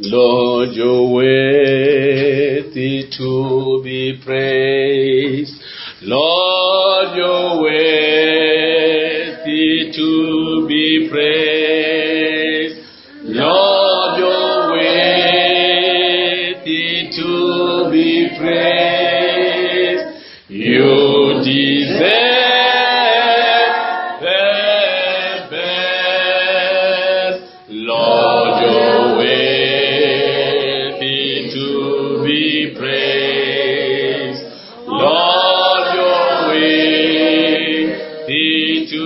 Lord, you're worthy to be praised. Lord, you're worthy to be praised. Lord, you're worthy to be praised. You deserve the best. Lord, you're worthy to be praised. Lord, you're worthy to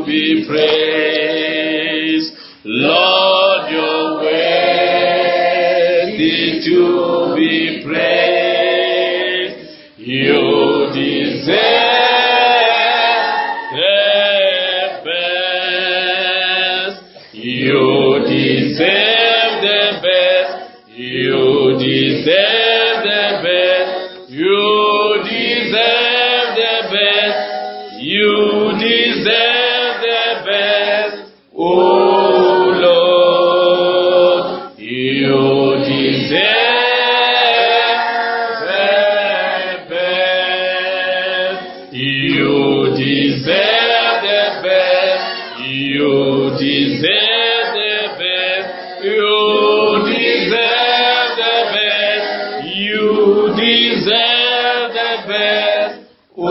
be praised. Lord, you're worthy to be praised. You deserve the best. You deserve the best. You deserve the best. You deserve the best. You deserve the best. Oh Lord, you deserve the best. You deserve the best. You deserve the best. You deserve the best. You deserve the best. Oh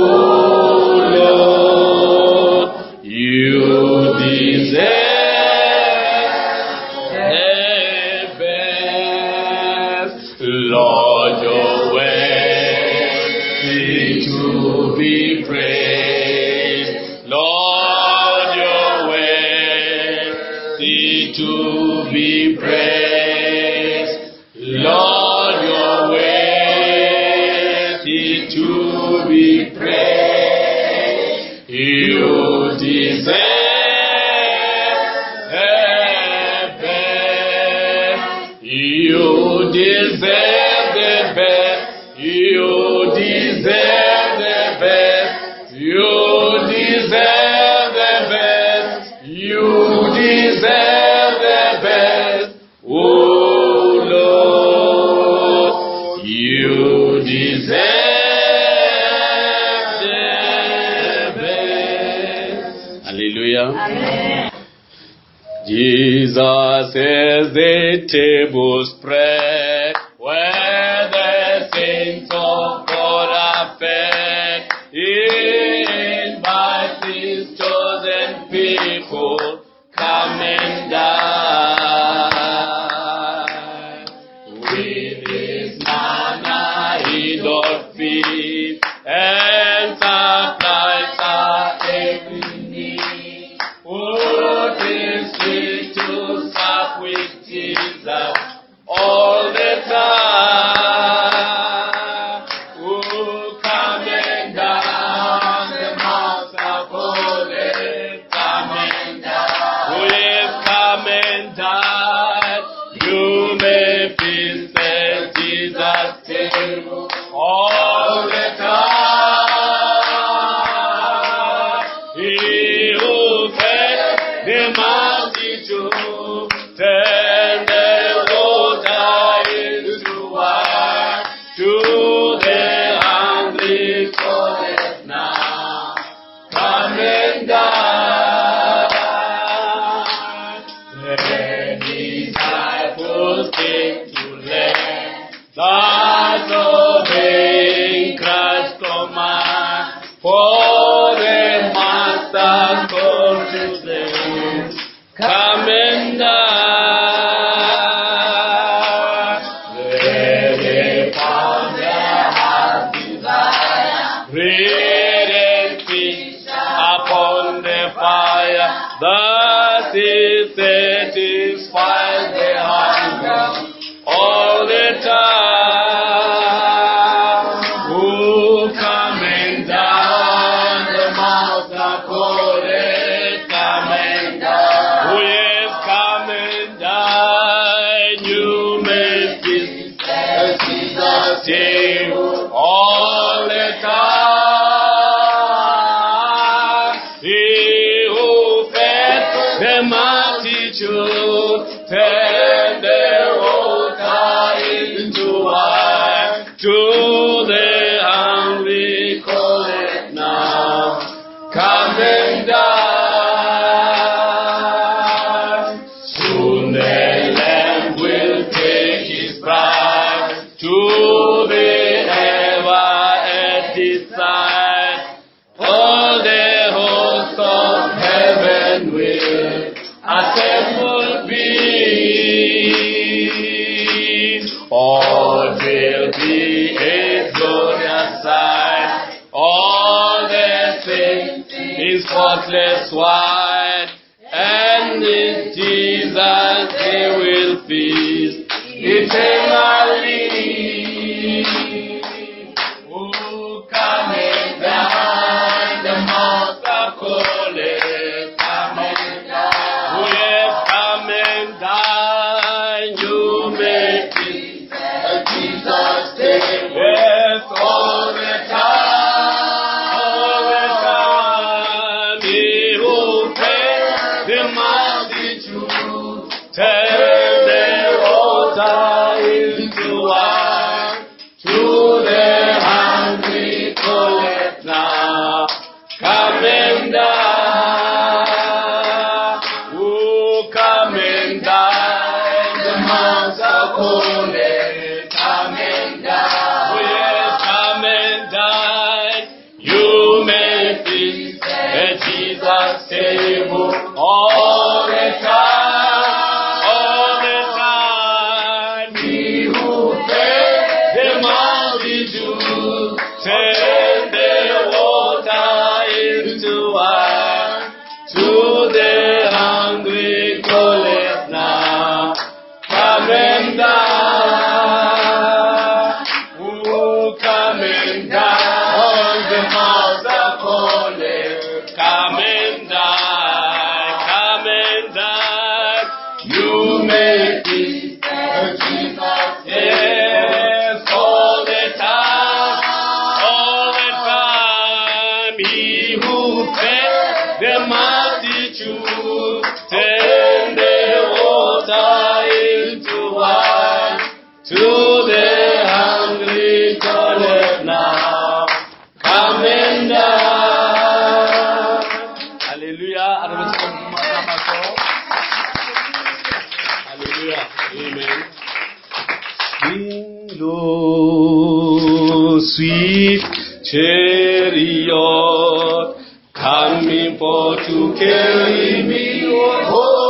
Lord, you deserve the best. Lord, you're worthy to be praised. Lord, you're worthy to be praised. Lord, you're worthy to be praised. You deserve the best. You deserve the best. You deserve the best. You deserve the best. You deserve the best. Oh Lord, you deserve the best. Hallelujah. Amen. Jesus is the table spread where the saints of God are fed. He invites his chosen people, come and dine. With his manna he doth feed and supplies our every need. Oh, 'tis sweet to sup with Jesus all the time. Oh, come and dine, the Master calleth. Come and dine. Oh, yes, come and dine. You may feast at Jesus' table all the time. He who fed the multitude turned the water into wine. To the hungry calleth now. Come and dine. The disciples came to learn that obeying Christ's command, for the Master called to them, come and dine. There they found their heart's desire, bread and fish upon the fire. Thus he satisfies the hunger all the time. spotless white, and in Jesus they will feast eternally. Oh, come and dine, the master calleth, come and dine. Oh, yes, come and dine, you may feast At Jesus' table. Yes, all the time, all the time. He who fed the multitude, turned the water into wine. To the hungry calleth now, come and dine. Oh, come and dine, the master calleth, come and dine. Oh, yes, come and dine. You may feast at Jesus' table all the time, all the time. He who fed the multitude turned the water into wine. To the hungry calleth now, come and dine. Oh, come and dine, the master calleth. Come and dine, come and dine. You may feast At Jesus' table. Yes, all the time, all the time. He who fed the multitude turned the water into wine. To the hungry calleth now, come and dine. Hallelujah. A re botse Modimo ka matsoho. Hallelujah. Amen. Sing low, sweet chariot, coming for to carry me home.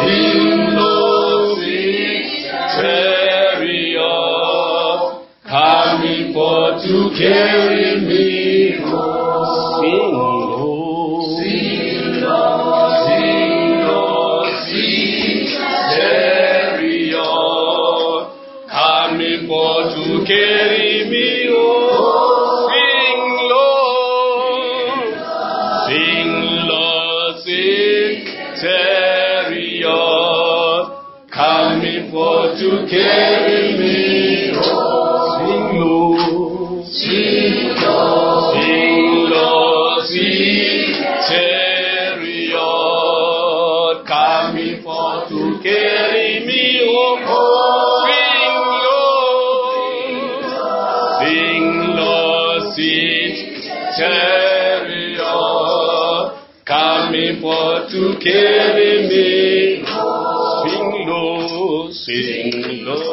Sing low, sweet chariot, coming for to carry me home. Sing low, sing low, sing low, sweet chariot, coming for to carry me home. Sing low, sing low, sweet chariot, coming for to carry me home. Sing low, sing low, sing low, sweet chariot, coming for to carry me home. Sing low, sing low, sweet chariot, coming for to carry me. Sing low, sing low,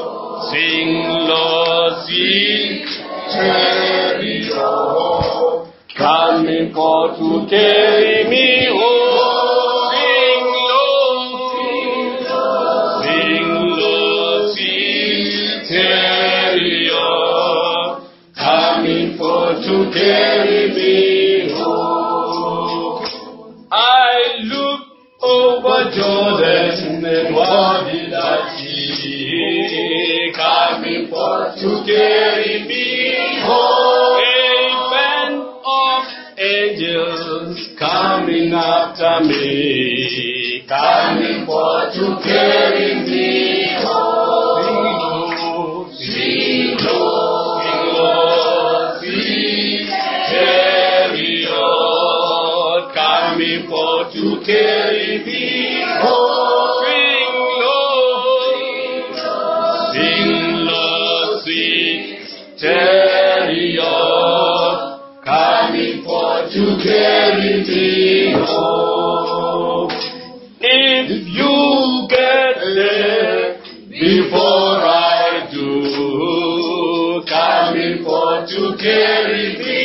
sing low, sweet chariot, coming for to carry me home. Sing low, sing low, sweet chariot, coming for to carry me home. I look over Jordan and what did I see? Coming for to carry me home. A band of angels coming after me, coming for to carry me home. Sing low, sing low, sweet chariot, coming for to carry me home. Sing low, sing low, sweet chariot, coming for to carry me home. If you get there before I do, coming for to carry me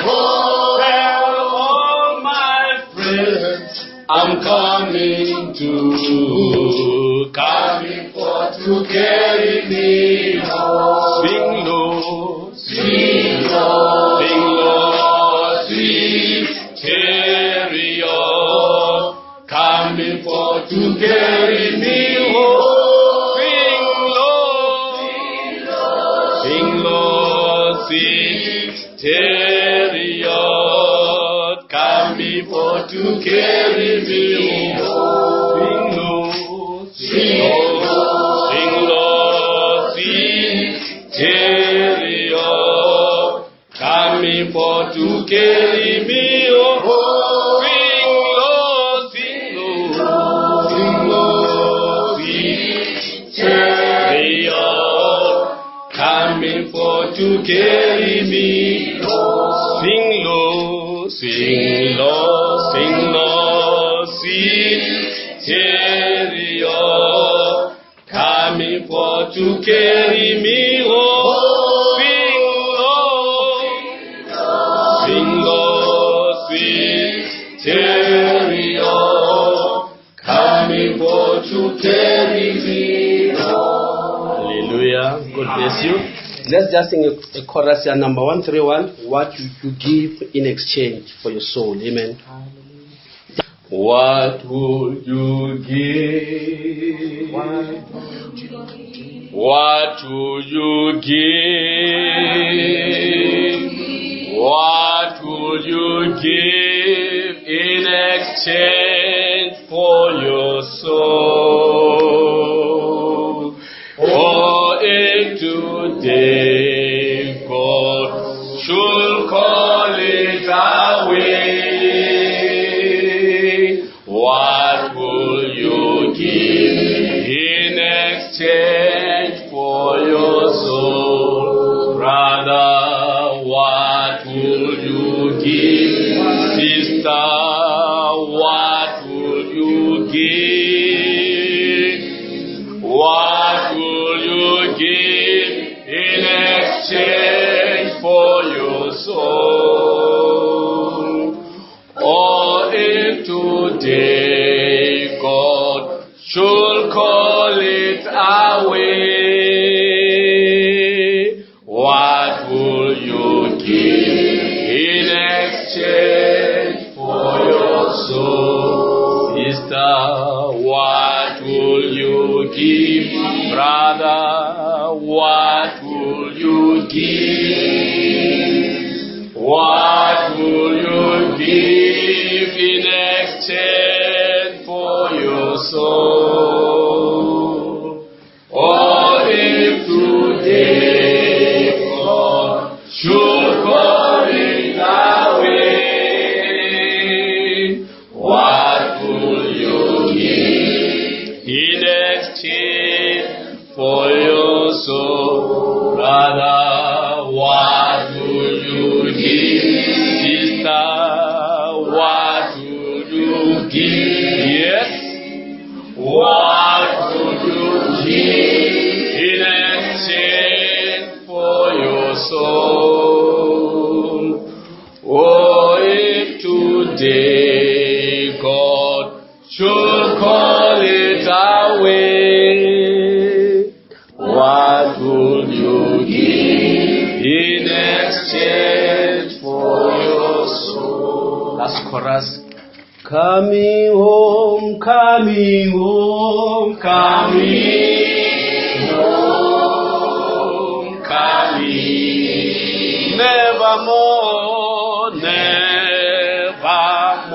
home. Tell all my friends I'm coming too, coming for to carry me home. Sing low, sing low, sing low. to carry me home. Sing low, sing low, sweet chariot, come before to carry me home. Sing low, sing low, sing low, sweet chariot, come before to carry me home. Sing low, sing low, sing low, sweet chariot, coming for to carry me. Sing low, sing low, sing low, sweet chariot, coming for to carry me home. Sing low, sing low, sweet chariot, coming for to carry me home. Hallelujah. God bless you. Let's just sing a chorus here, number 131. What would you give in exchange for your soul? Amen. What would you give? What would you give? What would you give in exchange for your soul? For if today God should call it away, what will you give in exchange for your soul? Brother, what will you give? Sister, what will you give? What will you give in exchange for your soul? Or if today God should call it away, what will you give in exchange for your soul? Sister, what will you give? Brother, what will you give? What will you give in exchange for your soul? Or if today God should call it away, what will you give in exchange for your soul? Brother, what will you give? Sister, what will you give? Yes. What would you give in exchange for your soul? Oh, if today God should call it away, what would you give in exchange for your soul? Last chorus. Coming home, coming home, Coming home, coming, nevermore,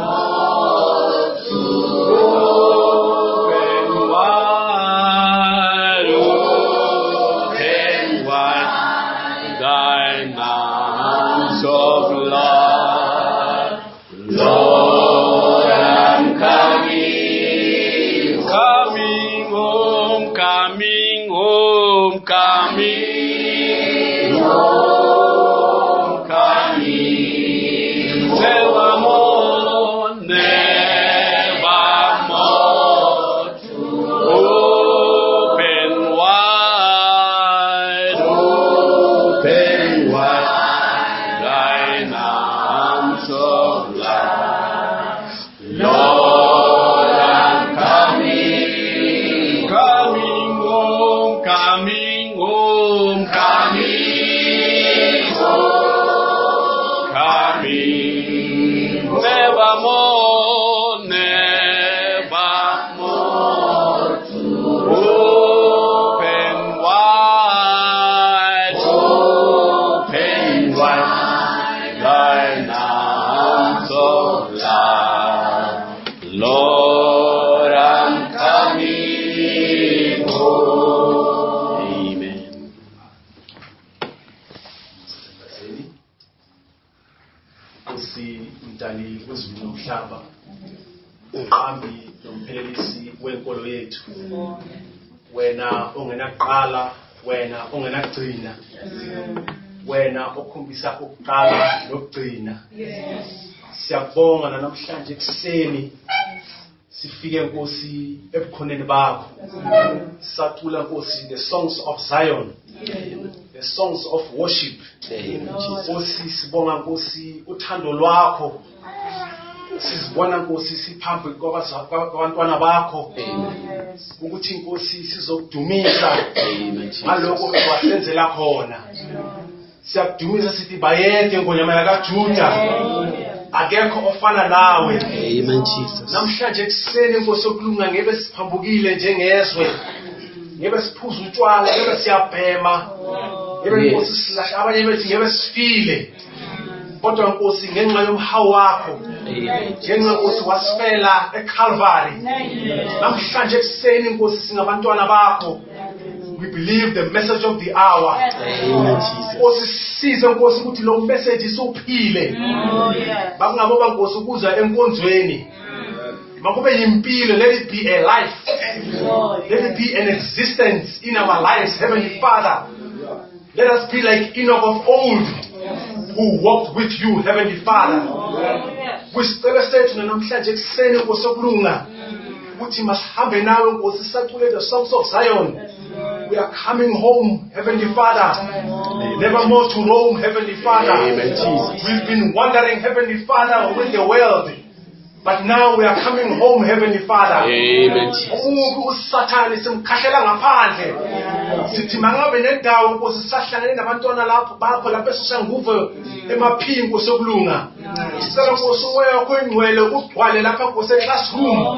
nevermore to open wide, open wide thine arms of love. Lord, I'm coming, coming home, coming home, coming home, coming. Nevermore, nevermore to open wide, open wide thine arms of love. Lord, I'm coming, coming home, coming home. wenkolo yethu. Wena ongenakuqala, wena ongenakugcina. Wena okhombisa ukuqala nokugcina. Siyakubonga namhlanje ekuseni sifike Nkosi ebukhoneni bakho. Sacula Nkosi the songs of Zion. The songs of worship. Nkosi sibonga Nkosi uthando lwakho. Sizibona Nkosi siphambi kwabantwana bakho. Ukuthi Nkosi sizokudumisa ngalokho wasenzela khona. Siyakudumisa sithi bayede ngonyama yakaJuda. Akekho ofana nawe. Amen, Jesus. Namhlanje ekuseni Nkosi yokulunga ngebe siphambukile njengezwe. Ngebe siphuza utshwala, ngebe siyabhema. Ngebe Nkosi silahla abanye bethi ngebe sifile. Kodwa Nkosi ngenxa yomhawu wakho, ngenxa Nkosi wasifela eCalvary. Namhlanje ekuseni Nkosi singabantwana bakho. We believe the message of the hour. Amen, Jesus. Nkosi sisize Nkosi ukuthi lo message isiwuphile. Bakungaboba Nkosi ukuza enkonzweni. Makube yimpilo, let it be a life. Let it be an existence in our lives, Heavenly Father. Let us be like Enoch of old, who walked with you, Heavenly Father. Kwisicelo sethu namhlanje ekuseni Nkosi yokulunga ukuthi masihambe nawe Nkosi sacule the songs of Zion. We are coming home, Heavenly Father. Never more to roam, Heavenly Father. Amen, Jesus. We've been wandering, Heavenly Father, with the world. But now we are coming home, Heavenly Father. Amen, Jesus. Umubi uSathane simkhahlela ngaphandle. Sithi mangabe nendawo Nkosi sahlangene nabantwana lapho bakho lapho esishanguve emaphini Nkosi yokulunga. Sicela Nkosi umoya wakho oyingcwele ugcwale lapha Nkosi eclassroom.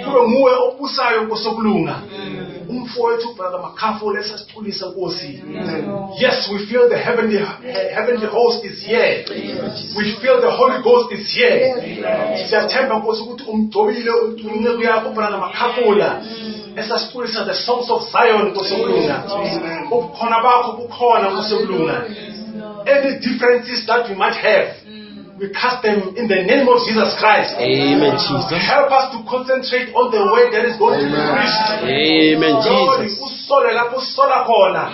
Kube nguwe obusayo Nkosi yokulunga. Umfowethu brother Makhafo lesasiculisa Nkosi. Yes, we feel the heavenly host is here. We feel the Holy Ghost is here. Siyathemba Nkosi ukuthi umgcobile unceku yakho brother Makhafula. Esasiculisa the songs of Zion Nkosi yokulunga. Ubukhona bakho bukhona Nkosi yokulunga. Any differences that we might have, we cast them in the name of Jesus Christ. Amen, Jesus. Help us to concentrate on the word that is going to be preached. Amen, Lord, Jesus. usole lapho usola khona.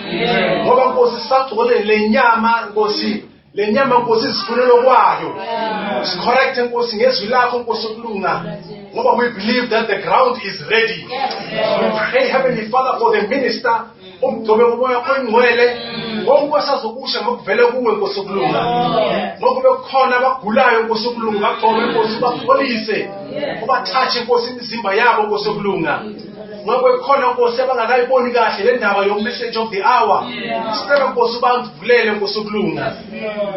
Ngoba Nkosi sagcwele le nyama Nkosi, le nyama Nkosi isifunelo kwayo. Sicorrect Nkosi ngezwi lakho Nkosi yokulunga. Ngoba we believe that the ground is ready. We pray, Heavenly Father, for the minister. Umgcobe ngomoya oyingcwele. Konke asazokusha ngokuvele kuwe Nkosi yokulunga. Ngokube kukhona abagulayo Nkosi yokulunga, bagcobe Nkosi ubapholise. Ubathathe Nkosi imizimba yabo Nkosi yokulunga. Ngoba kukhona Nkosi abangakayiboni kahle le ndaba yo message of the hour. Sicela Nkosi ubavulele Nkosi yokulunga.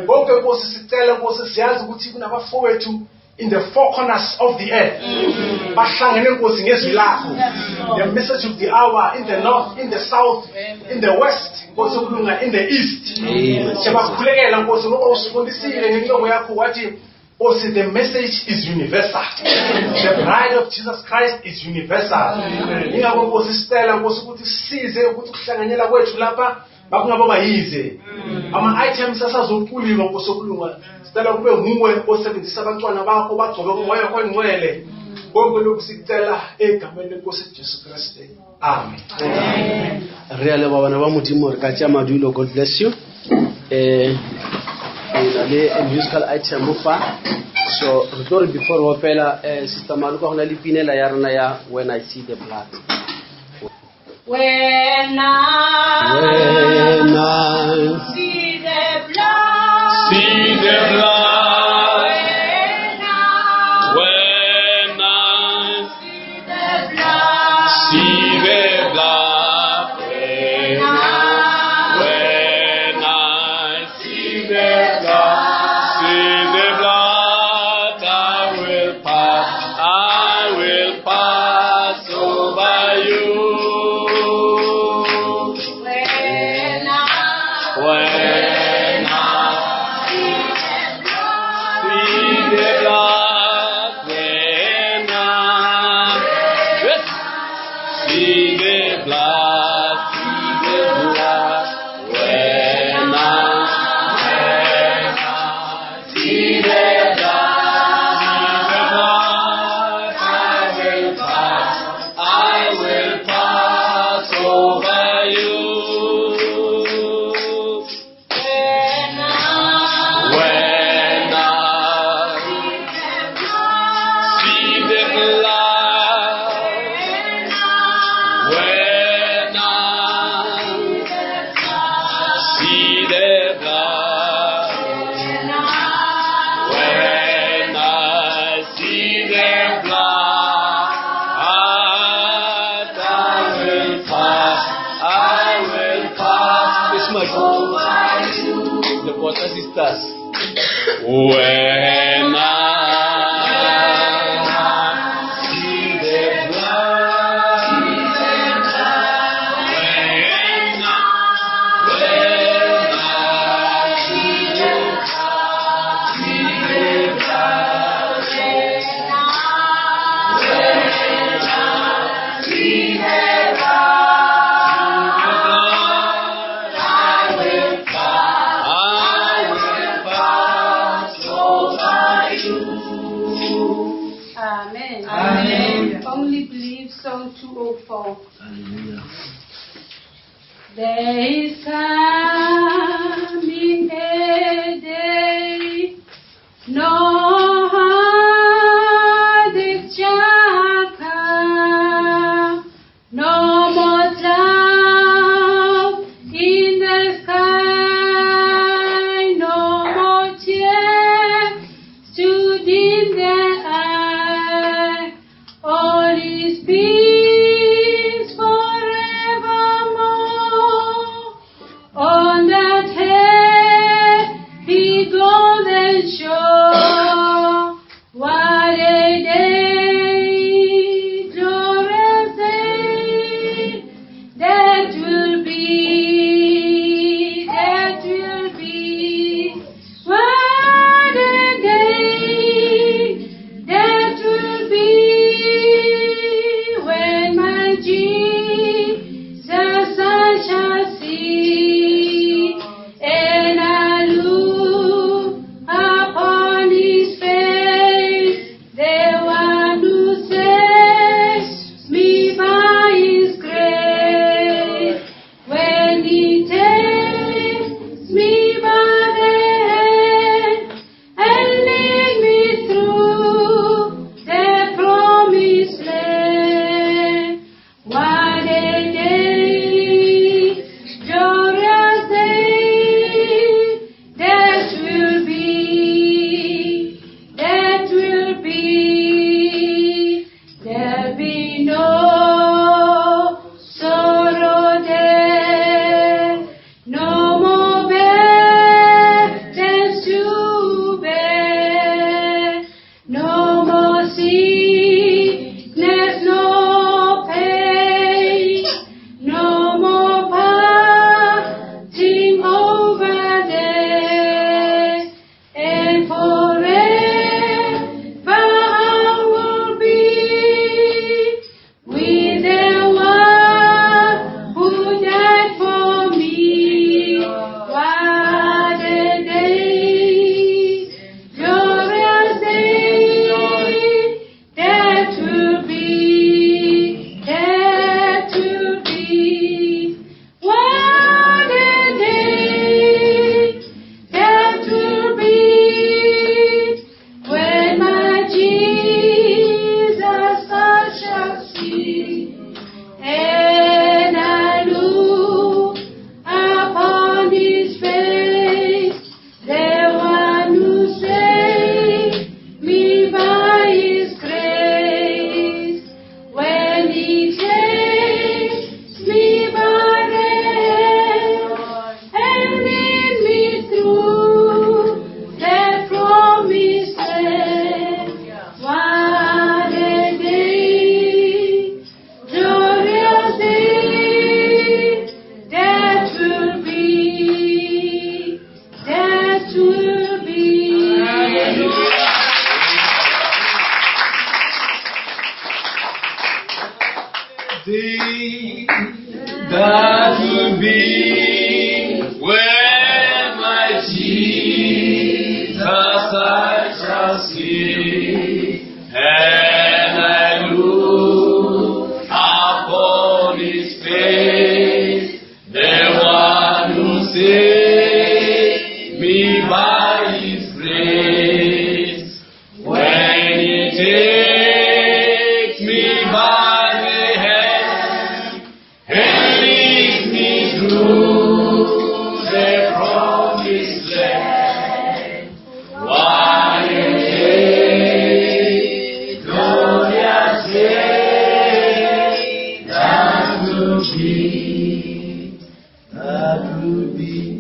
Konke Nkosi sicela Nkosi siyazi ukuthi kunabafowethu in the four corners of the earth. Bahlangene Nkosi ngezwi lakho. The message of the hour in the north, in the south, in the west, Nkosi yokulunga, in the east. Amen. Siyabakhulekela Nkosi ngoba usifundisile ngenceku yakho wathi Nkosi the message is universal. The bride of Jesus Christ is universal. Ingakho Nkosi sicela Nkosi ukuthi sisize ukuthi ukuhlanganyela kwethu lapha bakungaba yize. Ama items asazoculiwa Nkosi yokulunga. Sicela kube nguwe osebenzisa abantwana bakho bagcobe ngomoya oyingcwele. Konke lokhu sikucela egameni lenkosi Jesu Kristu. Amen. Re a leboha bana ba Modimo re ka tšea madulo. God bless you. Re na le a musical item fa. So re tlo re before re opela, Sister Maluka go na le pinela ya rena ya When I See the Blood. When I When I see the blood, See the blood. When I When I see the blood, see the blood. When I see the blood, see the blood, I will pass, I will pass over you. When I When I see the blood, when I see The Bota Sisters. When I see the blood, when I see the I will pass over you. Amen. Amen. Only Believe Song 204. There is coming a day, no heartache shall come, no more cloud in the sky, no more tears to dim the eye. All is peace forevermore. On that happy golden shore, what a day, glorious day, that will be, that will be. What a day that will be when my Jesus I shall see, and I look upon his face, the one who saves me by his grace. When he takes me by the hand and lead me through the promised land. What a day, glorious day, that will be, that will be. There'll be no sorrow there, no more burdens to bear, no more sickness, no pain, no more parting over there, and forever I will be with the one who died for me. What a day, glorious day, that will be, that will be. What a day that will be when my Jesus I shall see, and I look upon his face, the one who saved me by his grace. When he takes me by the hand and lead me through the promised land. What a day, glorious day, that will be, that will be. Day that will be when my Jesus I shall see, and I look upon his face, the one who saved me by his grace. When he takes me by the hand and leads me through the promised land. What a day, glorious day, that will be, that will be.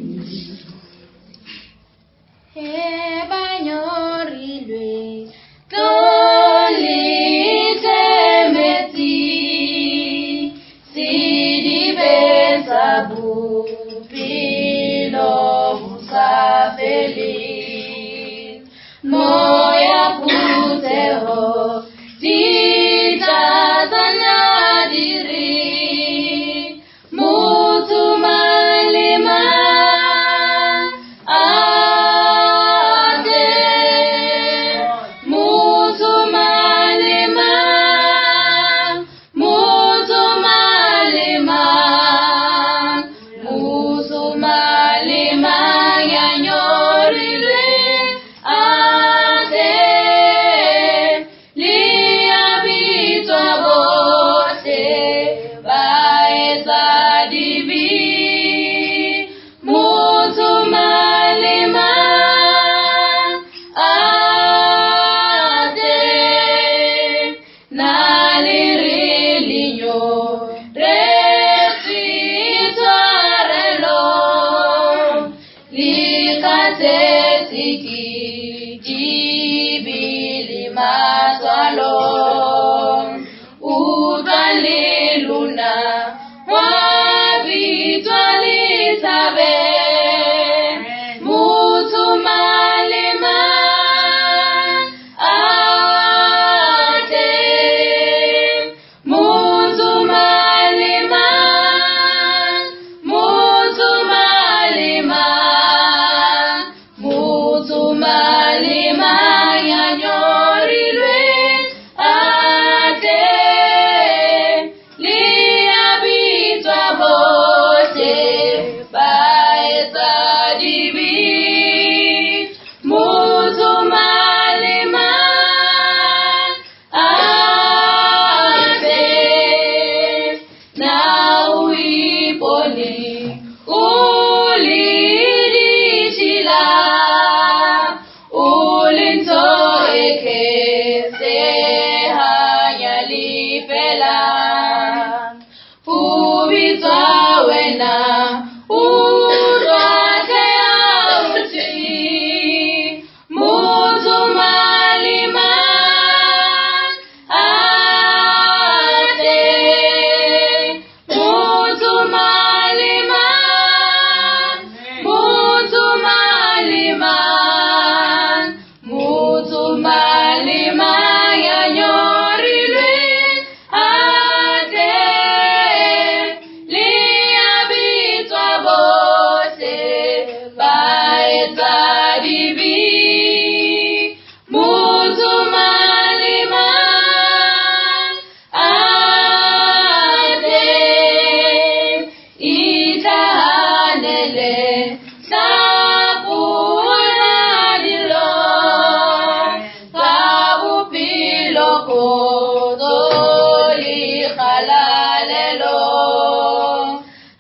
Kgalalelo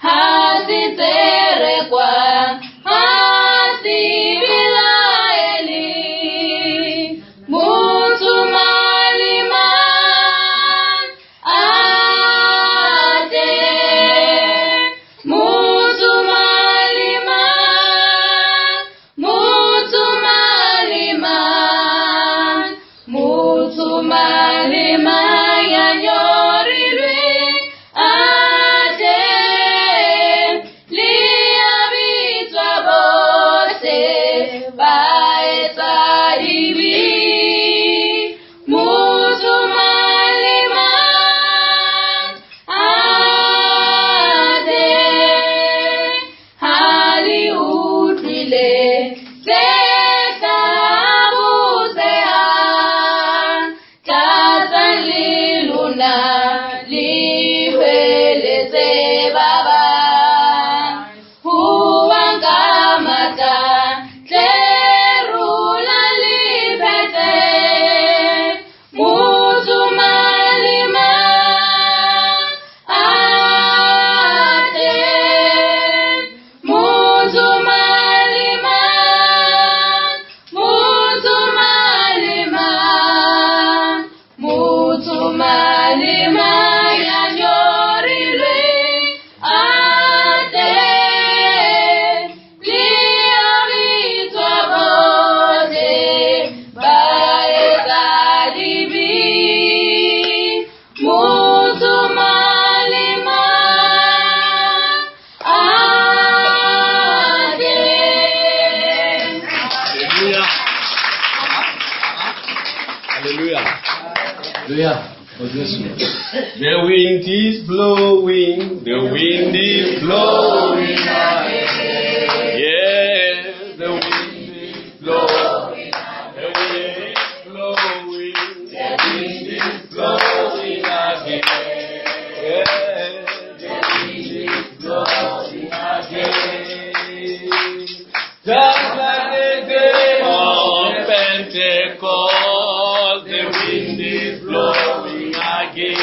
ha se tserekwa ha se belaele motho mang le mang a tle motho mang le mang motho mang le mang motho mang le mang ya nyorilweng a tle le a bitswa bohle ba etsa dibe motho mang le mang a tle ha le utlwile tse hlabosehang tlatsang le lona le hweletse ba bang huwang ka matla tle rula le phethe motho mang le mang a tle motho mang le mang motho mang le mang motho mang le mang ya nyorilweng a tle le a bitswa bohle ba etsa dibe motho mang le mang a tle. Hallelujah. Hallelujah. Hallelujah. God bless you. The wind is blowing, the wind is blowing. Yeah, the wind is blowing, the wind is blowing, the wind is blowing again. Yeah, the wind is blowing again. Just like the day of Pentecost, the wind is blowing again.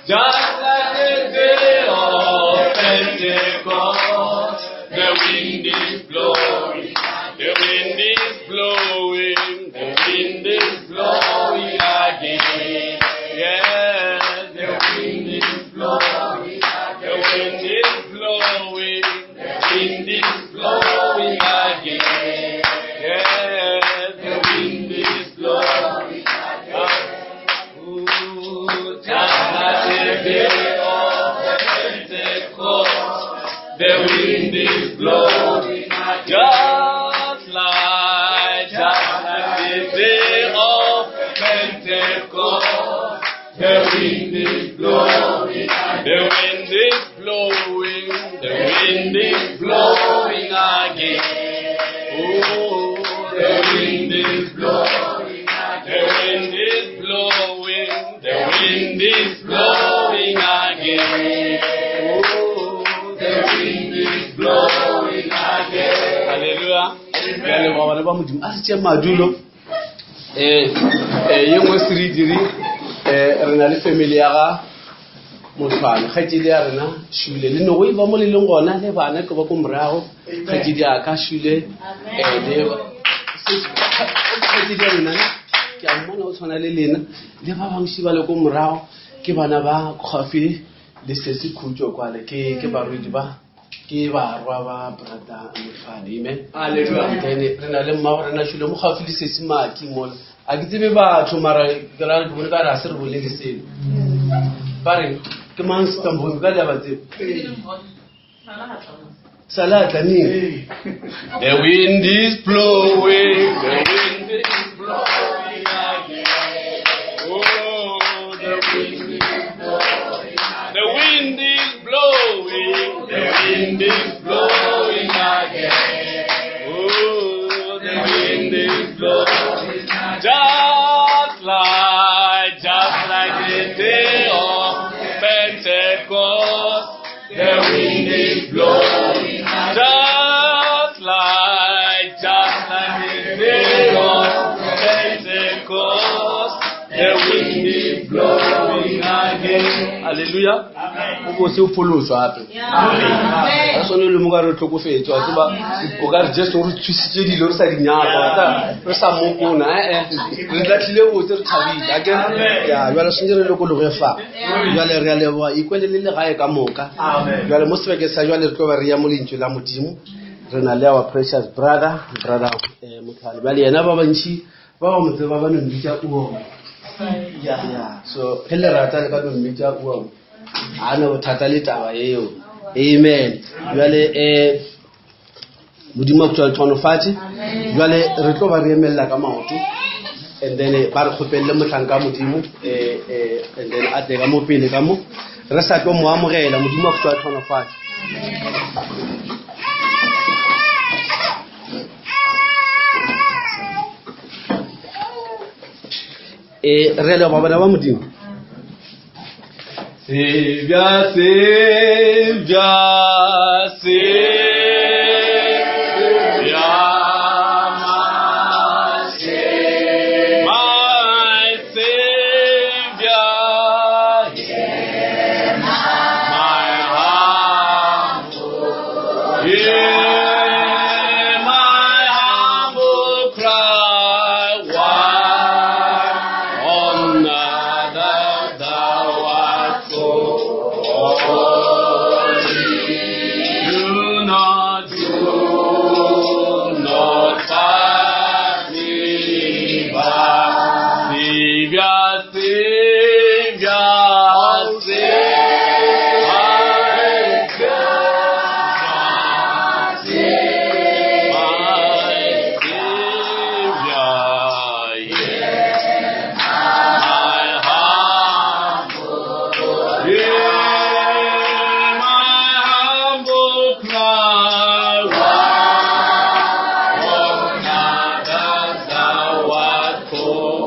Just like the day of Pentecost, the wind is blowing, the wind is blowing, the wind is blowing again. Yeah, the wind is blowing, the wind is blowing, the wind is blowing again. Yeah, the wind is blowing again. Ooh, just like the day of Pentecost, the wind is blowing. Just like the day of Pentecost, the wind is blowing. The wind is blowing. The wind is blowing again. Oh, the wind is blowing. The wind is blowing. The wind is blowing again. Oh, the wind is blowing again. Hallelujah. Ke a leboga bana ba Modimo. A se tšee madulo. Ye nngwe se re dire, re na le family ya ga Mohlwane, kgaetšedi ya rena Shule le no go e ba mo le leng gona le bana ke ba ko morago, kgaetšedi ya ka Shule, le kgaetšedi ya lena ke a mmona o tshwana le lena le ba bangwe ba le ko morago ke bana ba Coffee le Sesi Khutso kwale ke barwedi ba ke barwa ba brother Mohlwane. Amen. Hallelujah. Then re na le mmago rena Shule mo gaufi le Sesi Maki mola. A ke tsebe batho mara ke ra ke bone ka re a se re bolele selo. Ba re ke mang Stambomi ka le a ba tsebe? Salatla neng? The wind is blowing, the wind is blowing again. Oh, the wind is blowing, the wind is blowing, the wind is blowing again. Oh, the wind is blowing, just like the day of Pentecost, the wind is blowing, just like the day of Pentecost, the wind is blowing again. Halleluja. O bose o pholoswa gape. Ga swane le mo ka re tlhokofetse wa tseba o ka re Jesu o re thusitse dilo re sa di nyaka wa tseba, re sa mokona ee re latlhile botse re thabile a kere ya jwale swanetse re lokologe fa jwale re a leboga ikwele le legae ka moka jwale mo sebakeng sa jwale re tlo ba re ya mo lentswe la modimo re na le our precious brother brother eh, motlhale bjale yena ba bantši ba ba mo tseba ba no mmitša uo ya so ge le rata le ka no mmitša uo ga ne bothata le taba eo amen jale um modimo a kutswa letlhonofatše jale re tlo ba re emelela ka maoto and then eh, ba re kgopelele mohlanka modimo eh, eh, and then a tle ka mo pele ka mo re sa tlo mo amogela modimo a kutswa letlhonofatše e re leboga bana ba modimo Savior, Savior, Savior, my Savior, my humble, hear my humble cry, why on earth thou art so holy? Do not, do not pass me by. Savior, Savior, Savior, my Savior, yeah. My humble, yeah, my humble cry, why on earth thou art holy?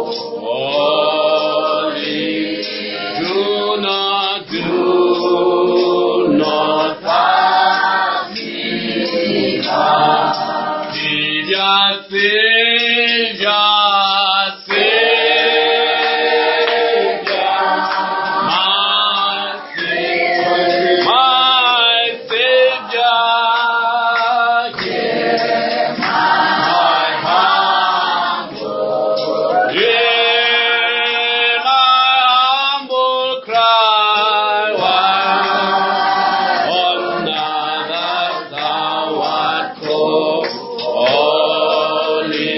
Do not, do not pass me by. Savior, Savior, Savior, my Savior, my Savior, yeah, my humble, yeah, my humble cry, why on earth thou art holy?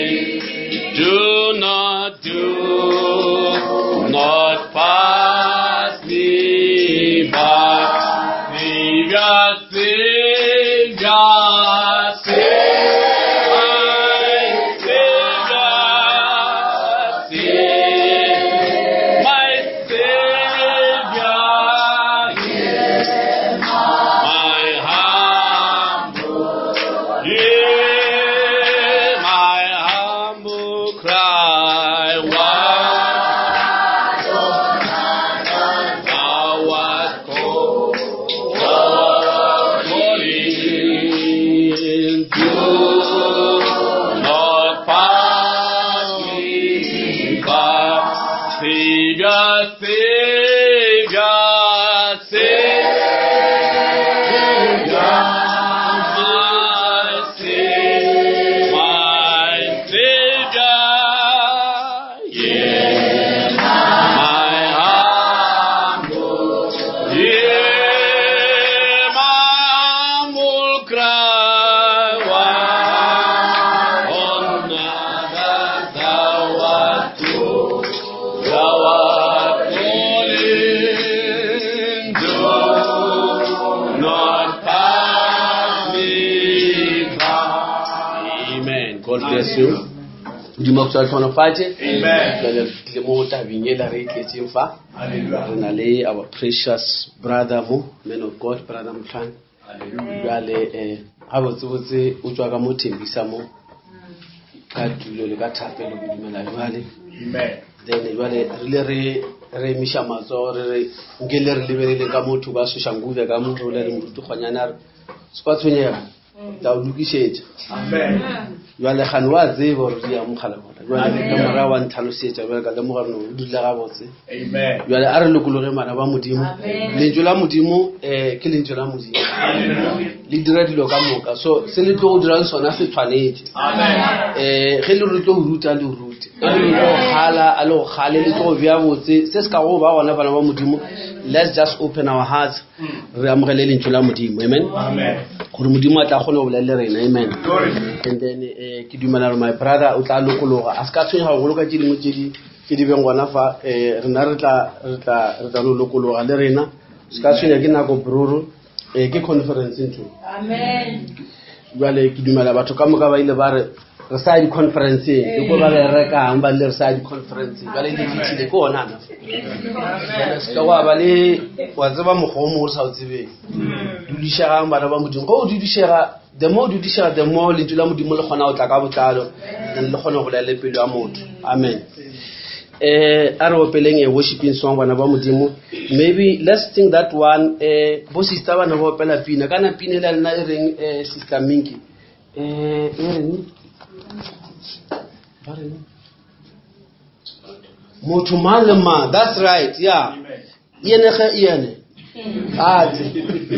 Do not, do not pass me by. Savior, Savior, Savior, Savior, my Savior, my humble, yeah, my humble cry, why thou art holy, do not pass me by. Savior, Savior, Savior, my Savior, my Savior, yeah, my humble, yeah, my humble cry, why on earth thou art thou art holy, do not pass me by. Amen. God bless you. Modimo a go tswa tlhonofatše Amen. Jwale re tlile mo tabeng ela re e tletseng fa Hallelujah. re na le our precious brother mo man of god brother motlhwane jale um ga botsebotse o tswa ka mo thembisa mo ka tulo le ka thapelo ke dumela jwale Amen. then jwale re ile re re emiša matsogo re re nke le re lebeleleng ka motho ba soshanguve ka mo re bolela le moruti kgonyane a re se kwa tshwenyega Tla o lokišetša. Amen. Jwale gane wa tseba gore di ya mogala bona. Jwale ka morago wa ntlhalosetša jwale ka lemoga gore o dula gabotse. Amen. Jwale a re lokologe bana ba Modimo. Lentšu la Modimo um ke lentšu la Modimo. Le dira dilo ka moka. So se le tlo go dirang sona se tshwanetse. Amen. Um ge le re tlo go ruta le rute. Ge le tlo go kgala a le go kgale le tlo go bea botse. Se se ka go ba gona bana ba Modimo. Let's just open our hearts. Re amogele lentšu la Modimo. Amen. Amen. Gore Modimo a tla kgone go bolela le rena. Amen. Glory. And then ke dumela gore my brother o tla lokologa a se ka tshwenyega gogolo ka tše dingwe tše di tše di beng gona fa um rena re tla re tla re tla no lokologa le rena se ka tshwenya ke nako broro um ke conference ntho. Amen. Jwale ke dumela batho ka moka ba ile ba re re sa ya di-conferenceng le ko ba berekang ba ile re sa ya di-conferenceng jwale le fitlhile ke ona na jwale se ka wa ba le wa tseba mokgwa o mongwe o sa o tsebeng. Dudišegang bana ba Modimo. Ge o dudišega, the more o dudišega, the more lentšu la Modimo le kgona go tla ka botlalo and le kgona go bolela le pelo ya motho. Amen. A re opeleng a worshiping song bana ba Modimo. Maybe let's sing that one. Bo sister bana ba opela pina. Kana pina le lena e reng sister Minki. E reng? Ba reng? Motho mang le mang. That's right. Yeah. Yene ge yene. A tle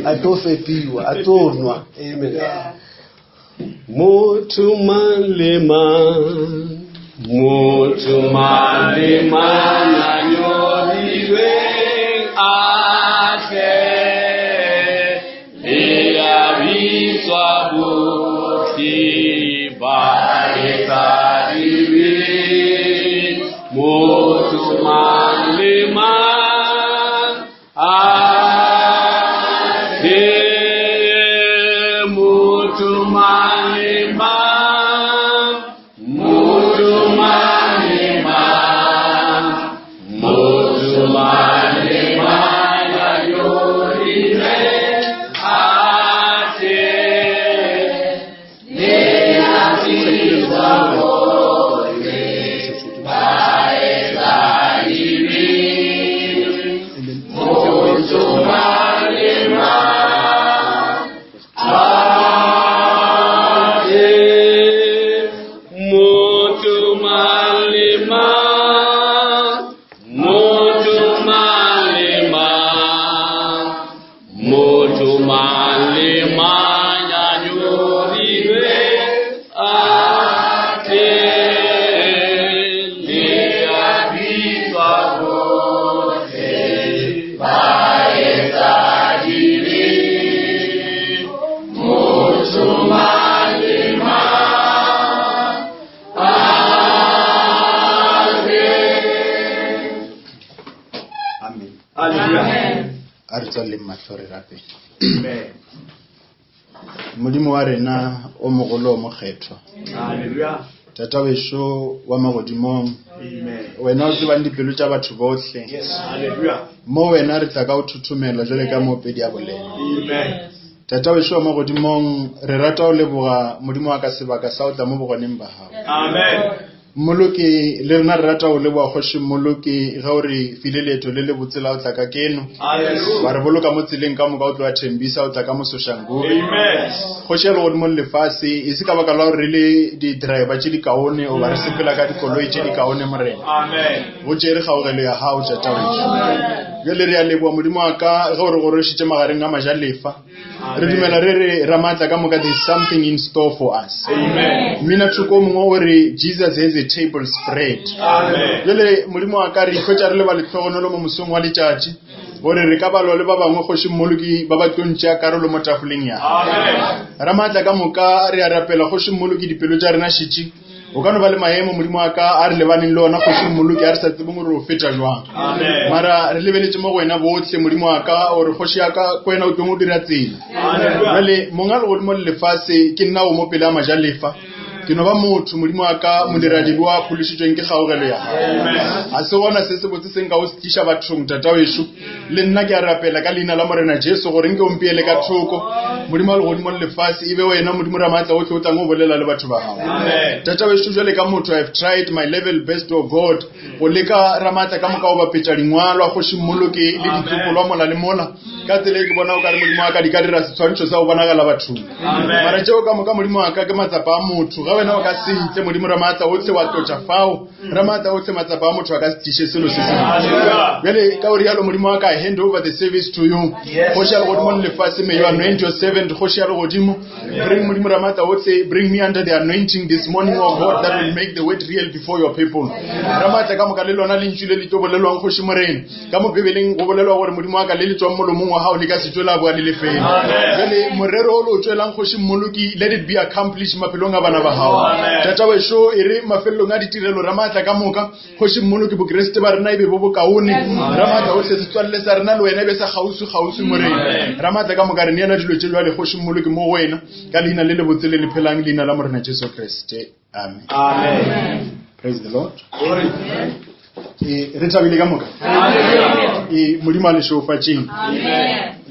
a tlo fepiwa, a tlo nwa. Amen. Motho mang le mang, motho mang le mang a nyorilweng a tle, le a bitswa bohle ba etsadibe. Motho mang le mang a tle, motho mang le mang, motho mang le mang, motho mang le mang a nyorilweng a tle, le a bitswa bohle ba etsadibe. Motho mang le mang a tle, motho mang le mang, motho mang le mang, motho mang le mang a nyorilweng a tle, le a bitswa bohle ba etsadibe. Motho mang le mang a tle. Amen. Hallelujah. A re tswaleng mahlo re rapele. Amen. Modimo wa rena o mogolo o mokgethwa. Hallelujah. Tata wešo wa magodimong, Amen. wena o tsebang dipelo tša batho bohle. Yes. Hallelujah. Mo wena re tla ka o thothomela jwale ka moopedi a bolela. Amen. Tata wešo wa magodimong, re rata o leboga Modimo wa ka sebaka sa o tla mo bogoneng ba gago. Amen. Mmoloki le rena re rata o leboga kgoši Mmoloki ge o re file leeto le le botse la o tla ka keno. Hallelujah. Wa re boloka mo tseleng ka moka o tloga Thembisa o tla ka Mososhanguve. Amen. Kgoši ya legodimo le lefase e se ka baka la gore re le di-driver tše dikaone goba re sepela ka dikoloi tše dikaone Morena. Amen. Go tšere kgaogelo ya gago tata wešo. Bjale re a leboga Modimo wa ka ge o re gorošitše magareng a majalefa. Re dumela re re Ramatla ka moka, there's something in store for us. Amen. Mmina thoko o mongwe o re Jesus has a table spread. Amen. Bjale Modimo wa ka re ikhwetša re le ba lehlogonolo mo mosong wa letšatši gore re ka balwa le ba bangwe kgoši Mmoloki ba ba tlo ntšea karolo mo tafoleng ya. Amen. Ramatla ka moka re a rapela kgoši Mmoloki dipelo tša rena šitše. O ka no ba le maemo Modimo wa ka a re lebaneng le ona kgoši Mmoloki a re sa tsebeng gore o feta jwang. Amen. Mara re lebeletše mo go wena bohle Modimo wa ka gore kgoši ya ka ko wena o tlong o dira tsela. Hallelujah. Jwale monga legodimo le lefase ke nna o mo pele a majalefa. Ke no ba motho Modimo wa ka modiradibe wa phološitšweng ke kgaogelo ya gago. Amen. A se gona se se botse se nka o se tliša bathong tata wešo. Le nna ke a rapela ka leina la Morena Jesu gore nke o mpeele ka thoko. Modimo wa legodimo le lefase e be wena Modimo Ramaatla ohle o tlang o bolela le batho ba gago. Amen. Tata wešo jwale ka motho I have tried my level best oh God go leka Ramaatla ka moka o bapetša dingwalwa kgoši Mmoloki le ditsopolwa mola le mola. Ka tsela e ke bona o ka re Modimo wa ka di ka dira setshwantšho sa go bonagala bathong. Mara tšeo ka moka Modimo wa ka ke matsapa a motho. Ga wena o ka se tle Modimo Ramaatla ohle wa tlotša fao, Ramaatla ohle matsapa a motho a ka se tliše selo se sengwe. Bjale ka go rialo Modimo wa ka, I hand over the service to you. Kgoši ya legodimo le lefase, may you anoint your servant, Kgoši ya legodimo. Bring Modimo Ramaatla ohle, bring me under the anointing this morning, O God, that will make the word real before your people. Ramaatla ka moka le lona lentšu le le tlo bolelwang Kgoši Morena. Ka mo Bibeleng go bolelwa gore Modimo wa ka le le tswang molomong wa gago le ka se tšwe la boa le lefela. Jale morero o le o tšwelang Kgoši Mmoloki, let it be accomplished maphelong a bana ba gago. Tata wešo, e re mafelelong a ditirelo Ramaatla ka moka, Kgoši Mmoloki, Bokriste ba rena e be bo bokaone. Ramaatla ohle, setswalle sa rena le wena e be sa kgauswi kgauswi Morena. Ramaatla ka moka, re neela dilo tše bjale Kgoši Mmoloki mo go wena, ka leina le lebotse le le phelang, leina la Morena Jesu Kriste. Amen. Amen. Praise the Lord. E, re thabile ka moka. E, Modimo a le šeofatšeng.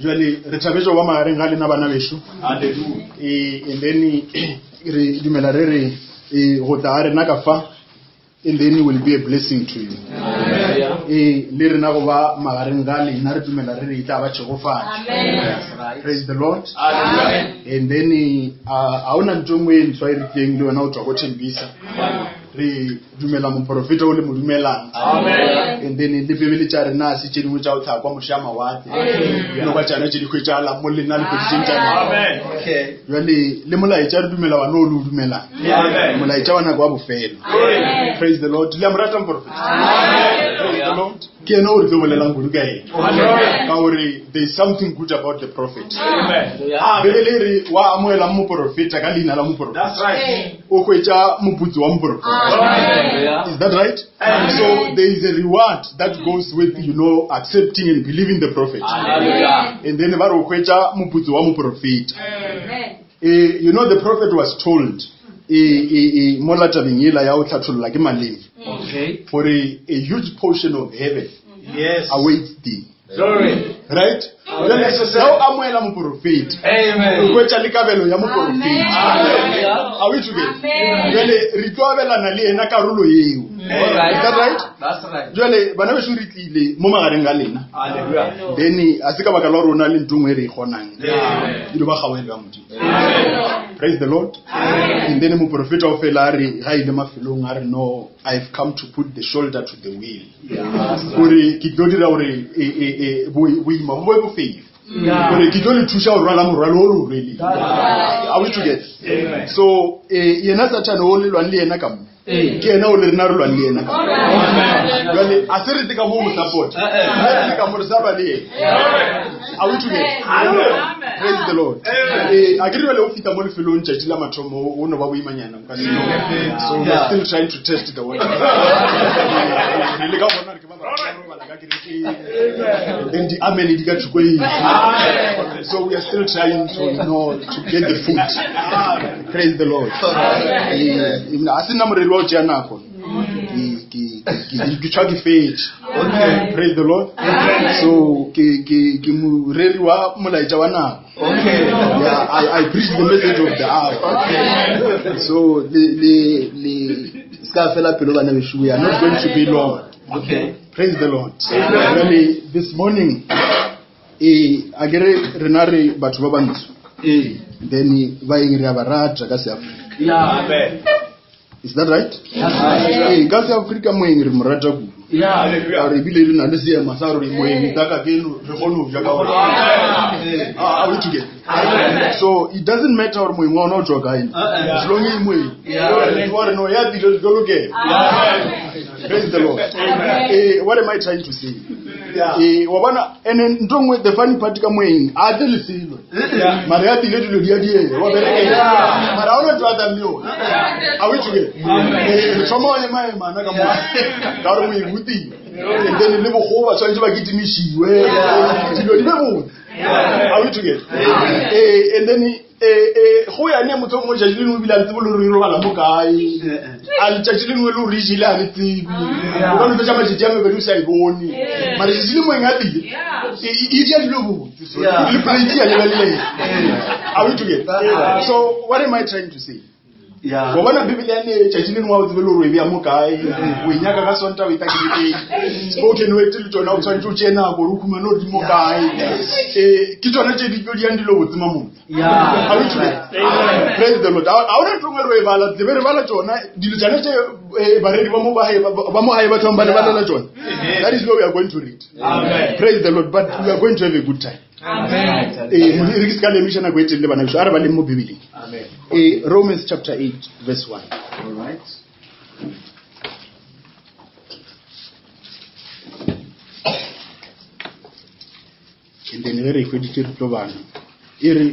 Jwale re thabetše go ba magareng ga lena bana bešo. E, and then re dumela re re e, go tla ga rena ka fa and then it will be a blessing to you. E, le rena go ba magareng ga lena re dumela re re e tla ba tšhegofatšo. Praise the Lord. And then a ona ntho e nngwe e ntshwa e re tleng le wena o tswa ko Thembisa. Re dumela moporofeta o le mo dumelang. And then le Bibele tša rena a se tše dingwe tša go tlhakwa moše a mawatle. No ba tšana tše di hwetšagalang mo lena le hweditšeng tša lena. Jwale le molaetša re dumela wane o le o dumelang. Molaetša wa nako wa bofelo. Praise the Lord. Le a mo rata moporofeta? Praise the Lord. Ke yena o re tlo bolelang kudu ka ena. Ka gore there is something good about the prophet. Bibele e re wa amogelang moporofeta ka leina la moporofeta. That's right. O hwetša moputso wa moporofeta. Is that right? So there is a reward that goes with, you know, accepting and believing the prophet. And then ba re o hwetša moputso wa moporofeta. You know, the prophet was told, mo la tabeng yela ya go hlatholla ke maleme, gore a huge portion of heaven awaits thee. Glory. Right? Jwale, ga o amohela moporofeta, o hwetša le kabelo ya moporofeta. Are we together? Jwale, re tlo abelana le yena karolo eo. Is that right? That's right. Jwale, bana bešo re tlile mo magareng ga lena. Hallelujah. Then a se ka baka la rona le ntho nngwe e re e kgonang. Dilo ba kgaohelo ya Modimo. Praise the Lord. And then moporofeta o fela a re ga ile mafelong a re no, I've come to put the shoulder to the wheel. Gore ke tlo dira gore boima bo be bofefo. Gore ke tlo le thuša go rwala morwalo o re o rweleng. Are we together? So yena Sathane o le lwang le yena ka mo. Ke yena o le rena re lwang le yena ka mo. Jwale a se re te ka mo mo support. Re te ka mo re sa lwa le yena. Are we together? Praise the Lord. A ke re jwale o fihla mo lefelong tšatši la mathomo o no ba boimanyana o ka se no. So we are still trying to test the water. Re leka go bona gore ke ba ba robala ka kerekeng. And then di amen di ka thoko eng. So we are still trying to, you know, to get the food. Praise the Lord. A se nna moreri wa go tšea nako. Ke tshwa ke fetše. Praise the Lord. So ke moreri wa molaetša wa nako. Yeah, I preach the message of the hour. So le ska fela pelo bana bešo, we are not going to be long. Praise the Lord. Jwale this morning, a ke re rena re batho ba bantsho. Then ba eng re a ba rata ka Seafrika. Amen. Is that right? That's right. Ka Seafrika moeng re mo rata kudu. Ka gore ebile re na le seema sa gore moeng tla ka keno re kgone go ja ka gore. Are we together? So it doesn't matter gore moeng wa ona o tswa kae. As long as moeng. Wa re no ya dilo di tlo lokela. Praise the Lord. What am I trying to say? Wa bona, and then ntho nngwe, the funny part ka moeng, a tle le selo. Mara ya tlile dilo di a diela, wa berekela. Mara ha o no tlo a tlang le yona. Are we together? Re thoma go ema-emana ka moo. Ka gore moeng o tile. And then le bogoba ba tshwanetse ba kitimišiwe. Dilo di be botse. Are we together? And then go ya ne motho mongwe tšatši le lengwe ebile a le tsebe le gore e robala mo kae. A letšatši le lengwe le gore e jele a le tsebe. O ka no fetša matšatši a mabedi o sa e bone. Mara tšatši le moeng a tlile, e ja dilo botse. So, le plate ya lebelele. Are we together? So what am I trying to say? Wa bona Bibele ya ne tšatši le lengwe ga o tsebe le gore o e bea mo kae, o e nyaka ka Sonta o e tla kerekeng. Spoken word le tšona o tshwanetse o tšee nako gore o khumane gore di mo kae. Eh, ke tšona tše di tlo diang dilo botse mamotse. Are we together? Praise the Lord. Ga ona ntho e nngwe re e bala, tle be re bala tšona dilo tšane tše eh, bareri ba mo gae ba mo gae ba thomang ba re balela tšona. That is where we are going to read. Praise the Lord, but we are going to have a good time. Ee, mo- re ke se ka le emiša nako e telele bana bešo, a re baleng mo Bibeleng. Ee, Romans chapter 8 verse 1. All right. And then ge re e hweditše re tlo bala. E re,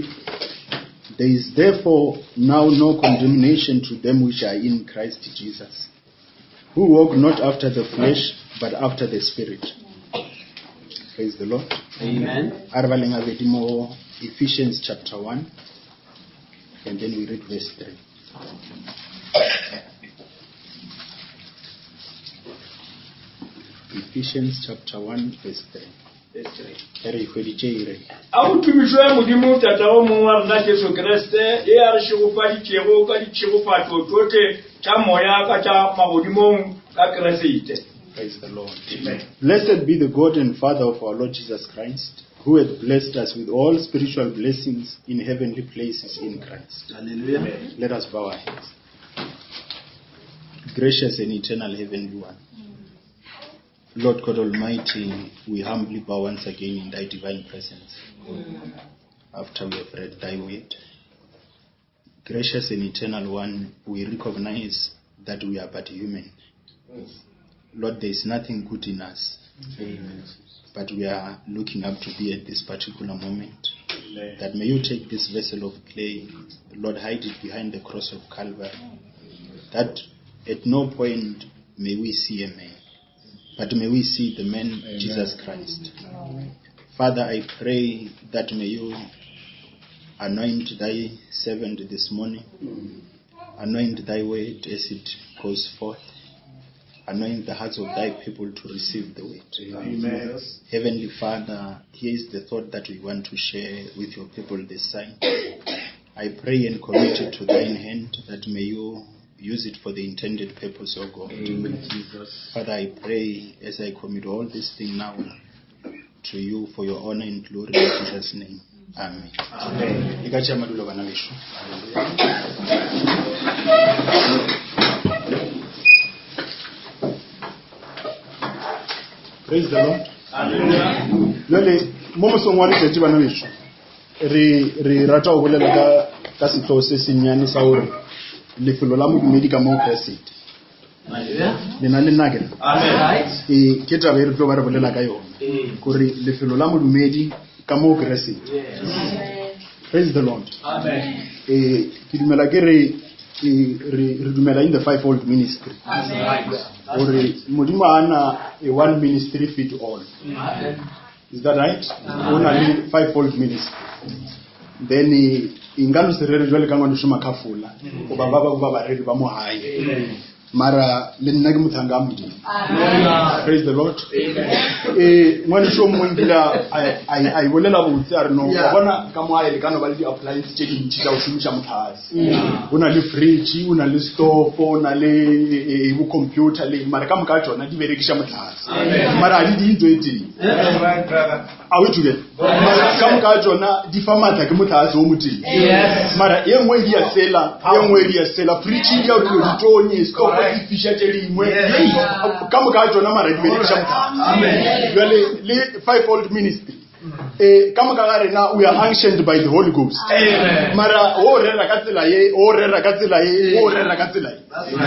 There is therefore now no condemnation to them which are in Christ Jesus, who walk not after the flesh, but after the Spirit. Praise the Lord. Amen. A re baleng gabedi mo Ephesians chapter 1, and then we read verse 3. Ephesians chapter 1, verse 3. Ge re e hweditše e re. A go tumišwe Modimo Tatago Mong wa rena Jesu Kriste, e a re šegofaditšego ka ditšhegofatšo tšohle tša moya ka tša magodimong ka Kriste. Praise the Lord. Amen. Blessed be the God and Father of our Lord Jesus Christ, who hath blessed us with all spiritual blessings in heavenly places in Christ. Hallelujah. Let us bow our heads. Gracious and eternal Heavenly One, Lord God Almighty, we humbly bow once again in thy divine presence after we have read thy word. Gracious and eternal One, we recognize that we are but human. Lord, there is nothing good in us, but we are looking up to thee at this particular moment. That may you take this vessel of clay, Lord, hide it behind the cross of Calvary, that at no point may we see a man, but may we see the man Jesus Christ. Father, I pray that may you anoint thy servant this morning, anoint thy word as it goes forth, anoint the hearts of thy people to receive the word. Amen. Heavenly Father, here is the thought that we want to share with your people this time. I pray and commit it to thine hand that may you use it for the intended purpose, O God. Amen, Jesus. Father, I pray as I commit all this thing now to you for your honor and glory in Jesus' name. Amen. Amen. Le ka tšea madulo bana bešo. Praise the Lord. Jwale mo mosong wa letšatši bana bešo re re rata go bolela ka ka sehlogo se sennyane sa gore lefelo la modumedi ka mo Kriste. Le na le nna ke Ee, ke taba e re tlo ba re bolela ka yona gore lefelo la modumedi ka mo Kriste. Praise the Lord. Ee, ke dumela ke re re re dumela in the fivefold ministry. Gore Modimo ha na a one ministry fit all. Is that right? O na le fivefold ministry. Then nka no se rere jwale ka ngwaneso Makhafola goba ba bangwe ba bareri ba mo gae. Mara le nna ke mothanga a Modimo. Praise the Lord. Eh, ngwaneso o mongwe nkile a e bolela botse a re no, wa bona ka mo gae le ka no ba le di-appliance tše dintši tša go šomiša motlakase. O na le fridge, o na le stofo, o na le bo computer le mara ka moka tšona di berekiša motlakase. Mara ga di di ntho e tee. Are we together? Mara ka moka tšona di fa maatla ke motlakase o motee. Mara ye nngwe e di a sela, ye nngwe e di a sela. Fridge di a dilo di tonye, stofo di fiša tše dingwe. Ka moka tšona mara di berekiša motlakase. Jwale le fivefold ministry. Eh, ka moka ga rena we are unctioned by the Holy Ghost. Mara o rera ka tsela ye, o rera ka tsela ye, o rera ka tsela ye.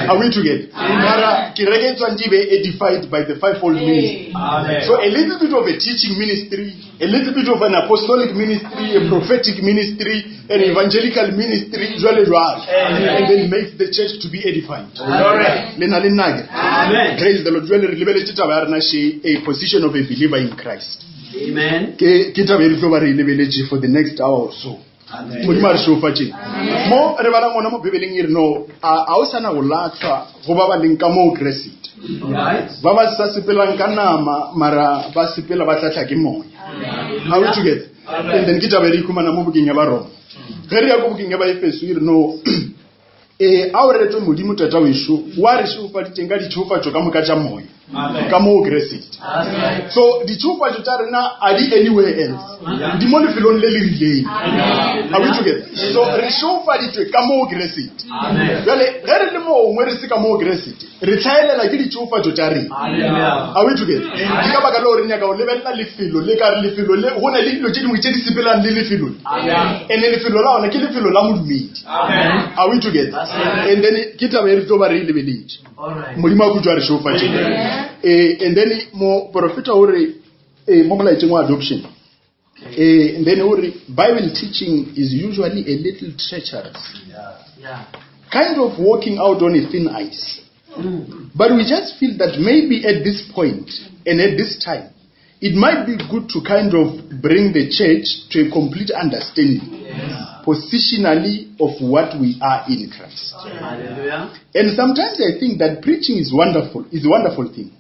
Are we together? Mara kereke e tshwanetse e be edified by the fivefold ministry. So a little bit of a teaching ministry, a little bit of an apostolic ministry, a prophetic ministry, an evangelical ministry, jwale jwalo. And then makes the church to be edified. Le na le nna ke? Praise the Lord. Jwale re lebeletše taba ya rena she, a position of a believer in Christ. Amen. Ke ke taba e re tlo ba re e lebeletše for the next hour or so. Modimo a re šeofatšeng. Mo re balang gona mo Bibeleng e re no, a o sa na go lahlwa go ba ba leng ka moo Kriste. Ba ba sa sepelang ka nama mara ba sepela ba hlahla ke moya. Are we together? And then ke taba e re ikhumana mo bukeng ya Baroma. Ge re ya ko bukeng ya Baefeso e re no, Ee, a o retwe Modimo Tata wešo, wa re šegofaditšeng ka ditšhegofatšo ka moka tša moya, ka mo go Keresete. So ditšhegofatšo tša rena a di anywhere else, di mo lefelong le le rileng. Are we together? So re šegofaditšwe ka mo go Keresete. Bjale ge re le mongwe re se ka mo go Keresete, re tlhaelela ke ditšhegofatšo tša rena. Are we together? Ke ka baka leo re nyaka go lebelela lefelo le ka re lefelo le go na le dilo tše dingwe tše di sepelang le lefelo le. And-e lefelo la ona ke lefelo la modumedi. Are we together? And then ke taba e re tlo ba re e lebeletše. Modimo a khutšo a re šegofatše. Eh, and then moporofeta o re eh, mo molaetšeng wa adoption. Eh, and then o re Bible teaching is usually a little treacherous. Kind of walking out on a thin ice. But we just feel that maybe at this point and at this time, it might be good to kind of bring the church to a complete understanding, positionally, of what we are in Christ. Hallelujah. And sometimes I think that preaching is wonderful, is a wonderful thing.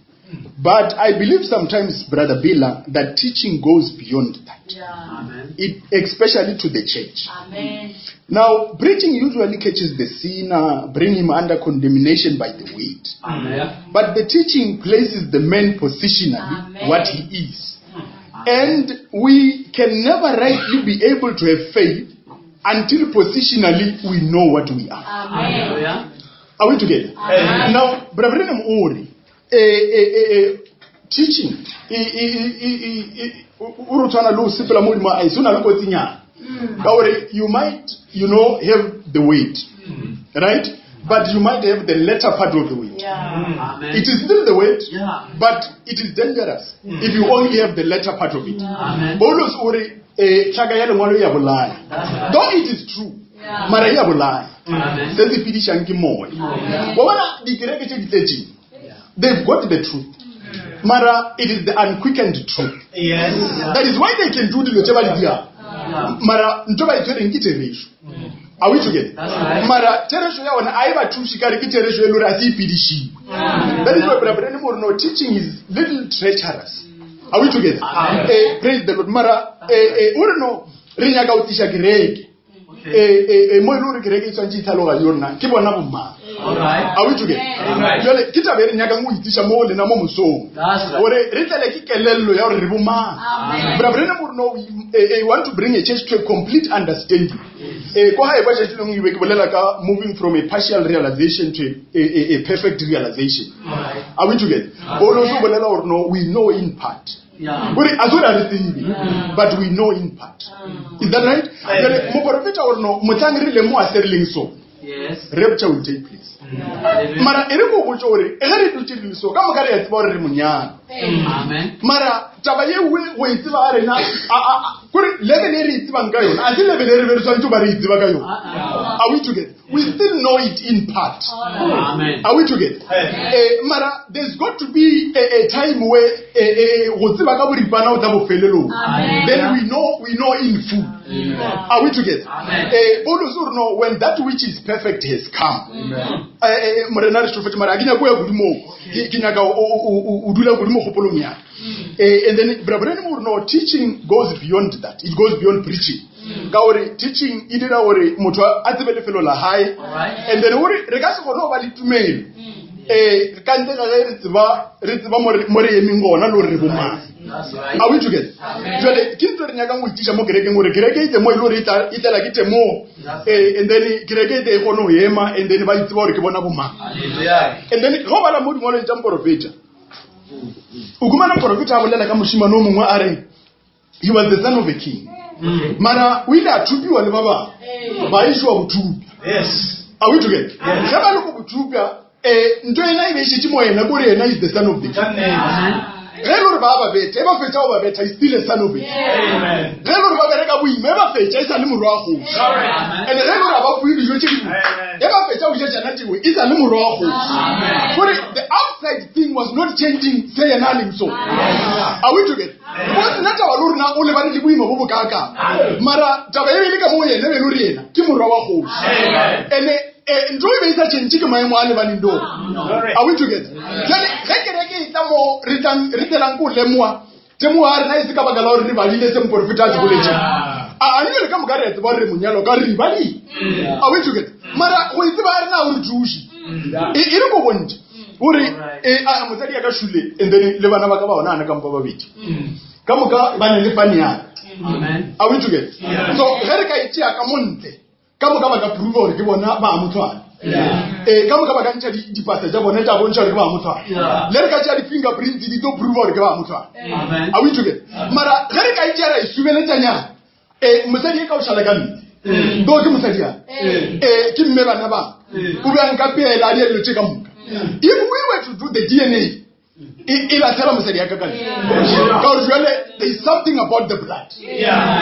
But I believe sometimes, Brother Billa, that teaching goes beyond that. Amen. It, especially to the church. Amen. Now, preaching usually catches the sinner, bring him under condemnation by the weight. Amen. But the teaching places the man positionally Amen. what he is. And we can never rightly be able to have faith until positionally we know what we are. Amen. Hallelujah. Are we together? Amen. Now, Brother Branham o re, teaching o re tshwana le o sepela mo godimo ga ice, o na le kotsinyana. Ka gore you might, you know, have the weight, right? But you might have the latter part of the weight. Amen. It is still the weight, Yeah. but it is dangerous if you only have the latter part of it. Amen. Paulus o re, tlhaka ya lengwalo e a bolaya. That's right. Though it is true, Yeah. mara e a bolaya. Amen. Se se fedišang ke moya. Wa bona dikereke tše di tletšeng, they've got the truth. Mara it is the unquickened truth. Yes. That is why they can do dilo tše ba di dirang. Mara ntho ba e tshwereng ke therešo. Are we together? That's right. Mara therešo ya ona a e ba thuše ka re ke therešo e le gore a se e fedišiwe. That is why Brother Branham o re no, teaching is little treacherous. Are we together? Amen. Praise the Lord. Mara o re no, re nyaka go tliša kereke. Okay. Mo e le gore kereke e tshwanetse e tlhaloganye gore na ke bona bomang. All right. Are we together? Amen. Jwale ke taba e re nyakang go itiša mo go lena mo mosong. That's right. Gore re tlele ke kelello ya gore re bomang. Amen. Brother Branham o re no, we want to bring a church to a complete understanding. Ko gae kwa tšatši lengwe be ke bolela ka moving from a partial realization to a perfect realization. All right. Are we together? O no so bolela gore no, we know in part. Yeah. Gore a se gore a re tsebe, but we know in part. Is that right? Jwale moporofeta o re no, mohlang re lemoga se re leng sona, Yes. rapture will take place. Hallelujah. Mara e re ko botse gore ge re dutse re le so, ka moka re a tseba gore re monyana. Amen. Mara taba ye nngwe go e tseba ga rena, kore level e re e tsebang ka yona, a se level e re be re tshwanetse ba re e tseba ka yona. Are we together? We still know it in part. Amen. Are we together? Mara there's got to be a time where go tseba ka boripana o tla bofelelong. Amen. Then we know in full. Amen. Are we together? Amen. Paulus o re no, when that which is perfect has come. Morena re šofetše, mara ha ke nyake ho ya kudu moo. Ke nyaka o dula kudu mo kgopolong ya ka. And then Brother Branham o re no, teaching goes beyond that. It goes beyond preaching. Ka gore teaching e dira gore motho a tsebe lefelo la hae. Alright. And then o re, re ka se kgone ho ba le tumelo. Ka ntle ga ge re tseba, re tseba mo re, mo re emeng gona le gore re bomang. That's right. Are we together? Jwale, ke ntho e re nyakang go itiša mo kerekeng gore kereke e tle mo e le gore e tlela ke temogo. And then kereke e tle e kgone go ema, and then ba itseba gore ke bona bomang. Hallelujah. And then ge o bala mo dingwalong tša moporofeta, o khumana moporofeta a bolela ka mošemane o mongwe a re he was the son of a king. Mara o ile a thupiwa le ba bangwe, ba išwa bothupja. Yes. Are we together? Yes. Ge ba le ko bothupja, ntho ena e be e šetše mo yena, kore yena is the son of the king. Amen. Ge e le gore ba ba betha, e ba fetša go ba betha, is still a son of a king. Amen. Ge e le gore ba bereka boima, e ba fetša, e sa le morwa wa kgoši. Amen. And ge e le gore ga ba fuwe dijo tše dingwe, Amen. e ba fetša go ja tšona tšeo, e sa le morwa wa kgoši. Amen. Gore the outside thing was not changing se yena a leng sona. Are we together? Because nna taba le gore na o lebane le boima bo bo kaakang. Mara taba e be e le ka mo yena, e be e le gore yena ke morwa wa kgoši. Amen. And ntho e be e sa change ke maemo a lebaneng le ona. Glory. Are we together? Jwale, ge kereke e tla mo re tlang, re tlelang ko lemoha, temoho ya rena e se ka baka la gore re badile se moporofeta a se boletseng. A a ebile ka moka re a tseba gore re monyalo ka re ribadile. Are we together? Mara go e tseba ga rena ga go re thuše. E e re ko bontšhe gore e a mosadi ya ka šule and then le bana ba ka ba ona ana ka mpa babedi. Ka moka ba ne le fane ya ka. Are we together? So ge re ka e tšea ka montle ka moka ba ka prove gore ke bona ba mothwana. Ee, ka moka ba ka ntšha dipasa tša bone tša bontšha gore ke ba mothwana. Le re ka tšea di-fingerprints di tlo prove gore ke ba mothwana. Are we together? Mara ge re ka e tšea ra e subeletšanyana, ee, mosadi e ka o šala ka mme. Though ke mosadi ya. Ee, ke mme bana ba. O be a nka peela a di dilo tše ka moka. If we were to do the DNA, e e latlhela mosadi ya ka ka ntle. Ka gore jwale there is something about the blood.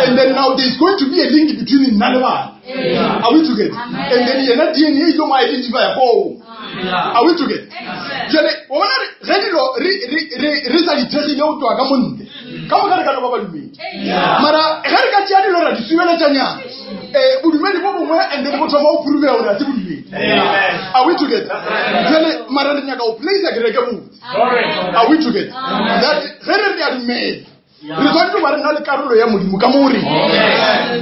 And then now there is going to be a link between nna le bana. Are we together? And then yena DNA e tlo mo identify koo. Are we together? Jwale wa bona re ge dilo re re re re sa di thekgile go tloga ka montle. Ka moka re ka no ba badumedi. Mara ge re ka tšea dilo ra di subeletšanyana, eh, bodumedi bo bongwe and then bo thoma go prove gore ga se bodumedi. Are we together? Jwale mara re nyaka go place kereke botse. Are we together? That ge re re a dumela re tshwanetse go ba re na le karolo ya Modimo ka mo go rena.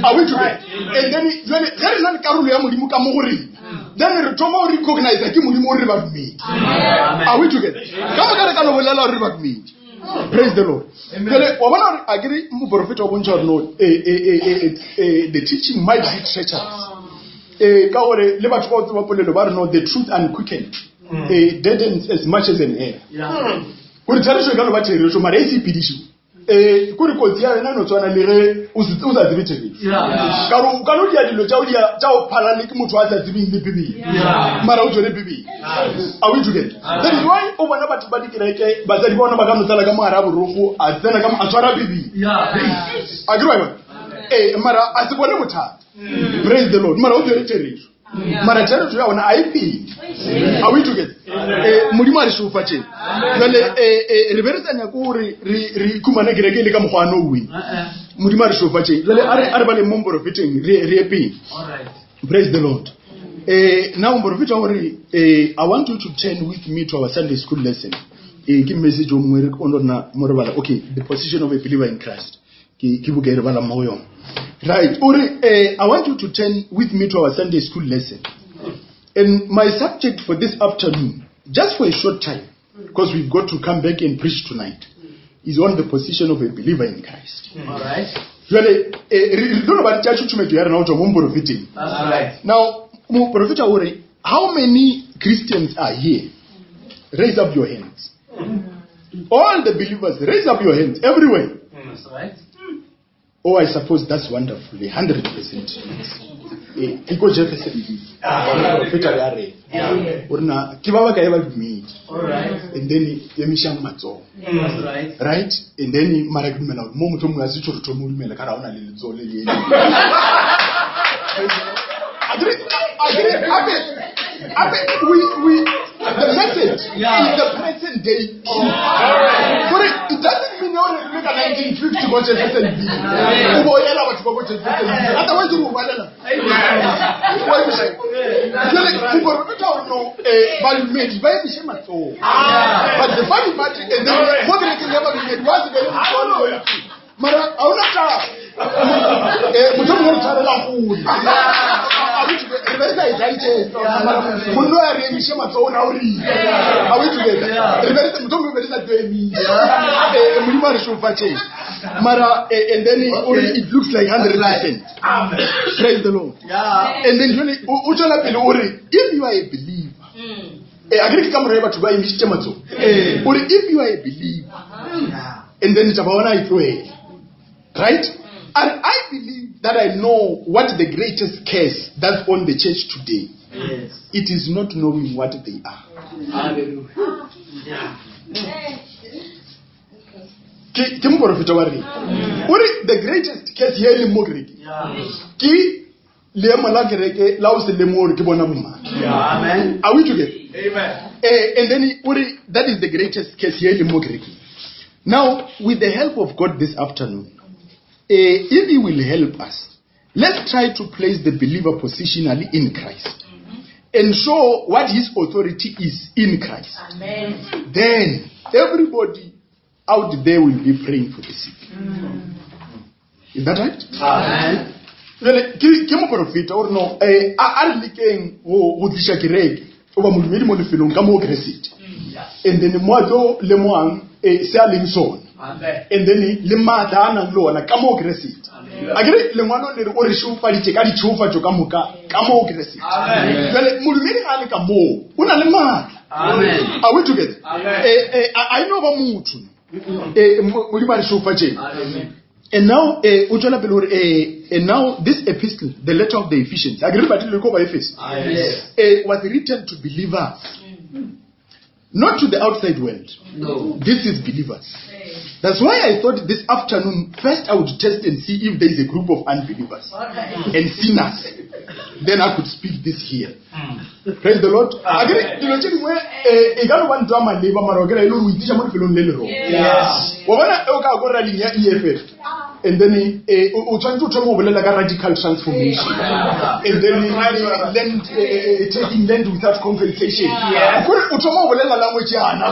Are we together? And then jwale ge re na le karolo ya Modimo ka mo go rena, then re thoma go recognize ke Modimo gore re badumedi. Are we together? Ka moka re ka no bolela gore re badumedi. Praise the Lord. Jwale wa bona gore a ke re moporofeta wa bontšha gore no the teaching might be treacherous. Ka gore le batho ba o tseba polelo ba re no the truth unquickened deadens as much as an air. Gore therešo e ka no ba therešo mara e se ipedišwe. Kore kotsi ya yona e no tshwana le ge o sa tsebe therešo. Ka gore o ka no dia dilo tša o dia tša o phala le ke motho a sa tsebeng le Bibele. Mara o tswele Bibele. Are we together? That is why o bona batho ba dikereke batsadi ba bona ba ka mo tsala ka mogare a borogo a tsena ka a tshwara Bibele. A ke re wa e bona? Ee, mara a se bone bothata. Praise the Lord. Mara o tswere therešo. Mara therešo ya ona a e pele. Are we together? Modimo a re šeofatšeng. Jwale re be re sa nyake gore re ikhumane kereke e le ka mokgwa wa no weng. Modimo a re šeofatšeng. Jwale a re baleng mo moporofeteng re ye pele. Praise the Lord. Now moporofeta o re, I want you to turn with me to our Sunday school lesson. Ke message o mongwe re o rona mo re bala. Okay, the position of a believer in Christ. Ke buka e re balang mo go yona. Right, o re, I want you to turn with me to our Sunday school lesson. And my subject for this afternoon, just for a short time, because we've got to come back and preach tonight, is on the position of a believer in Christ. All right. Jwale, re tlo no ba tša tšhutšhumetšo ya rena go tšwa mo moporofeteng. That's right. Now, moporofeta o re, how many Christians are here? Raise up your hands. All the believers, raise up your hands everywhere. That's right. Oh, I suppose that's wonderful. 100%. Ke ko Jeffersonville. Moporofeta ya rena. O re na, ke ba ba kae ba dumedi? All right. And then emišang matsogo. That's right. Right? And then mara ke dumela gore mo motho mongwe a se tšho re thome o dumela ka re ga o na le letsogo le le eme. Ape, ape, we, the message is the present day truth. Gore it doesn't mean gore re ka 1950 ko Jeffersonville. O bo yela batho ba ko Jeffersonville. Otherwise o balela. Wa emiša. Jwale moporofeta o re no, badumedi ba emiše matsogo. But the funny part is then mo kerekeng ya badumedi wa se be le motho. Mara ga ona taba. Motho mongwe re tshwarela gole. Re be re sa e digest. Mara monno ya re emiše matsogo na o rile. Are we together? Re be re motho mongwe be re sa tlo emisa. Modimo a re šofatšeng. Mara and then o re it looks like 100%. Praise the Lord. And then jwale o tšwela pele o re if you are a believer. A ke re ke ka morago batho ba emišitše matsogo. O re if you are a believer. And then taba ona e tlohele. Right? And I believe that I know what the greatest curse that's on the church today. Yes. It is not knowing what they are. Hallelujah. Yeah. Ke moporofeta wa rena. O re the greatest curse ye e leng mo kerekeng. Ke leemo la kereke la o se lemoge gore ke bona bomang. Amen. Are we together? Amen. And then o re that is the greatest curse ye e leng mo kerekeng. Now, with the help of God this afternoon, if he will help us, let's try to place the believer positionally in Christ and show what his authority is in Christ. Amen. Then everybody out there will be praying for the sick. Is that right? Amen. Jale ke ke moporofeta o re no eh, a a re lekeng go go tliša kereke goba modumedi mo lefelong ka moo Keresete. And then mo a tlo lemogang eh, se a leng sona. Amen. And then le maatla a nang le ona ka moo Keresete. A ke re lengwalo le re o re šeofaditše ka ditšheofatšo ka moka ka moo Keresete. Jale modumedi ga a le ka moo o na le maatla. Amen. Are we together? Amen. Eh, eh, a a e no ba motho. Eh, Modimo a re šeofatšeng. Amen. And now, eh, o tšwela pele gore, eh, and now this epistle, the letter of the Ephesians, a ke re badile le ko Baefeso, Yes. eh, was written to believers, not to the outside world. No. This is believers. That's why I thought this afternoon, first I would test and see if there is a group of unbelievers and sinners. Then I could speak this here. Praise the Lord. A ke re, dilo tše dingwe eh, e ka no ba ntwa maleba mara o kry-a e le gore o itiša mo lefelong le le wrong. Yes. wa bona e o ka ko ralling ya EFF and then eh, o tshwanetse o thome go bolela ka radical transformation and then eh, land eh, eh, taking land without compensation kore o thoma go bolela language yana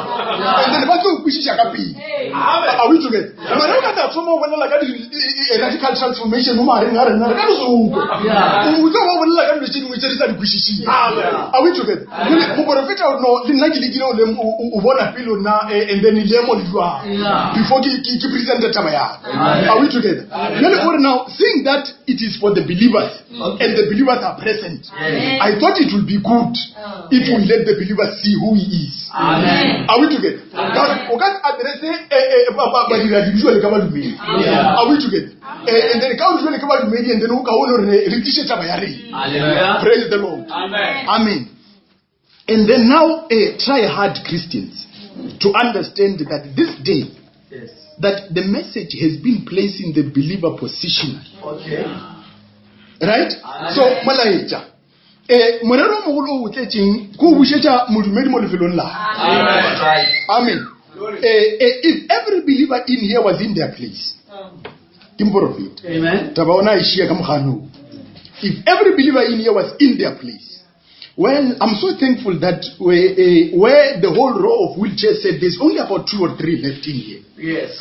and then ba tlo o kwešiša ka pele are we together mara o ka tla thoma go bolela ka di radical transformation mo magareng ga rena re ka no se ukwe o tlo ba bolela ka dilo tše dingwe tse re sa di kwešišeng are we together Jwale, moporofeta o no le nna ke lekile o lem- o- o- o bona pele o na eh, and then leemo le jwang before ke ke- ke presente taba ya ka. are we together jale o re now seeing that it is for the believers and the believers are present i thought it will be good if we let the believers see who he is Amen. are we together Ka gore o ka se addresse eh, eh, badiradibe jwale ka badumedi are we together Eh, and then ka gore jwale ke badumedi and then o kaone gore re tliše taba ya rena Hallelujah. praise the lord Amen. Amen. And then now, try hard Christians to understand that this day, Yes. that the message has been placed in the believer position. Okay. Right? So, molaetša. Eh, morero o mogolo o o tletšeng ke go bušetša modumedi mo lefelong la Amen. Right. Amen. Eh, eh, if every believer in here was in their place, ke moporofeta. Amen. Taba ona e šia ka moganong. If every believer in here was in their place, well, I'm so thankful that where the whole row of wheelchairs said there's only about 2 or 3 left in here. Yes.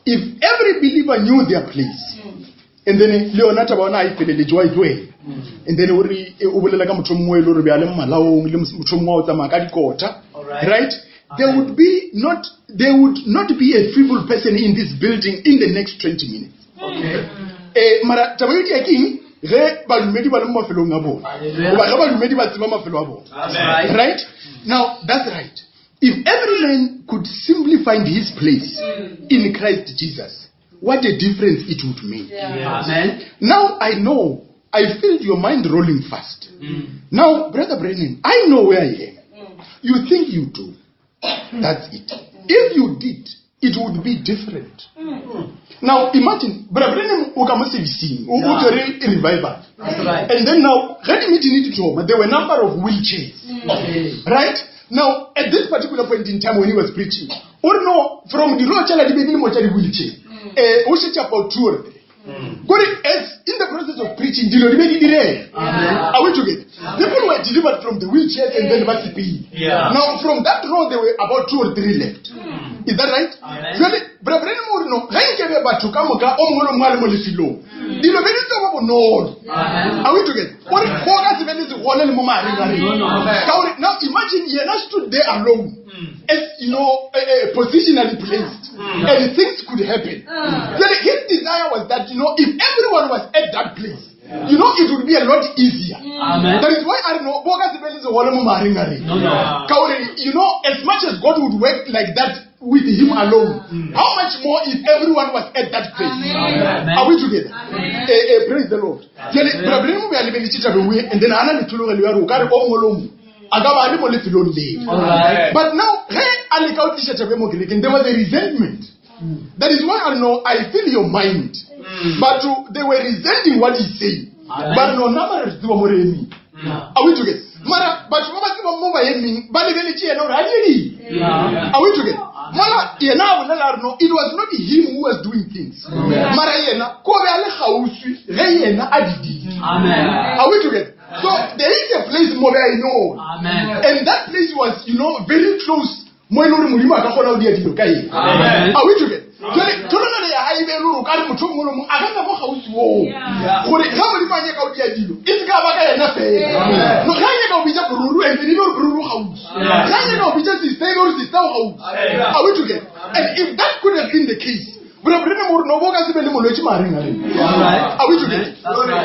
If every believer knew their place, and then le yona taba ona a e feleletše wa e tlohela. And then o re, o bolela ka motho o mongwe e le gore be a le mmalaong, le motho o mongwe wa o tsamaya ka dikota. All right. Right? There would be not, there would not be a feeble person in this building in the next 20 minutes. Okay. Mara taba e dia ke eng? Ge badumedi ba le mo mafelong a bona. Hallelujah. Goba ge badumedi ba tseba mafelo a bona. That's right. Right? Now, that's right. If every man could simply find his place in Christ Jesus, what a difference it would make. Amen. Now I know, I feel your mind rolling fast. Now, Brother Branham, I know where I am. You think you do. That's it. If you did, it would be different. Now, imagine, Brother Branham, o ka mo servicing, o tshwere revival. That's right. And then now, ge di-meeting di thoma, there were a number of wheelchairs. Okay. Right? Now, at this particular point in time when he was preaching, or no, from the road, di be di le mo tša di-wheelchair. O šetše about 2 or 3. Kore as in the process of preaching, dilo di be di direga. Amen. Are we together? People were delivered from the wheelchairs and then ba sepele. Yeah. Now, from that row, there were about 2 or 3 left. Is that right? Amen. Jwale, Bra Branham o re no, ge nke be batho ka moka, o mongwe le mongwe a le mo lefelong, dilo be di tlo ba bonolo. Amen. Are we together? O re, go ka se be le segole le mo mahareng a rena. No, no. Ka gore, now imagine yena stood there alone, as you know, positionally placed, and things could happen. Jwale, his desire was that, you know, if everyone was at that place, you know, it would be a lot easier. Amen. That is why I don't know, bo ka se be le segole mo mahareng a rena. No, no. Ka gore, you know, as much as God would work like that with him alone, how much more if everyone was at that place? Amen. Are we together? Praise the Lord. Jwale, Bra Branham o be a lebeletše taba nngwe, and then a na le thologelo ya gore o ka re o mongwe le o mongwe a ka ba a le mo lefelong leo. All right. But now, ge a leka go tliša taba e mo kerekeng, there was a resentment. That is why I know I feel your mind. But they were resenting what he's saying. Amen. But no, na mara re tseba mo re emeng. Are we together? Mara batho ba ba tsebang mo ba emeng, ba lebeletše yena gore a dire eng. Yeah. Are we together? Mara yena a bolela a re no, it was not him who was doing things. Mara yena ko be a le kgauswi ge yena a di dira. Amen. Are we together? So there is a place mo be a know. Amen. And that place was, you know, very close. Mo e le gore Modimo a ka kgona go dira dilo ka eng. Amen. Are we together? Jale tlhologelo ya gae e be e le gore o ka re motho o mongwe le mongwe a ka nna mo gausi oo gore ge Modimo a nyaka o dia dilo e se ka ba ka yena fela. No, ge a nyaka o bitsa boruru and then e be gore boruru gausi, ge a nyaka o bitsa sister e be gore sister o gausi. Are we together? And if that could have been the case, bro, re ne mo no bo ka se be le molwetši magareng a rena. Are we together?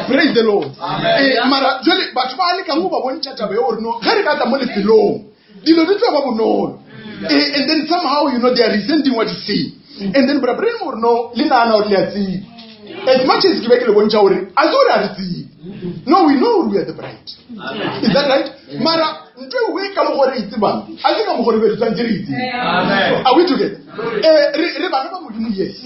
Praise the Lord. Mara jale batho ba lekang go ba bontšha taba ya gore no ge re ka tla mo lefelong dilo di tlo ba bonolo. And then somehow, you know, they are resenting what you say. And then bra Brandon gore no le nagana gore le a tseba, as much as ke be ke le bontšha gore a se gore a re tsebe. No, we know we are the bride. Is that right? Mara ntho e nngwe ka mo gore e tsebang a se ka mo gore be re tshwanetse re e tsebe. Are we together? Re bana ba Modimo, yes.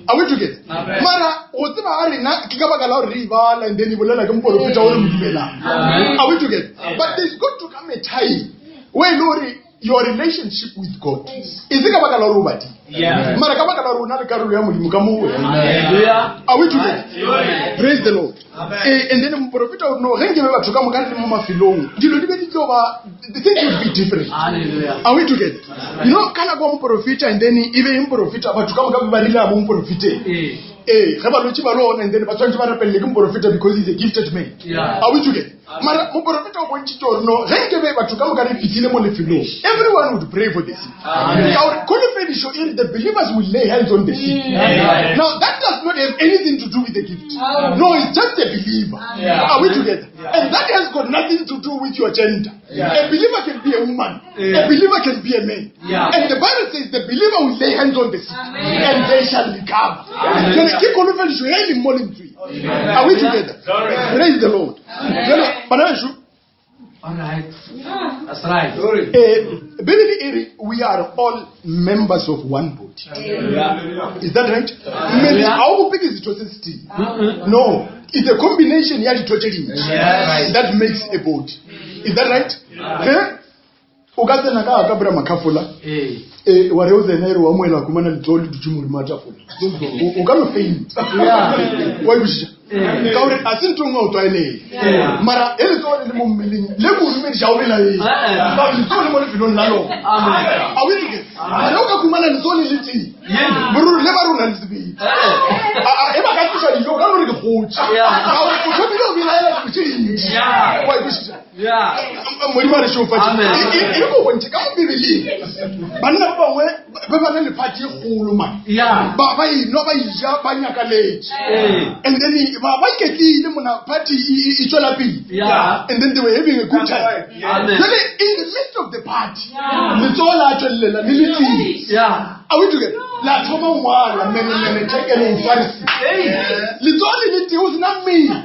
Are we together? Mara go tseba ga rena ke ka baka la gore re e bala and then e bolela ke moporofeta o re mo dumelang. Are we together? But there's got to come a time where e le gore your relationship with God e se ka baka la gore o badile, mara ka baka la gore o na le karolo ya Modimo ka mo wena. Are we together? Praise the Lord. And then moporofeta o re no ge nke be batho ka moka re le mo mafelong dilo di be di tlo ba, the things would be different. Are we together? You know, ka nako ya moporofeta and then e be e moporofeta batho ka moka be ba rile a bo moporofeteng. Ge balwetši ba le ona and then ba tshwanetse ba rapelele ke moporofeta because he's a gifted man. Are we together? Mara moporofeta o bontšhitše gore no ge nke be batho ka moka re fihlile mo lefelong, everyone would pray for the sick. Ka gore kholofedišo e re the believers will lay hands on the sick. Now that does not have anything to do with the gift. No, it's just a believer. Are we together? And that has got nothing to do with your gender. A believer can be a woman. A believer can be a man. And the Bible says the believer will lay hands on the sick and they shall recover. Jwale ke kholofedišo e leng mo lentsweng. Are we together? Praise the Lord. Jwale bana bešo, All right. That's right. Bibele e re we are all members of one body. Is that right? Mmele ga o bope ke setho se se tee. No, it's a combination ya ditho tše dintši that makes a body. Is that right? Ge o ka tsena ka bra makhafola, wa re o tsena e re wa moela khumana letsogo le dutše modimo wa tafola, o ka no faint wa ikwešiša ka gore a se ntho nngwe o tlwaeleng, mara e letsogo le le mo mmeleng le ko o dumediša o belaeng ka gore letsogo le mo lefelong la lona. A o itse mara o ka khumana letsogo le le tee boruri le ba rona le sebedi e ba ka tliša dijo o ka no re ke kgotse ka gore o thomile o belaela dilo tše dintši wa ikwešiša. Modimo a re šeofatše. E re ko bontšhe ka mo Bibeleng banna ba bangwe ba ba na le party e kgolo man, ba ba enwa ba ija ba nyakaletše and then ba ba iketlile mona, party e tswela pele and then they were having a good time. Jale in the midst of the party letsogo la tswelelela le le tee. Are we together? La thoma ngwala mene mene tekelo farisi letsogo le le tee o sena mmele.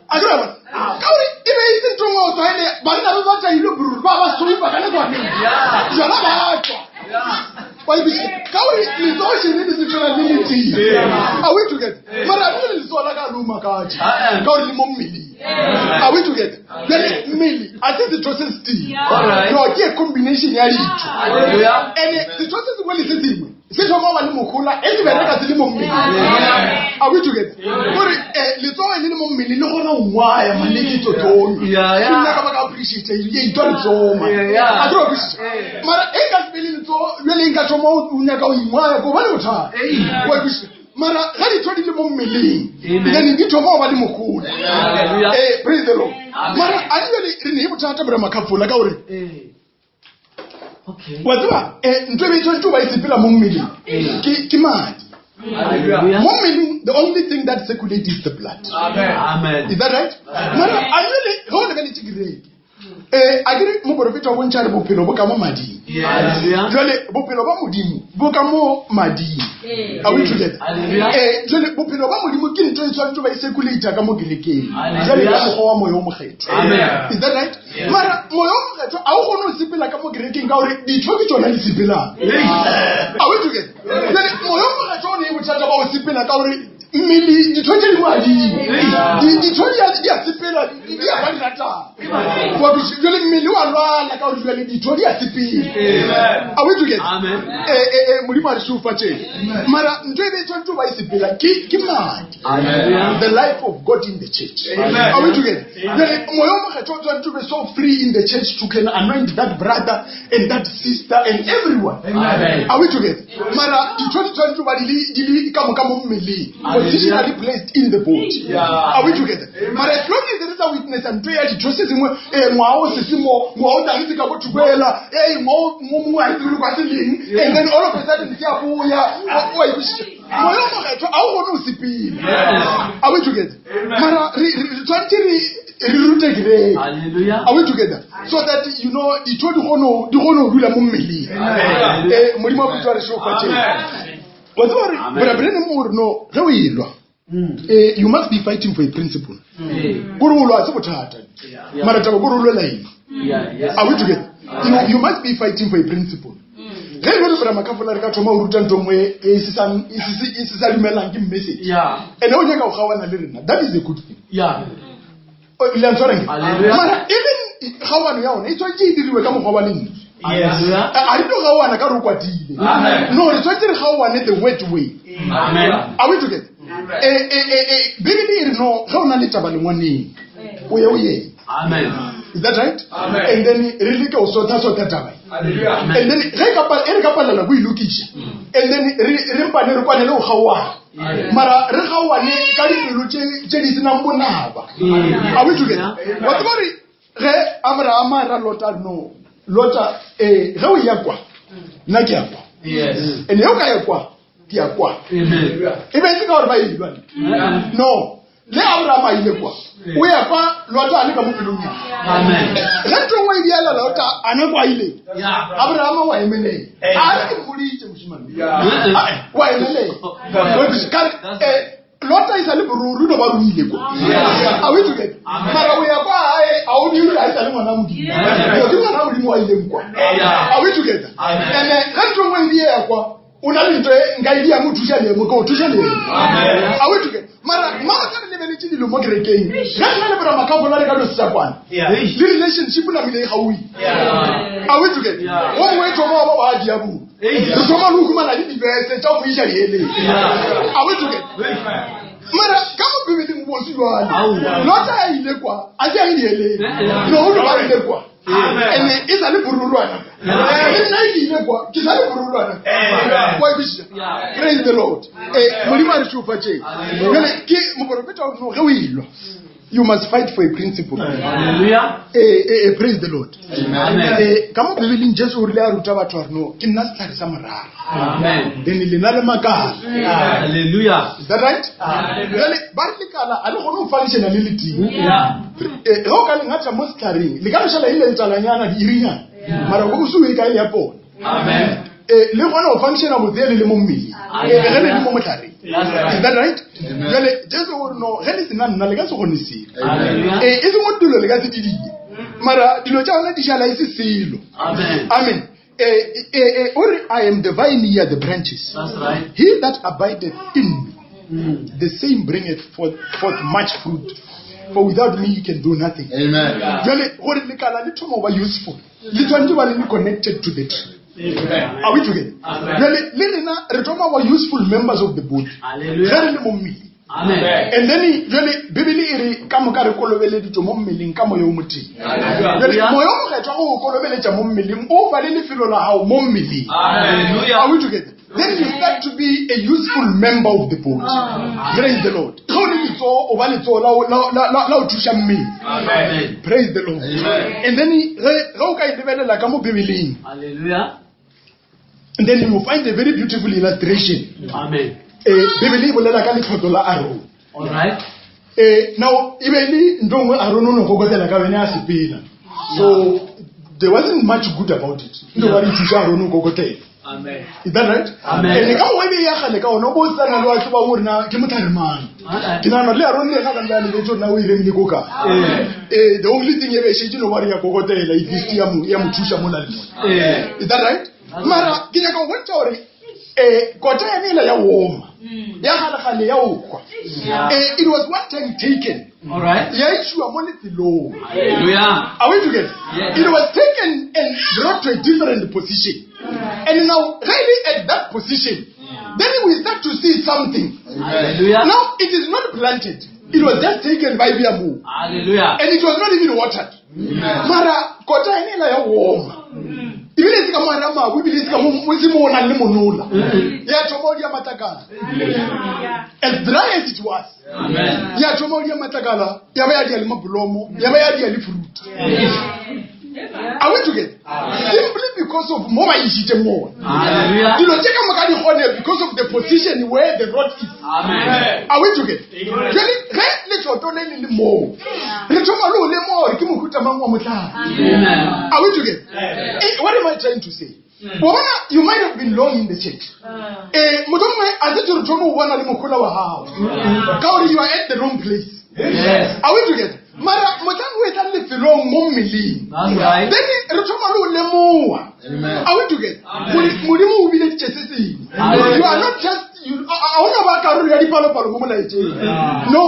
A ke ra bona ka gore e be e se ntho ngwe o tlwaele banna ba ba taile bruru ba ba soipa ka lekwaneng jona ba tswa wa ebise ka gore letsogo shene le se tshwana le le tee. Are we together? Mara a le letsogo la ka le o makatše ka gore le mo mmeleng. Are we together? Jale mmele a se setho se se tee. No, ke a combination ya ditho and setho se sengwe le se sengwe se thoma go ba le mohola e se bereka se le mo mmeleng. Are we together? Gore letsogo le le mo mmeleng le gona go ngwaya mane ke tsotsonyo ke nna ka ba ka appreciate ye itwa letsogo man. A ke appreciate mara e ka se be le letsogo bjale nka thoma o nyaka go ingwaya ko ba le bothata wa ikwešiša mara ge ditho di le mo mmeleng then di thoma go ba le mohola. Praise the Lord. Mara a di bjale re ne e bothata bora makhafola ka gore wa tseba ntho e be e tshwanetse go ba e sepela mo mmeleng ke madi. Mo mmeleng the only thing that circulates is the blood. Amen. Is that right? Mara a jale ge o lebeletse kereke, a kere moporofeta wa bontšha re bophelo bo ka mo mading. Jale bophelo ba Modimo bo ka mo mading. Are we together? Jale bophelo ba Modimo ke ntho e tshwanetse ba e circulate ka mo kerekeng jale ka mokgwa wa moya o mokgethwa. Is that right? Mara moya o mokgethwa a o kgone go sepela ka mo kerekeng ka gore ditho ke tsona di sepelang. Are we together? Jale moya o mokgethwa o ne e bothata ba go sepela ka gore mmele ditho Ditho tše dingwe ga di Ditho di a di a sepela, di di a ba di ratang. Wa kwešiša? Jwale mmele wa lwala ka gore jwale ditho di a sepela. Are we together? Amen. Eh, eh, eh, Modimo a re šeofatšeng. Mara ntho e be e tshwanetse go ba e sepela ke ke madi. Hallelujah. The life of God in the church. Amen. Are we together? Jwale, moya o mokgethwa o tshwanetse o be so free in the church to can anoint that brother and that sister and everyone. Amen. Are we together? Mara ditho di tshwanetse go ba di le di le ka moka mo mmeleng. Positionally placed in the body. Are we together? Mara as long as there is a witness ntho ya ditho se sengwe eh ngwao se se mo ngwao tla itse ka go thubela eh ngwao mo mongwe a itse le kwa se leng and then all of a sudden se a boya o a ikwisisa. Moya o mokgethwa a o kgone go sepela. Are we together? Mara re re re tshwanetse re re rute kereke. Hallelujah. Are we together? So that you know ditho di kgone ho- di kgone ho dula mo mmeleng. Eh Modimo a putswa re šeofatšeng. Wa tseba gore Amen. Bra Branham o re no ge o elwa eh you must be fighting for a principle. Hey. Kore o lwa se bothata. Yeah. Mara taba kore o lwela eng? Yeah, yes. Are we together? You must be fighting for a principle. Ge e le gore Bra Makafola re ka thoma go ruta ntho nngwe e se sa e se e se sa dumelang ke message. Yeah. And o nyaka go kgaoana le rena. That is a good thing. Yeah. O, le a ntshwara nke? Hallelujah. Mara even kgaoano ya ona e tshwanetse e diriwe ka mokgwa wa lentswe. Hallelujah. A re tlo kgaoana ka re o kwatile. Amen. No, re tshwanetse re kgaoane the wet way. Amen. Are we together? Eh, eh, eh, eh, Bibele e re no, ge o na le taba le ngwaneng, o ye o yena. Amen. Is that right? Amen. And then re leke go sotha-sotha taba e. Hallelujah. And then ge e ka pa- e re ka palela ko e lokiša. And then re re mpane re kwane le go kgaoana. Mara re kgaoane ka dipelo tše tše di senang bonaba. Are we together? Wa tseba gore ge Abraham a ra Lota no, Lota eh ge o ya kwa, nna ke ya kwa. Yes. And ge o ka ya kwa, ke ya kwa. Amen. E be e se ka gore ba elwa. No, le Abraham a ile kwa. O ya kwa Lota a le ka mo pelong ya. Amen. Ge ntho e nngwe e diela Lota a ne kwa ile. Yeah. Abraham wa emelela. A re ke mmoditse moshimane. Ah, eh, Wa emelela. Ka re, eh, Lota e sa le bororo no ba ruile kwa. Are we together? Mara o ya kwa hae a o dire ha e sa le ngwana wa Modimo. No, ke ngwana wa Modimo wa ileng kwa. Yeah. Are we together? Amen. And eh, ge ntho e nngwe e diega kwa o na le ntho e nka e dia mo thuša le emo ke o thuša le emo. Are we together? Mara mma o tla re lebeletse dilo mo kerekeng. Ge re na le bora makafola re ka no se sa kwana. Le relationship namile e gauhi. Are we together? Yeah. O mongwe e thoma wa ba wa diabolo. Hey. Re thoma le go humana le dibese tša go mo iša diheleng. Are we together? Mara ka mo Bibeleng bo se jwalo. Aowa. Lota a ile kwa, a se a ye diheleng. Eh, eh. No, o no ba ile kwa. Amen. And e sa le bororwana. Le nna ke ile kwa, ke sa le bororwana. Amen. Wa kwešiša? Yeah. Praise the Lord. Eh, Modimo a re šeofatšeng. Jwale ke moporofeta o re no ge o elwa, you must fight for a principle. Hallelujah. Eh, eh, eh, praise the Lord. Amen. Eh, ka mo Bibeleng Jesu o rile a ruta batho a re no, ke nna setlhare sa morara. Amen. Then lena le makala. Hallelujah. Is that right? Jwale ba re lekala a le kgone go functiona le le tee. Yeah. Eh, ge o ka le ngatha mo setlhareng le ka no šala e le letalanyana diirinyana mara o se o e kae le ya pona Amen. Eh, le kgona go functiona botse le le mo mmeleng Eh, ge le le mo motlhareng That's Is that right? Jwale Jesu o re no ge le sena nna le ka se kgone selo. Hallelujah. Eh, e sengwe dilo le ka se di die. Mara dilo tša gona di šala e se selo. Amen. Amen. Eh, eh, eh, o re I am the vine, ye are the branches. That's right. He that abideth in me, the same bringeth forth much fruit. For without me you can do nothing. Amen. Jwale gore lekala le thoma go ba useful, le tshwanetse ba le le connected to the tree. Are we together? Amen. Jwale le rena re thoma go ba useful members of the body. Ge Hallelujah. re le mo mmeleng. Amen. And then jwale Bibele e re ka moka re kolobeleditswe mo mmeleng ka moya o motee. Jwale moya o mokgethwa go o kolobeletša mo mmeleng o fa le lefelo la gago mo mmeleng. Hallelujah. Are we together? Then you start to be a useful member of the body. Praise the Lord. Ge o le letsogo, o ba letsogo la go thuša mmele. Amen. Praise the Lord. And then ge o ka e lebelela ka mo Bibeleng, Hallelujah. and then you will find a very beautiful illustration. Amen. Eh, Bibele e bolela ka letlotlo la Aaron. All right. Eh, now e be le ntho e nngwe Aaron o no kokotela ka yone a sepela. So there wasn't much good about it. Ntho ba re thuša Aaron o kokotela. Amen. Is that right? Amen. And ka gongwe e be ya kgale ka ona o bo o tsena le wa tseba gore na ke motlhare mang. Uh-uh. Ke nagana le Aaron le ena ka nna a lebetse gore na o e remile ko kae. Eh. Eh, the only thing e be e šetše no ba re ya kokotela at least ya mo thuša mola le mola. Eh. Is that right? Mara ke nyaka go bontšha gore eh kota yane ela ya oma. Ya kgalekgale ya o hwa. It was one time taken. All right. Ya išiwa mo lefelong. Hallelujah. Are we together? Yes. It was taken and brought to a different position. And now, really at that position, then we start to see something. Hallelujah. Now, it is not planted. It was just taken by Biamu. Hallelujah. And it was not even watered. Mara, kota ene la ya woma. Ebile e se ka moara mabu, ebile e se ka mo se mo o nang le monola. Ya thoma ho dia matlakala. As dry as it was. Amen. Ya thoma ho dia matlakala, ya ba ya dia le mabolomo, ya ba ya dia le fruit. Are we together? Simply because of mo ba išitše mona. Hallelujah. Dilo tše ka moka di kgone because of the position where the rod is. Amen. Are we together? Jwale ge letlotlo le le le moo, re thoma le ho lemoha hore ke mohuta mang wa mohlare. Amen. Are we together? What am I trying to say? Wa bona, you might have been long in the church. Mohlomongwe a se re thome ho bona le mohola wa hao. Ka hore you are at the wrong place. Yes. Are we together? Mara mohlang o etlang lefelong mo mmeleng. That's right. Then re thoma le ho lemoha. Are we together? Modimo o bileditše se sengwe. Amen. You are not just you a hona ba karolo ya dipalopalo mo molaetšeng. No.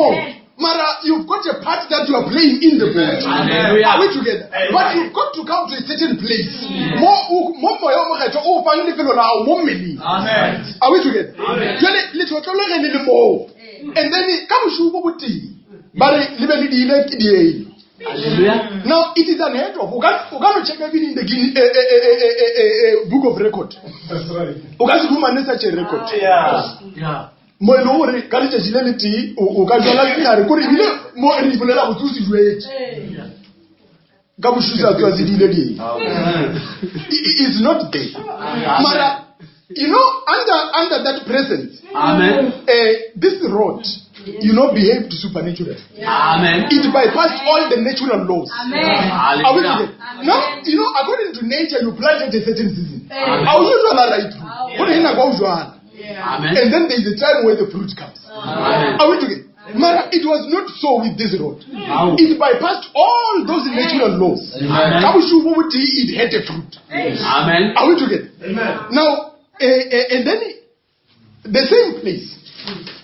Mara, you've got a part that you are playing in the boat. Hallelujah. Are we together? But you've got to come to a certain place. Mo mo moya o mokgethwa o fang lefelo la hao mo mmeleng. That's right. Are we together? Jwale letlotlo le ge le le moo. And then ka boshigo bo botee ba re le be le diile ke dieng. Hallelujah. Now it is unheard of. O ka no check even in the Guinness, book of record. That's right. O ka se fumane such a record. Yeah. Yeah. Mo e leng gore ka letšatši le le tee o ka jwala sehlare kore ebile mo re ipolela botse o se jwetse. Ka boshigo sa tsoa se diile dieng. It's not there. Mara, you know, under that presence, Amen. this rod, you know, behaved supernaturally. Amen. It bypassed all the natural laws. Are we Hallelujah. together? Now, you know, according to nature, you plant at a certain season. How you jwala right through? Gore e nako ha o jwala. Amen. And then there is a time where the fruit comes. Amen. Are we together? Mara, it was not so with this rod. How? It bypassed all those natural laws. Amen. Ka boshigo bo botee, it had a fruit. Amen. Are we together? Amen. Now, and then the same place,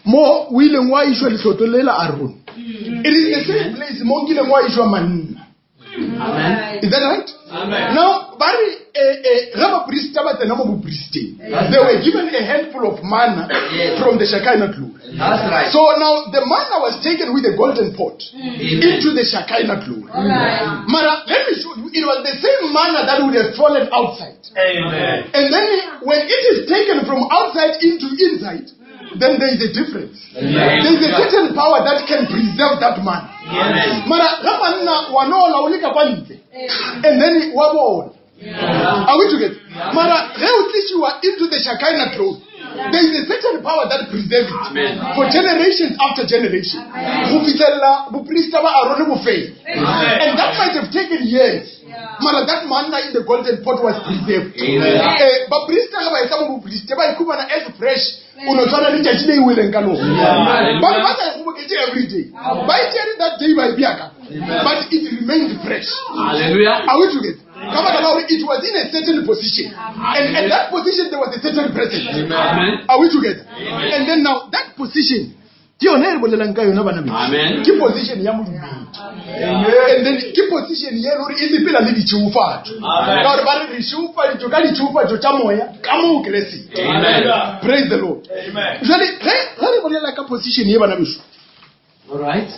mo o ileng wa išwa letlotlo le la Aaron. It is the same place mo nkileng wa išwa manna. Amen. Is that right? Amen. Now, ba re, ge baprista ba tsena mo bopristeng, they were given a handful of manna Yes. from the Shekinah glory. That's right. So now the manna was taken with a golden pot into the Shekinah glory. Mara, let me show you, it was the same manna that would have fallen outside. Amen. And then when it is taken from outside into inside, then there is a difference. There is a certain power that can preserve that manna. Amen. Mara, ge manna wa no laole ka kwa ntle, and then wa bona. Are we together? Mara, ge o tlišiwa into the Shekinah throne, there is a certain power that preserves it Amen. for generations after generation. Go fihlella boprista ba Aaron bo fela. And that might have taken years. Mara, that manna in the golden pot was preserved. Amen. Baprista ge ba etla mo boprista, ba ikhumana as fresh. O no tshwana le tšatši le e weleng ka lona. Batho ba sa e kgoboketše every day. Ba e tšere that day ba e bea ka. But it remained fresh. Hallelujah. Are we together? Ka baka la hore it was in a certain position. And at that position there was a certain presence. Amen. Are we together? And then now that position, ke yona e re bolelang ka yona bana beso. Amen. Ke position ya modumedi. And then ke position ye e le hore e sepela le ditšheofatšo. Amen. Ka hore ba re re šeofaditšwe ka ditšheofatšo tša moya ka mo Keresete. Amen. Praise the Lord. Amen. Jwale ge re bolela ka position ye bana beso, All right.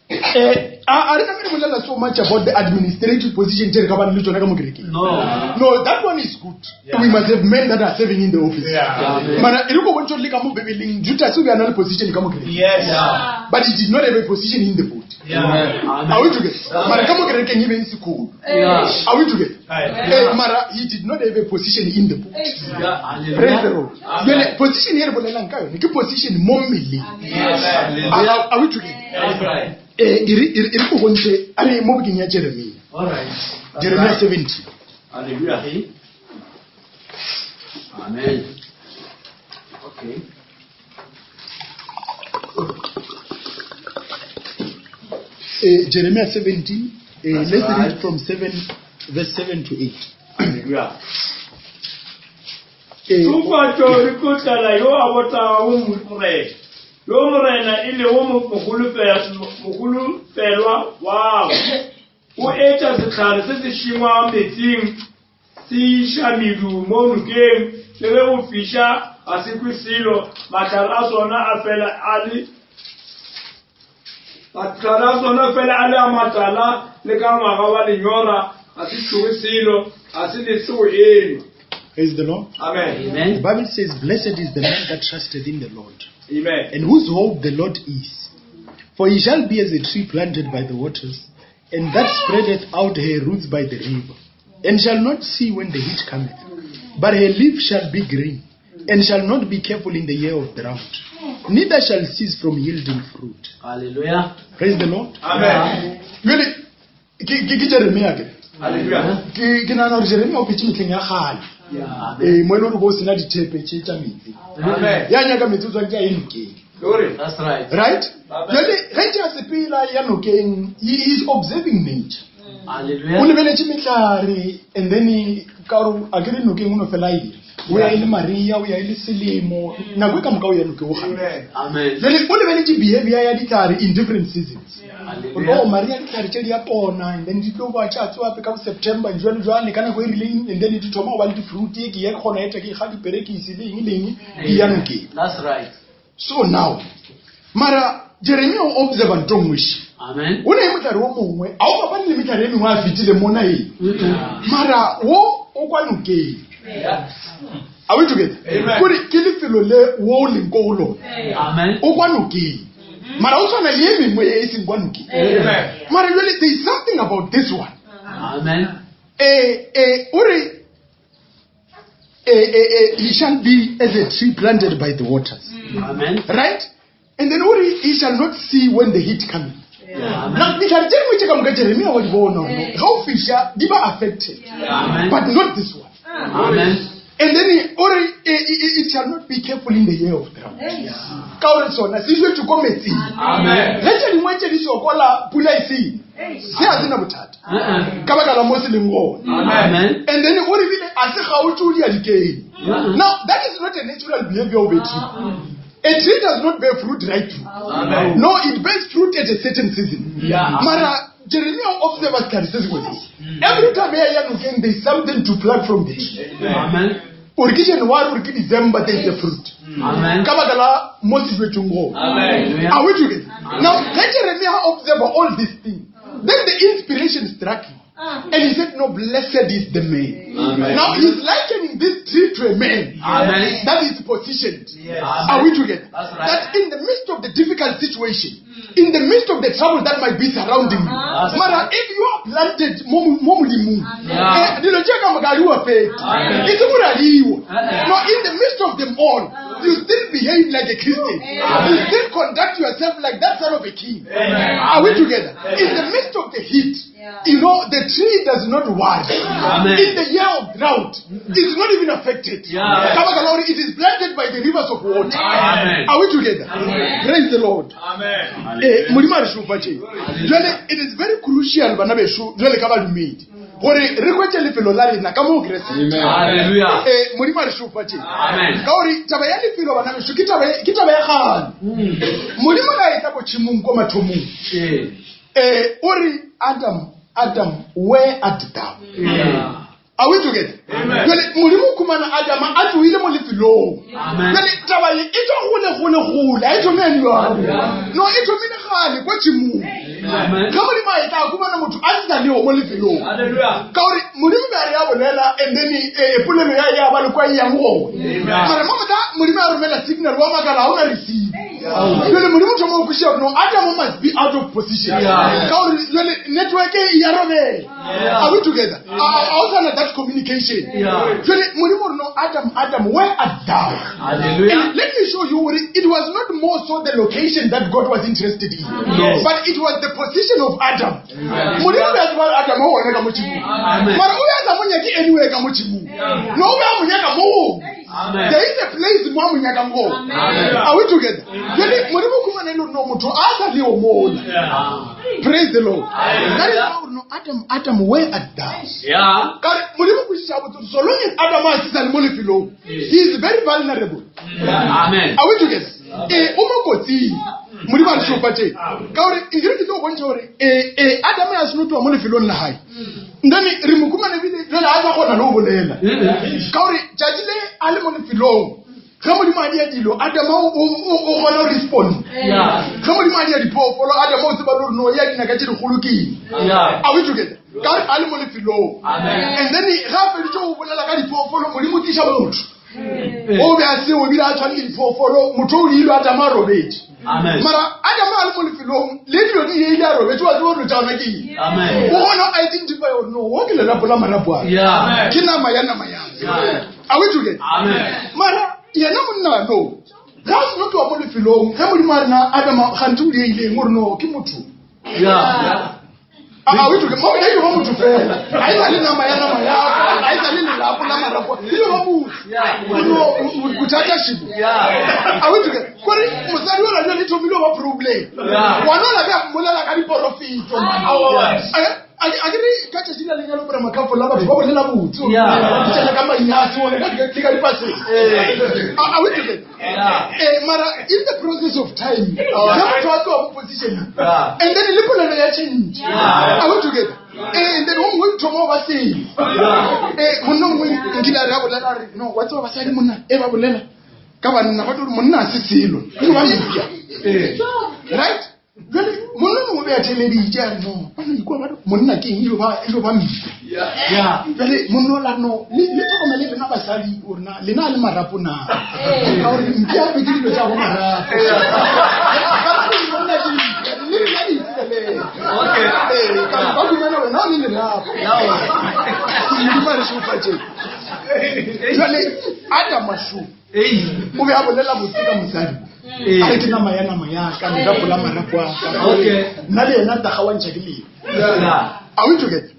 A re name re bolela so much about the administrative position tše re ka bang le tsona ka mo kerekeng. No. No, that one is good. We must have men that are serving in the office. Yeah. Mara, e re ko bontshe hore le ka mo Bibeleng, Judas o be a na le position ka mo kerekeng. Yes. But he did not have a position in the boat. Yeah. Are we together? Mara, ka mo kerekeng e be e se cool. Yeah. Are we together? Right. Mara, he did not have a position in the boat. Yeah. Praise the Hallelujah. Lord. Jwale, position e re bolelang ka yone ke position mo mmeleng. Yes. Are we together? That's right. E re ko bontshe, a re mo bukeng ya Jeremia. All right. Jeremia 17. Hallelujah. Okay. Amen. Okay. Jeremiah 17, That's let's right. read from 7, verse 7 to 8. Hallelujah. Ee, Tšhofatšo le tlotlala yo a botago Morena, yo Morena e lego mogolofelwa wagwe. O etša sehlare se se šengwago metsing, se iša medu mo nokeng, le ge go fiša ga se kwe selo, mahlare a sona a fela a le mahlare a sona fela a le a matala, le ka ngwaga wa lenyora ga se tšhoge selo, ga se lese go enwa. Praise the Lord. Amen. Amen. The Bible says, Blessed is the man that trusted in the Lord, Amen. and whose hope the Lord is. For he shall be as a tree planted by the waters, and that spreadeth out her roots by the river, and shall not see when the heat cometh. But her leaf shall be green, and shall not be careful in the year of drought, neither shall cease from yielding fruit. Hallelujah. Praise the Lord. Amen. Jwale, ke Jeremia ke. Hallelujah. Ke nahana hore Jeremia o phetse mehleng ya kgale. Amen. Ee, mo e le hore bo sena dithepe tše tša metsi. Amen. Ya nyaka metsi o tshwanetse a ye nokeng. Glory. That's right. Right? Amen. Jwale ge ntse a sepela ya nokeng, he is observing nature. O Hallelujah. lebeletše mehlare and then ka gore a ke re nokeng o no fela a ile. O ya e le maria, o ya e le selemo, nako e ka moka o ya nokeng o gana. Amen. Amen. Jwale o lebeletše behavior ya ditlhare in different seasons. Gore, oh Hallelujah. maria ditlhare tše di a pona and then di tlo ba tša tsoape ka bo September jwale jwale ka nako e rileng and then di thoma go ba le di-fruit ke ye ke kgona eta ke ga diperekisi le eng le eng di ya nokeng. That's right. So now, mara Jeremia o observa ntho nngwe še. Amen. O ne e motlhare o mongwe, a o fapane le metlhare e mengwe a fetile mo naheng. Mara wo o kwa nokeng. Are we together? Amen. Kore ke lefelo le wo o leng ko go lona. Amen. O kwa nokeng. Mara o tshwana le e mengwe e e seng kwa nokeng. Amen. Mara jwale there is something about this one. Amen. O re, he shall be as a tree planted by the waters. Amen. Right? And then o re, he shall not see when the heat cometh. Amen. Now, ditlhare tše dingwe tše ka moka Jeremia wa di bona gore ga o fiša di ba affected. Amen. But not this one. Amen. And then o re, it shall not be careful in the year of drought. Ka gore sona se jwetšwe ko metsing. Amen. Ge tše dingwe tše di sokola pula e sena, se a sena bothata. Uh-uh. Ka baka la mo se leng gona. Amen. And then o re bile a se kgaotse o dia dikeng. Now, that is not a natural behavior of a tree. A tree does not bear fruit right through. Amen. No, it bears fruit at a certain season. Yeah. Mara, Jeremiah observes sehlare se sengwe se. Every time ya ya nokeng, there is something to pluck from the tree. Amen. Or ke January, or ke December, there is a fruit. Amen. Ka baka la mo se jwetsweng gona. Amen. Are we together? Now, let Jeremiah observe all these things. Then the inspiration struck him. And he said, no, blessed is the man. Amen. Now he's likening this tree to a man. Amen. That is positioned. Amen. Are we together? That's right. That in the midst of the difficult situation, in the midst of the trouble that might be surrounding you, That's Mara, if you are planted mo mo Modimong, Yeah. dilo tše ka moka di o affect. Amen. E se gore a di iwa. Amen. No, in the midst of them all, you still behave like a Christian. You still conduct yourself like that son of a king. Are we together? In the midst of the heat, you know, the tree does not worry. Amen. In the year of drought, it's not even affected. Yeah. Ka baka la hore it is planted by the rivers of water. Amen. Are we together? Praise the Lord. Amen. Modimo a re šofatšeng. Jwale, it is very crucial, bana bešo, jwale ka badumedi, gore re hwetše lefelo la rena ka mo Kreste. Hallelujah. Modimo a re šofatšeng. Amen. Ka gore taba ya lefelo, bana bešo, ke taba ya kgale. Modimo ga a etla ko tšhemong ko mathomong. O re, Adam, Adam, where art thou? Yeah. Are we together? Amen. Jwale, Modimo o khumana Adam a tlohile mo lefelong. Amen. Jwale, taba ye e tswa gole, gole, gole. Ha e thome ya jwang. No, e thomile kgale kwa tšhemong. Amen. Ge Modimo a etla a khumana motho a se na leo mo lefelong. Hallelujah. Ka gore Modimo be a re a bolela, and then, polelo ya ya ba le kwa e yang gona. Mara mo motha Modimo a romela signal wa makala ha ona receive. Jwale Modimo o thoma go kwešiša gore no, Adam must be out of position. Yeah. Ka gore jwale network e ya robela. Yeah. Are we together? A o sana that communication. Yeah. Jwale Modimo o re no, Adam, Adam, where art thou? Hallelujah. And let me show you, it was not more so the location that God was interested in, Yes. but it was the position of Adam. Amen. Modimo o be a tseba gore Adam o gona ka mo tšhemong. Amen. Mara o be a sa mo nyake anywhere ka mo tšhemong. No, o be a mo nyaka moo. There is a place mo a mo nyakang gona. Are we together? Jale Modimo o khumane le gore no motho a sa leo mola. Praise the Lord. That is why no Adam, Adam, where art thou? Yeah. Ka re Modimo o kwešiša botse gore so long as Adam a se sa le mo lefelong, he is very vulnerable. Amen. Are we together? Ee, o mo kotsing. Modimo a re šofatšeng. Ka gore nkere ke tlo go bontšha gore ee, ee, Adam a seno tloga mo lefelong la gae. Then re mo khumane ebile jwale a sa kgona le go bolela. Ka gore tšatši le a le mo lefelong, ge Modimo a dia dilo, Adama o kgona go respond. Yeah. Ge Modimo a dia diphoofolo, Adama o tseba le gore no ya dinaka tše dikgolo ke eng. Yeah. Are we together? Ka gore a le mo lefelong. Amen. And then ge a feditše go bolela ka diphoofolo, Modimo o tliša motho. O be a seo ebile a tshwane le diphoofolo, motho o ile Adama a robetše. Amen. Mara Adama a le mo lefelong, le dilo di ile a robetše, wa tseba gore dilo tša gona ke eng. Amen. O kgona go identify gore no, wo ke lerapo la marapo a ka. Yeah. Ke nama ya nama ya ka. Yeah. Are we together? Amen. Mara yena monna no, ge a seno tloga mo lefelong, ge Modimo a rena Adama gantsi o diehileng, o re no, ke motho. Yeah. A we together? Mo e ba motho fela. A e sa le nama ya nama ya ka, a e sa le lerapo la marapo. E ba motho. Yeah. No, bothata shibo. Yeah. A we together? Kore mosadi o la jwale e thomile ho ba problem. Yeah. Ngwana o la be a mmolela ka diporofeto. Yeah. A ke re ka tšatši la lenyalo gore makafo la batho ba bolela botse. Yeah. Ba bitšana ka mainatse one ka le ka dipaseng. A we together? Yeah. Eh, mara in the process of time, ge motho a tloga mo position, Yeah. and then le polelo ya change. Yeah. Are we together? Eh, and then o mongwe thoma go ba selo. Yeah. Eh, monna o mongwe nkile a re a bolela a re, no, wa tseba basadi monna, e ba bolela ka banna, ba tlo re monna ha se selo, ke ba mpša. Eh. Right? Jwale monna o mongwe o be a theeleditše a re, no, bana ikwa ba re monna ke eng, e lo ba mpša. Yeah. Jwale monna o la re, no, le tlhokomele lena basadi gore na lena le marapo na. Ka gore mpša ke dilo tša bo marapo. Ba re monna ke mpša, le lena le itsebelele. Okay. Ee, ka ba fumana gore na o le lerapo. Modimo a re šegofatšeng. Jwale Adama šo Ei. o be a bolela botse ka mosadi. A re ke nama ya nama ya ka, lerapo la marapo a ka. Okay. Nna le yena taga wa ntšha ke leo. Yeah. Are we together?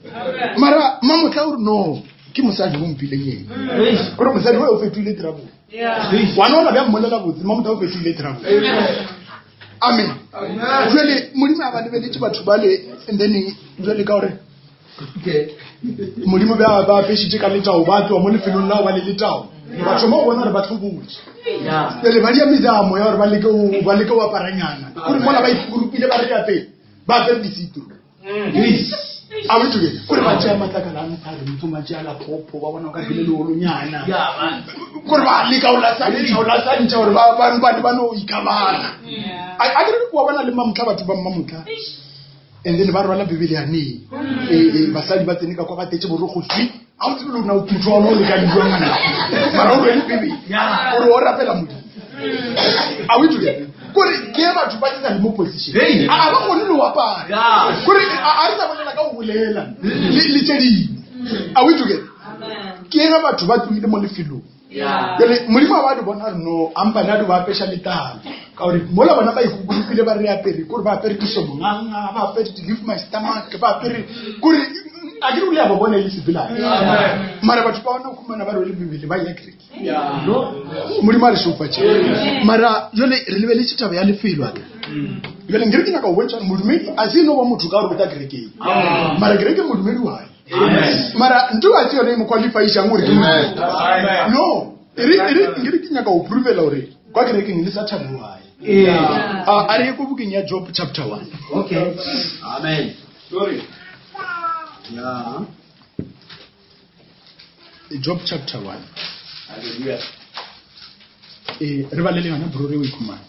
Mara mamotla o re no, ke mosadi o mphileng ena. Ei. Kore mosadi o fetohile trouble. Ei. Ngwana ona be a mmolela botse, mamotla o fetohile trouble. Amen. Jwale Modimo a ba lebeletše batho bale, and then jwale ka gore Okay. Modimo be a ba apešitše ka letao, ba tloga mo lefelong la go ba le letao. Ba thoma go bona gore ba hlobotse. Yeah. Pele ba dia mezamo ya gore ba leke go ba leke go aparanyana. Kore mola ba ikukurupile ba re ya pele, ba apere disito. Ei. A we together? Kore ba tšea matlakala a methare, motho ba tšea la phopho, ba bona o ka pele leolonyana. Yeah, man. Kore ba leka go lasantšha, go lasantšha gore ba no ikabana. A ke re wa bona le mamotla batho ba mmamotla. And then ba rwala Bibele ya neng. Ee, basadi ba tsene ka kwa ba tetse borokgo tswi. Ha o tsebe le hore na o motho wa ona o lekane jwang ngwana. Mara o rwele Bibele. Gore o rapela Modimo. Are we together? Kore ke batho ba sa le mo position. Hey. A ba kgone le ho apara. Yeah. Kore a re sa bolela ka ho bolela le tse ding. Are we together? Ke ge batho ba tlohile mo lefelong. Yeah. Jwale Modimo a ba di bona re no, a mpa ne a di ba apeša letalo. Ka gore mola bona ba ikukurupile ba re apere, kore ba apere disomonganga, ba apere di-leave my stomach, ba apere kore a ke re o le ya ba bona e le sebelane. Mara batho ba bona o khumana ba rwele Bibele ba ya kereke. Yeah. Modimo a re šegofatše. Mara jwale re lebeletše taba ya lefelo a ke. Jwale nkere ke nyaka go bontšha gore modumedi a se no ba motho ka gore o tla kerekeng. Mara kereke modumedi wa ye. Mara ntho a se yone e mo qualify-išang gore ke modumedi. No, e re nkere ke nyaka go provela gore kwa kerekeng le Sathane wa ye. Yeah. A re ye ko bukeng ya Job chapter 1. Okay. Amen. Sorry. Yeah. Job chapter 1. Hallelujah. Re balele yona bro re o e khumana.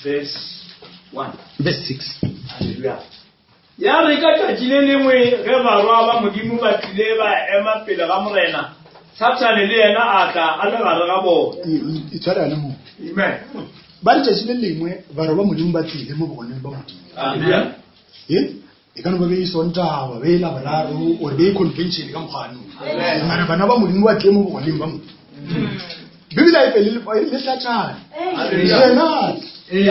Verse 1. Verse 6. Hallelujah. Ya re ka tšatši le lengwe ge barwa ba Modimo ba tlile ba ema pele ga Morena, Sathane le yena a tla a le gare ga bona. E tshware yona moo. Amen. Ba re tšatši le lengwe barwa ba Modimo ba tlile mo bogoneng ba Modimo. Hallelujah. E ka no ba be e Sontaga, ba be e Laboraro, or be e convention ka mokgwa ano. Mara bana ba Modimo ba tlile mo bogoneng ba Modimo. Bibele ha e fele le fa, e re le Sathane. Hallelujah. Yena. Eh.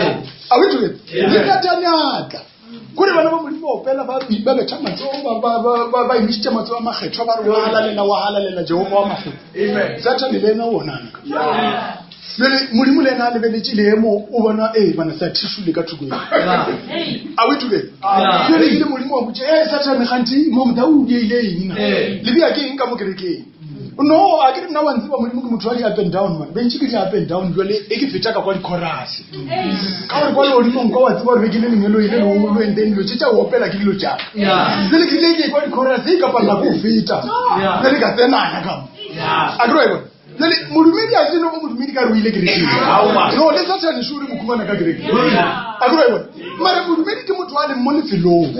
Are we together? Le Sathane a tla. Kore bana ba Modimo ba opela ba ba betha matsogo ba ba ba ba ba emišitše matsogo a makgethwa ba re wa halalela wa halalela Jehova wa makgotla. Sathane le ena o onana. Jale Modimo le ena a lebeletše leemo o bona ee bana sa tissue le ka thoko eo. A we together? Jale ile Modimo wa botša ee Sathane kganthi mo motha o diile eng na? Le bea ke eng ka mo kerekeng? No, a ke re nna wa ntseba Modimo ke motho wa di up and down man. Bentši ke di up and down jwale e ke feta ka kwa di-chorus. Ka gore kwa legodimong kwa wa tseba gore be ke le lengeloi le legolo and then dilo tše tša go opela ke dilo tša ka. Jwale ke ile ke kwa di-chorus e ka palela ko feta. Jwale ka tsenana ka mo. A ke re wa e bona? Jwale modumedi a tsene o modumedi ka re o ile kerekeng. No, le Sathane šo re mo khumana ka kerekeng. A ke re wa e bona? Mara modumedi ke motho a leng mo lefelong.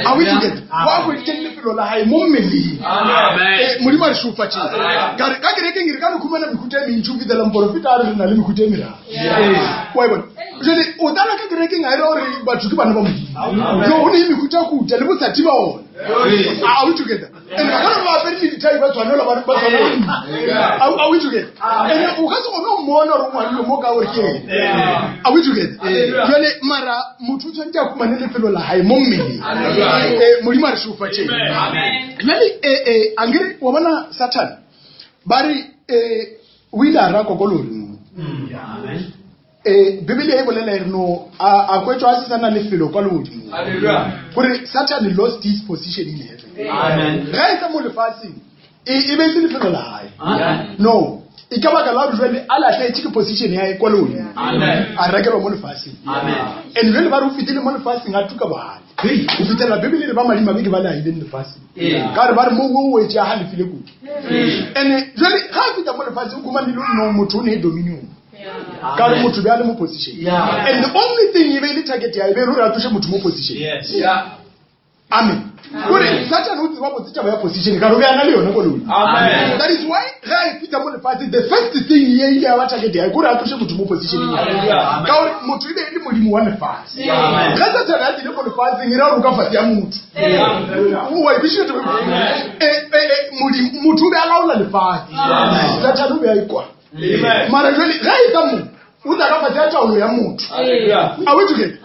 Are we together? Wa hweditše lefelo la gae mo mmeleng. Eh, Modimo a re šofatšeng. Ka re ka kerekeng re ka no khumana mehuta e mentši o fitela moporofeta a re re na le mehuta e meraro. Wa e bona? Jwale o tsena ka kerekeng a e re gore batho ke bana ba Modimo. No, go ne mehutahuta le botsatsi ba ona. Are we together? And ba ka no ba apere le dithai ba tshwanelwa ba ba tshwanelwa. Are we together? And o ka se kgone go mmona gore o ngwadilwe mo ka gore ke ene. Are we together? Jwale mara motho o tshwanetse a khumane lefelo la hae mo mmeleng. Eh, Modimo a re šofatšeng. Jwale eh eh ankere wa bona Satan ba re eh o ile a rakwa ko legodimong. Eh, Bibele e bolela e re no a a kwetšwa a se sa na lefelo kwa legodimong. Gore Satan lost his position in heaven. Ge e tla mo lefatsheng e e be e se lefelo la hae. No, e ka baka la gore jwale a lahletše ke position ya hae kwa legodimong. A rekelwa mo lefatsheng. And jwale ba re o fetile mo lefatsheng a tuka bogale. Go fihlela Bibele e re ba madimabe ke ba le ahileng lefatsheng. Ka gore ba re mo o wetše a halefile kudu. And jwale ga a fihla mo lefatsheng o khumane le no motho o ne dominion. Ka gore motho be a le mo position. And the only thing e be e le target ya e be e le gore a tloše motho mo position. Amen. Gore Satan o tseba botse taba ya position ka gore o be a na le yone ko legodimo. That is why ge a e fihla mo lefatsheng the first thing ye ile ya ba target ya gore a tloše motho mo position ya. Ka gore motho e be e le modimo wa lefatshe. Ge Satan a tlile mo lefatsheng e ra gore o ka fase ya motho. O wa e kwešiša taba e? Eh, eh, eh, modimo motho o be a laola lefatshe. Satan o be a ikwa. Mara jwale ge e tla mo o tla ka fase ya taolo ya motho. Are we together?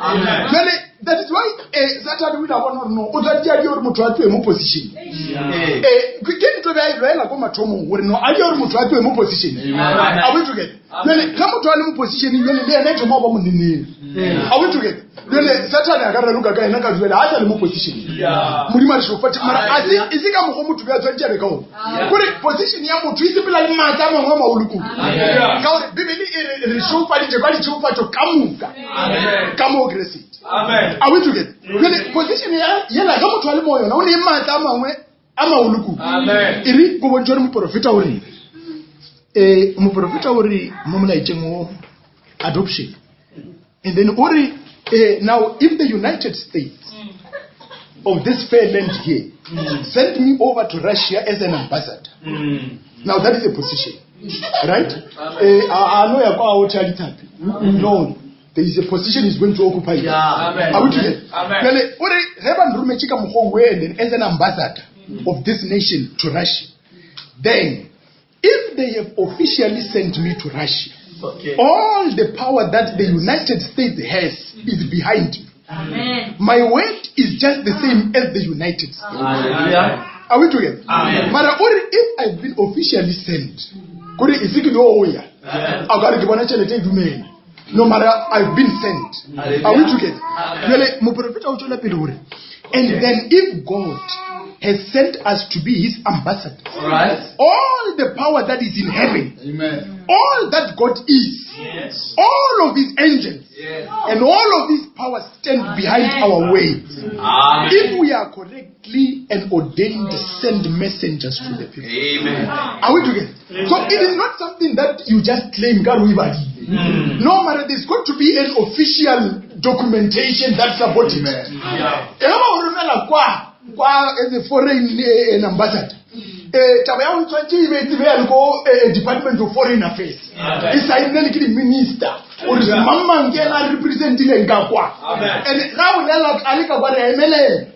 Jwale that is why eh, Satan o ile a bona gore no o tshwanetse a die gore motho a tloe mo position. Eh, ke ke ntho e be a e lwela ko mathomong gore no a die gore motho a tloe mo position. Are we together? Jwale ge motho a le mo position jwale le yena e thoma go ba moneneng. Are we together? Jwale Satan a ka raloka ka yena ka jwale a sa le mo position. Modimo a re šofatše mara a se e se ka mokgwa motho be a tshwanetse a be ka ona. Gore position ya motho e sepela le maatla a mangwe a magolo kudu. Ka gore Bibele e re re šofaditše ka ditšhegofatšo ka moka ka mo Keresete. Are we together? Jwale position ya yela ge motho a le mo yona o ne maatla a mangwe a magolo kudu. E re ko bontšhe gore moporofeta o reng. Eh moporofeta o re mo molaetšeng o adoption. And then o re eh, now if the United States of this fair land here sent me over to Russia as an ambassador. Now that is a position. Right? Eh, a a no ya kwa o tšha dithapi. No. There is a position he's going to occupy. Are we together? Jwale o re ge ba nrometše ka mokgwa o and then as an ambassador of this nation to Russia, then if they have officially sent me to Russia, all the power that the United States has is behind me. My word is just the same as the United States. Are we together? Mara o re if I've been officially sent, kore e se ke no o ya. A ka re ke bona tšhelete e dumela. No mara I've been sent. Are we together? Jwale moprofeta o tšwela pele hore and then if God has sent us to be his ambassadors, all the power that is in heaven, all that God is, all of his angels, and all of his power stand behind our words. If we are correctly and ordained, send messengers to the people. Are we together? So it is not something that you just claim ka re o e badile. No, mara there's got to be an official documentation that support it. E ge ba o romela kwa kwa as a foreign an ambassador. Eh, taba ya go tshwanetse e be e tsebe ya le ko Department of Foreign Affairs. E saenne le ke di-minister gore mang mang ke ena a representileng ka kwa. And ga bolela a le ka kwa re a emelela.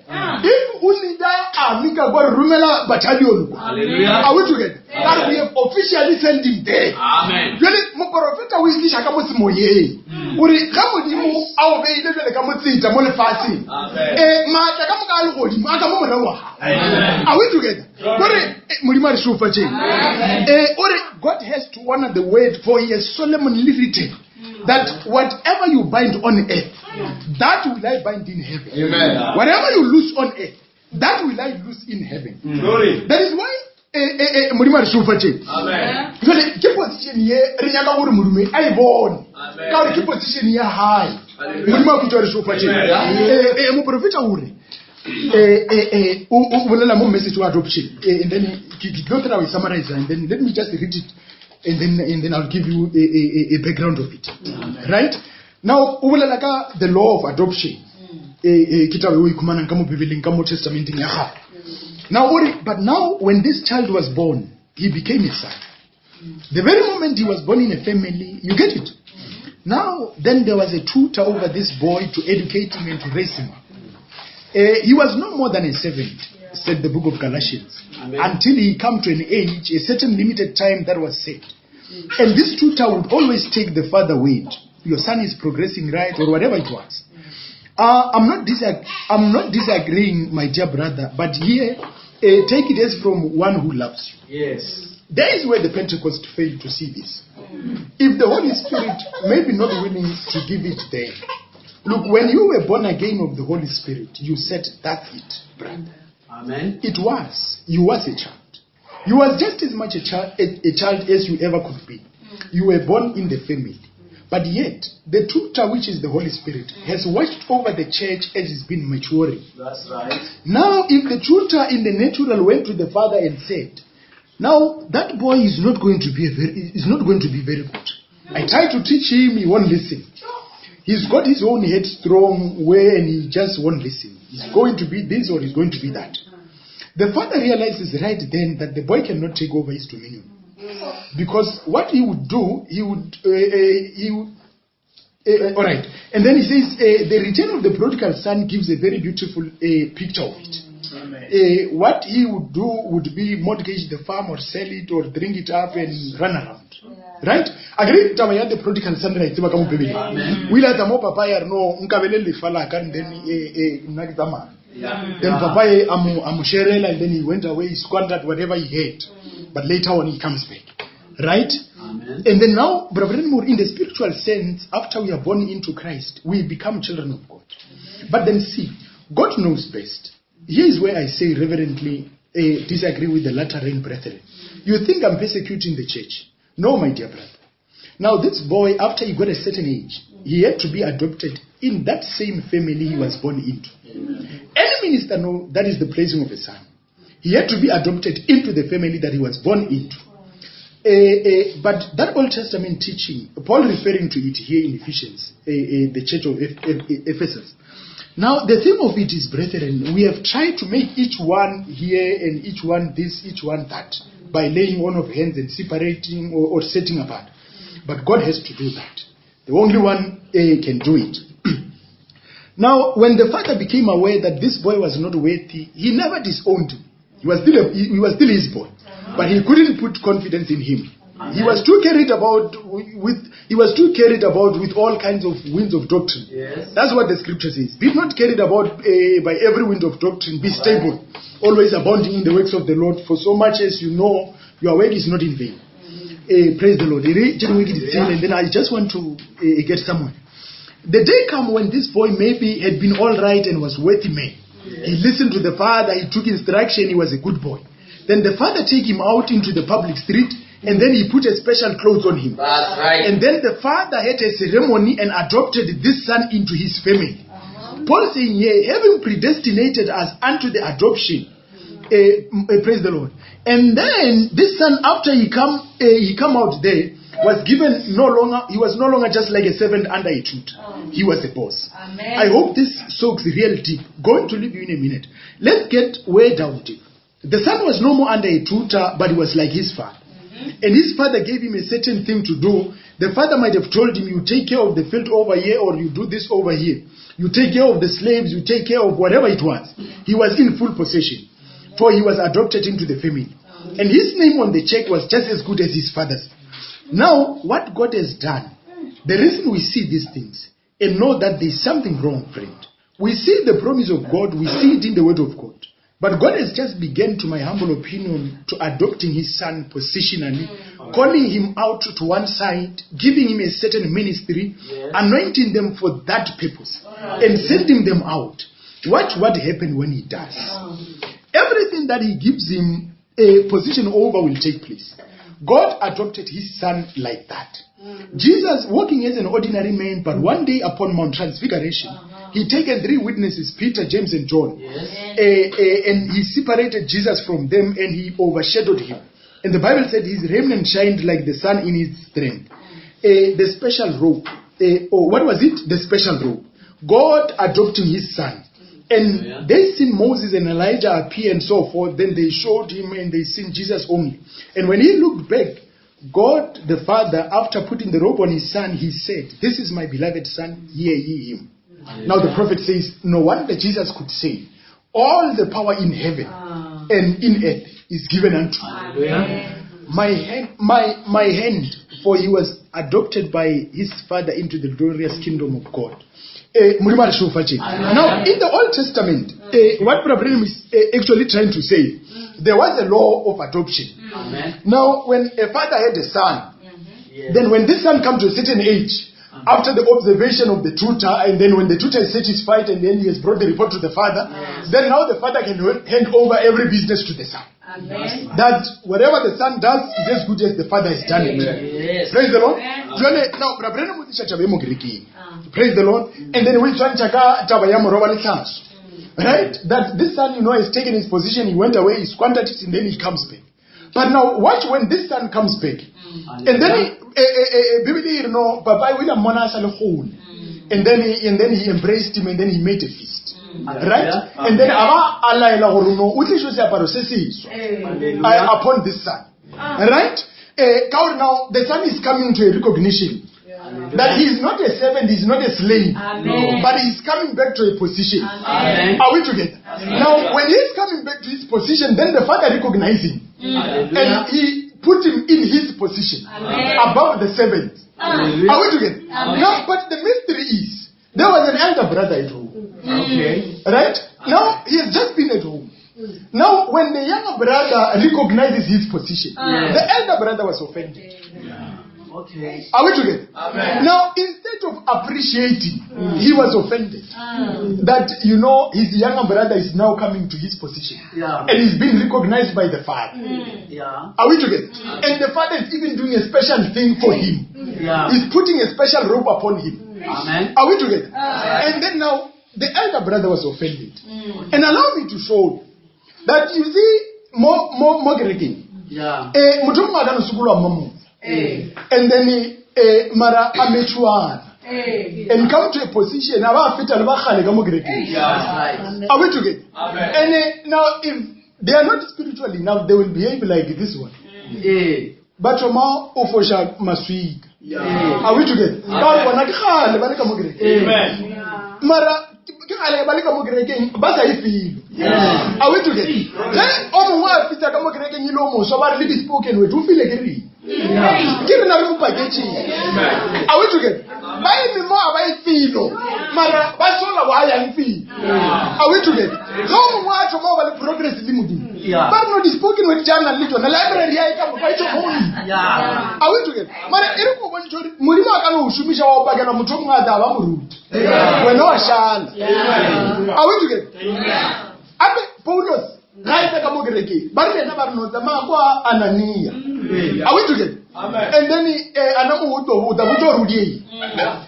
If o leader army ka kwa re romela battalion kwa. Hallelujah. Are we together? Ka re we have officially sent him there. Amen. Jwale moporofeta o itliša ka mo semoyeng gore ge modimo a o beile jwale ka motseta mo lefatsheng Amen. um maatla ka moka a legodimo a ka mo morago wa gago Amen. Are we together? Gore eh, modimo a re šofatšeng um ore God has to honor the word for he has solemnly written that whatever you bind on earth, that will I bind in heaven. Amen. Whatever you loose on earth, that will I loose in heaven. Glory. That is why eh, eh, eh, modimo a re šofatšeng Amen. jale ke position ye re nyaka gore modume a e bone Amen. ka gore ke position ya hae Hallelujah. modimo a kutswa re šofatšeng Amen. Eh, moprofeta o re o o bolela mo message wa adoption and then ke ke tlo tla o e summarize and then let me just read it and then and then I'll give you a background of it. Right? Now o bolela ka the law of adoption. Ke taba e o ikhumanang ka mo Bibeleng ka mo testamenteng ya gagwe. Now o re but now when this child was born he became a son. The very moment he was born in a family, you get it? Now, then there was a tutor over this boy to educate him and to raise him up. He was no more than a servant, said the book of Galatians, Amen. until he come to an age, a certain limited time that was set. And this tutor would always take the father word. Your son is progressing right, or whatever it was. I'm not disagreeing, my dear brother, but here, take it as from one who loves you. Yes. There is where the Pentecost failed to see this. If the Holy Spirit may be not willing to give it there. Look, when you were born again of the Holy Spirit, you said, that's it, brother. Amen. It was. You was a child. You was just as much a child as you ever could be. You were born in the family. But yet, the tutor, which is the Holy Spirit, has watched over the church as it's been maturing. That's right. Now, if the tutor in the natural went to the father and said, now that boy is not going to be a very, is not going to be very good. I try to teach him, he won't listen. He's got his own headstrong way and he just won't listen. He's going to be this or he's going to be that. The father realizes right then that the boy cannot take over his dominion. Because what he would do, he would, he would, all right. And then he says, the return of the prodigal son gives a very beautiful picture of it. What he would do would be mortgage the farm or sell it or drink it up and run around. Right? Agree taba ya the prodigal son ra e tseba ka mo Bibeleng. O ile a tla mo papa ya re no nkabele lefa la ka and then nna ke tsamaya. Then papa a mo sherela and then he went away, he squandered whatever he had. But later on he comes back. Right? Amen. And then now, Brother Moore, in the spiritual sense, after we are born into Christ, we become children of God. But then see, God knows best. Here is where I say reverently, disagree with the latter rain brethren. You think I'm persecuting the church. No, my dear brother. Now this boy, after he got a certain age, he had to be adopted in that same family he was born into. Any minister know that is the placing of a son. He had to be adopted into the family that he was born into. But that Old Testament teaching, Paul referring to it here in Ephesians, the church of Ephesus. Now, the thing of it is, brethren, we have tried to make each one here and each one this, each one that, by laying on of hands and separating or setting apart. But God has to do that. The only one can do it. Now, when the father became aware that this boy was not worthy, he never disowned him. He was still his boy, but he couldn't put confidence in him. He was too carried about with he was too carried about with all kinds of winds of doctrine. Yes. That's what the scripture says. Be not carried about by every wind of doctrine. Be stable, always abounding in the works of the Lord. For so much as you know, your work is not in vain. Praise the Lord. And then I just want to get somewhere. The day come when this boy maybe had been all right and was worthy man. Yes. He listened to the father, he took instruction, he was a good boy. Then the father take him out into the public street and then he put a special clothes on him. That's right. And then the father had a ceremony and adopted this son into his family. Paul saying here, having predestinated us unto the adoption, praise the Lord. And then this son, after he come out there, was given no longer, he was no longer just like a servant under a tutor. He was a boss. Amen. I hope this soaks real deep. Going to leave you in a minute. Let's get way down deep. The son was no more under a tutor, but he was like his father. And his father gave him a certain thing to do The father might have told him, You take care of the field over here, or you do this over here. You take care of the slaves, you take care of whatever it was. He was in full possession, for he was adopted into the family. And his name on the check was just as good as his father's. Now, what God has done, the reason we see these things and know that there's something wrong, friend. We see the promise of God, we see it in the Word of God. But God has just begun, to my humble opinion, to adopting his son positionally, calling him out to one side, giving him a certain ministry, anointing them for that purpose, and sending them out. Watch what happened when he does. Everything that he gives him a position over will take place. God adopted his son like that. Jesus, walking as an ordinary man, but one day upon Mount Transfiguration, he taken three witnesses, Peter, James, and John, and he separated Jesus from them and he overshadowed him. And the Bible said his raiment shined like the sun in its strength. The special robe, or what was it? The special robe. God adopting his son. And they seen Moses and Elijah appear and so forth. Then they showed him and they seen Jesus only. And when he looked back, God the Father, after putting the robe on his son, he said, This is my beloved son, hear ye him. Now the prophet says, No wonder Jesus could say, All the power in heaven and in earth is given unto me. My hand, for he was adopted by his father into the glorious kingdom of God. Now, in the Old Testament, what Branham is actually trying to say, there was a law of adoption. Amen. Now, when a father had a son, then when this son comes to a certain age, after the observation of the tutor, and then when the tutor is satisfied, and then he has brought the report to the father, then now the father can hand over every business to the son. Amen. That whatever the son does is as good as the father has done it. Yes. Praise the Lord. Now, Praise the Lord. And then we taba ya moroba le tlhaso. Right? That this son, you know, has taken his position, he went away, he squandered it, and then he comes back. But now, watch when this son comes back. And then, he, you know, Papa William Mona sa le kgole. And then he embraced him, and then he made a feast. Right? And then aba a laela gore no o tlišwe seaparo se seswa upon this son. Right? Now the son is coming to a recognition that he is not a servant, he is not a slave, Amen. but he is coming back to a position. Amen. Are we together? Amen. Now, when he is coming back to his position, then the father recognizes him. And he put him in his position. Amen. Above the servant. Hallelujah. Are we together? Amen. Now, but the mystery is, there was an elder brother at home. Okay. Right? Now, he has just been at home. Now, when the younger brother recognizes his position, the elder brother was offended. Okay. Are we together? Amen. Now, instead of appreciating, he was offended that, you know, his younger brother is now coming to his position. Yeah. And he's been recognized by the father. Yeah. Are we together? And the father is even doing a special thing for him. Yeah. He's putting a special robe upon him. Amen. Are we together? And then now, the elder brother was offended. And allow me to show you that, you see, more kerekeng. Yeah. Motho mongwe a ka no sokolwa mmamotse. And then mara a mechuana and come to a position a ba feta le ba kgale ka mo kerekeng. That's right. Are we together? Amen. And now if they are not spiritual enough, they will behave like this one. Ba thoma o fosha maswika. Are we together? Ka gore bona ke kgale ba le ka mo kerekeng. Amen. Mara ke kgale ba le ka mo kerekeng ba sa e feel. Are we together? Ge o mongwe a fitsa ka mo kerekeng e le o moswa ba re le di-spoken word o file ke reng? Ke rena re mo paketšeng. Are we together? Ba eme mo a ba e felo mara ba sola wa yang felo. Are we together? Ge o mongwe a thoma go ba le progress le Modimo, ba re no di-spoken word tša nang le tšona library ya e ka moka e tšo mo godimo. Are we together? Mara e re ko bontšhe gore Modimo a ka no o šomiša wa o pakela motho o mongwe a tla ba moruti. Wena wa šala. Are we together? Ape Paulos ga e tla ka mo kerekeng ba re yena ba re no tsamaya kwa Anania. Are we together? Amen. And then ana mo uto botsa botsa gore o di eng.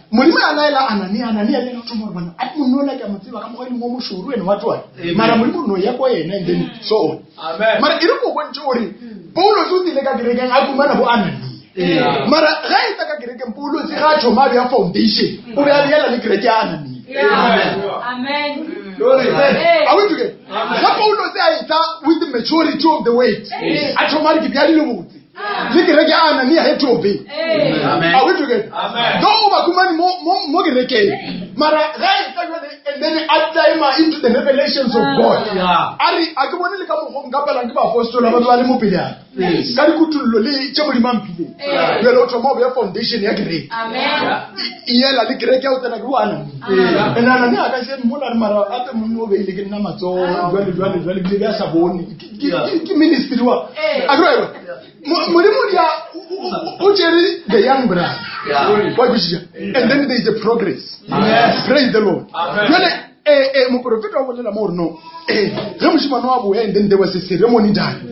Modimo a laela Anania, Anania le ena o thoma gore bona, a monna ola ke a mo tseba ka mokgwa e leng o mošoro ene wa tloga. Mara Modimo no ya kwa yena and then so on. Amen. Mara e re ko bontšhe gore Paulos o tlile ka kerekeng a fumana bo Anania. Mara ga e tla ka kerekeng Paulos ga a thoma a bea foundation, o be a beela le kereke ya Anania. Amen. Glory. Are we together? Ga Paulos a etla with the maturity of the word, a thoma a re ke bea dilo botse. Le kereke ya Anania had to obey. Are we together? Though o ba khumane mo kerekeng, mara ge e tla jwale and then a climb into the revelations of God. A re a ke bone le ka mokgwa nka palang ke baapostola ba be ba le mo pele yaka. Ka dikutullo le tše Modimo a mphileng. Jwale o thoma go beya foundation ya kereke. E ela le kereke ya o tsena ke bo Anania. And Anania a ka se mmola re mara ape monna o beile ke nna matsogo jwale jwale jwale bile be a sa bone. Ke ministry wa. A ke re Modimo dia o tšere the young brother. Wa kwešiša? And then there is a progress. Praise the Lord. Jwale moprofeta o bolela mo gore no ge mošemane wa boya, and then there was a ceremony done.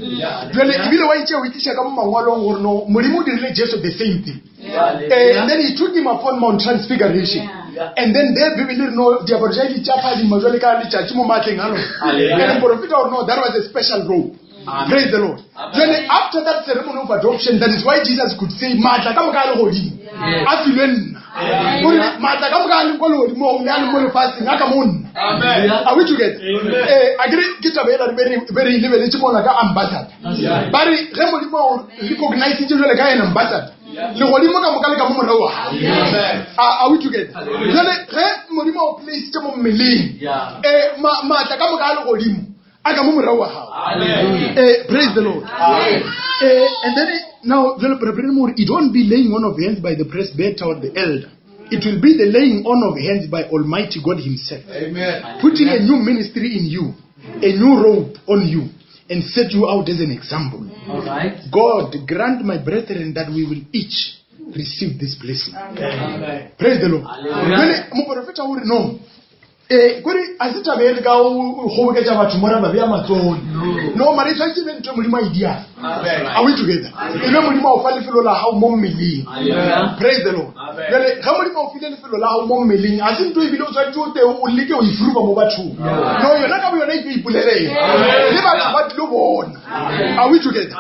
Jwale ebile wa itše o itliša ka mo mangwalong gore no Modimo o dirile Jesu the same thing. And then he took him upon Mount Transfiguration. And then there Bibele re no diaparo tša di tša phadima jwale ka letšatši mo maatleng a lona. And moprofeta gore no, that was a special robe. Praise the Lord. Then after that ceremony of adoption, that is why Jesus could say, maatla ka moka a legodimo a filwe nna. Gore maatla ka moka a leng ko legodimong le a leng mo lefatsheng a ka mo nna. Are we together? A ke re ke taba ela re be re e lebeletše mola ka ambassador. Ba re ge Modimo a o recognize jwale ka ena ambassador, legodimo ka moka le ka mo morago wa gago. Are we together? Jwale ge Modimo a o placitše mo mmeleng, maatla ka moka a legodimo a ka mo morago wa gago. Praise the Lord. And then now jwale Brother Moore, it won't be laying on of hands by the presbyter or the elder. It will be the laying on of hands by Almighty God himself. Amen. Putting a new ministry in you, a new robe on you, and set you out as an example. All right. God grant, my brethren, that we will each receive this blessing. Amen. Praise the Lord. Jwale moprofeta o re no kore a se taba e re ka o kgoboketša batho mora ba bea matsogo, no, mara e tshwanetse e be ntho e Modimo a e diang. Are we together? E be Modimo a o fa lefelo la gago mo mmeleng. Praise the Lord. Jale ge Modimo a o file lefelo la gago mo mmeleng, a se ntho ebile o tshwanetse o te o leke o ifruba mo bathong. No, yona ka bo yona e tlo ipolelela le batho ba tlilo bona. Are we together?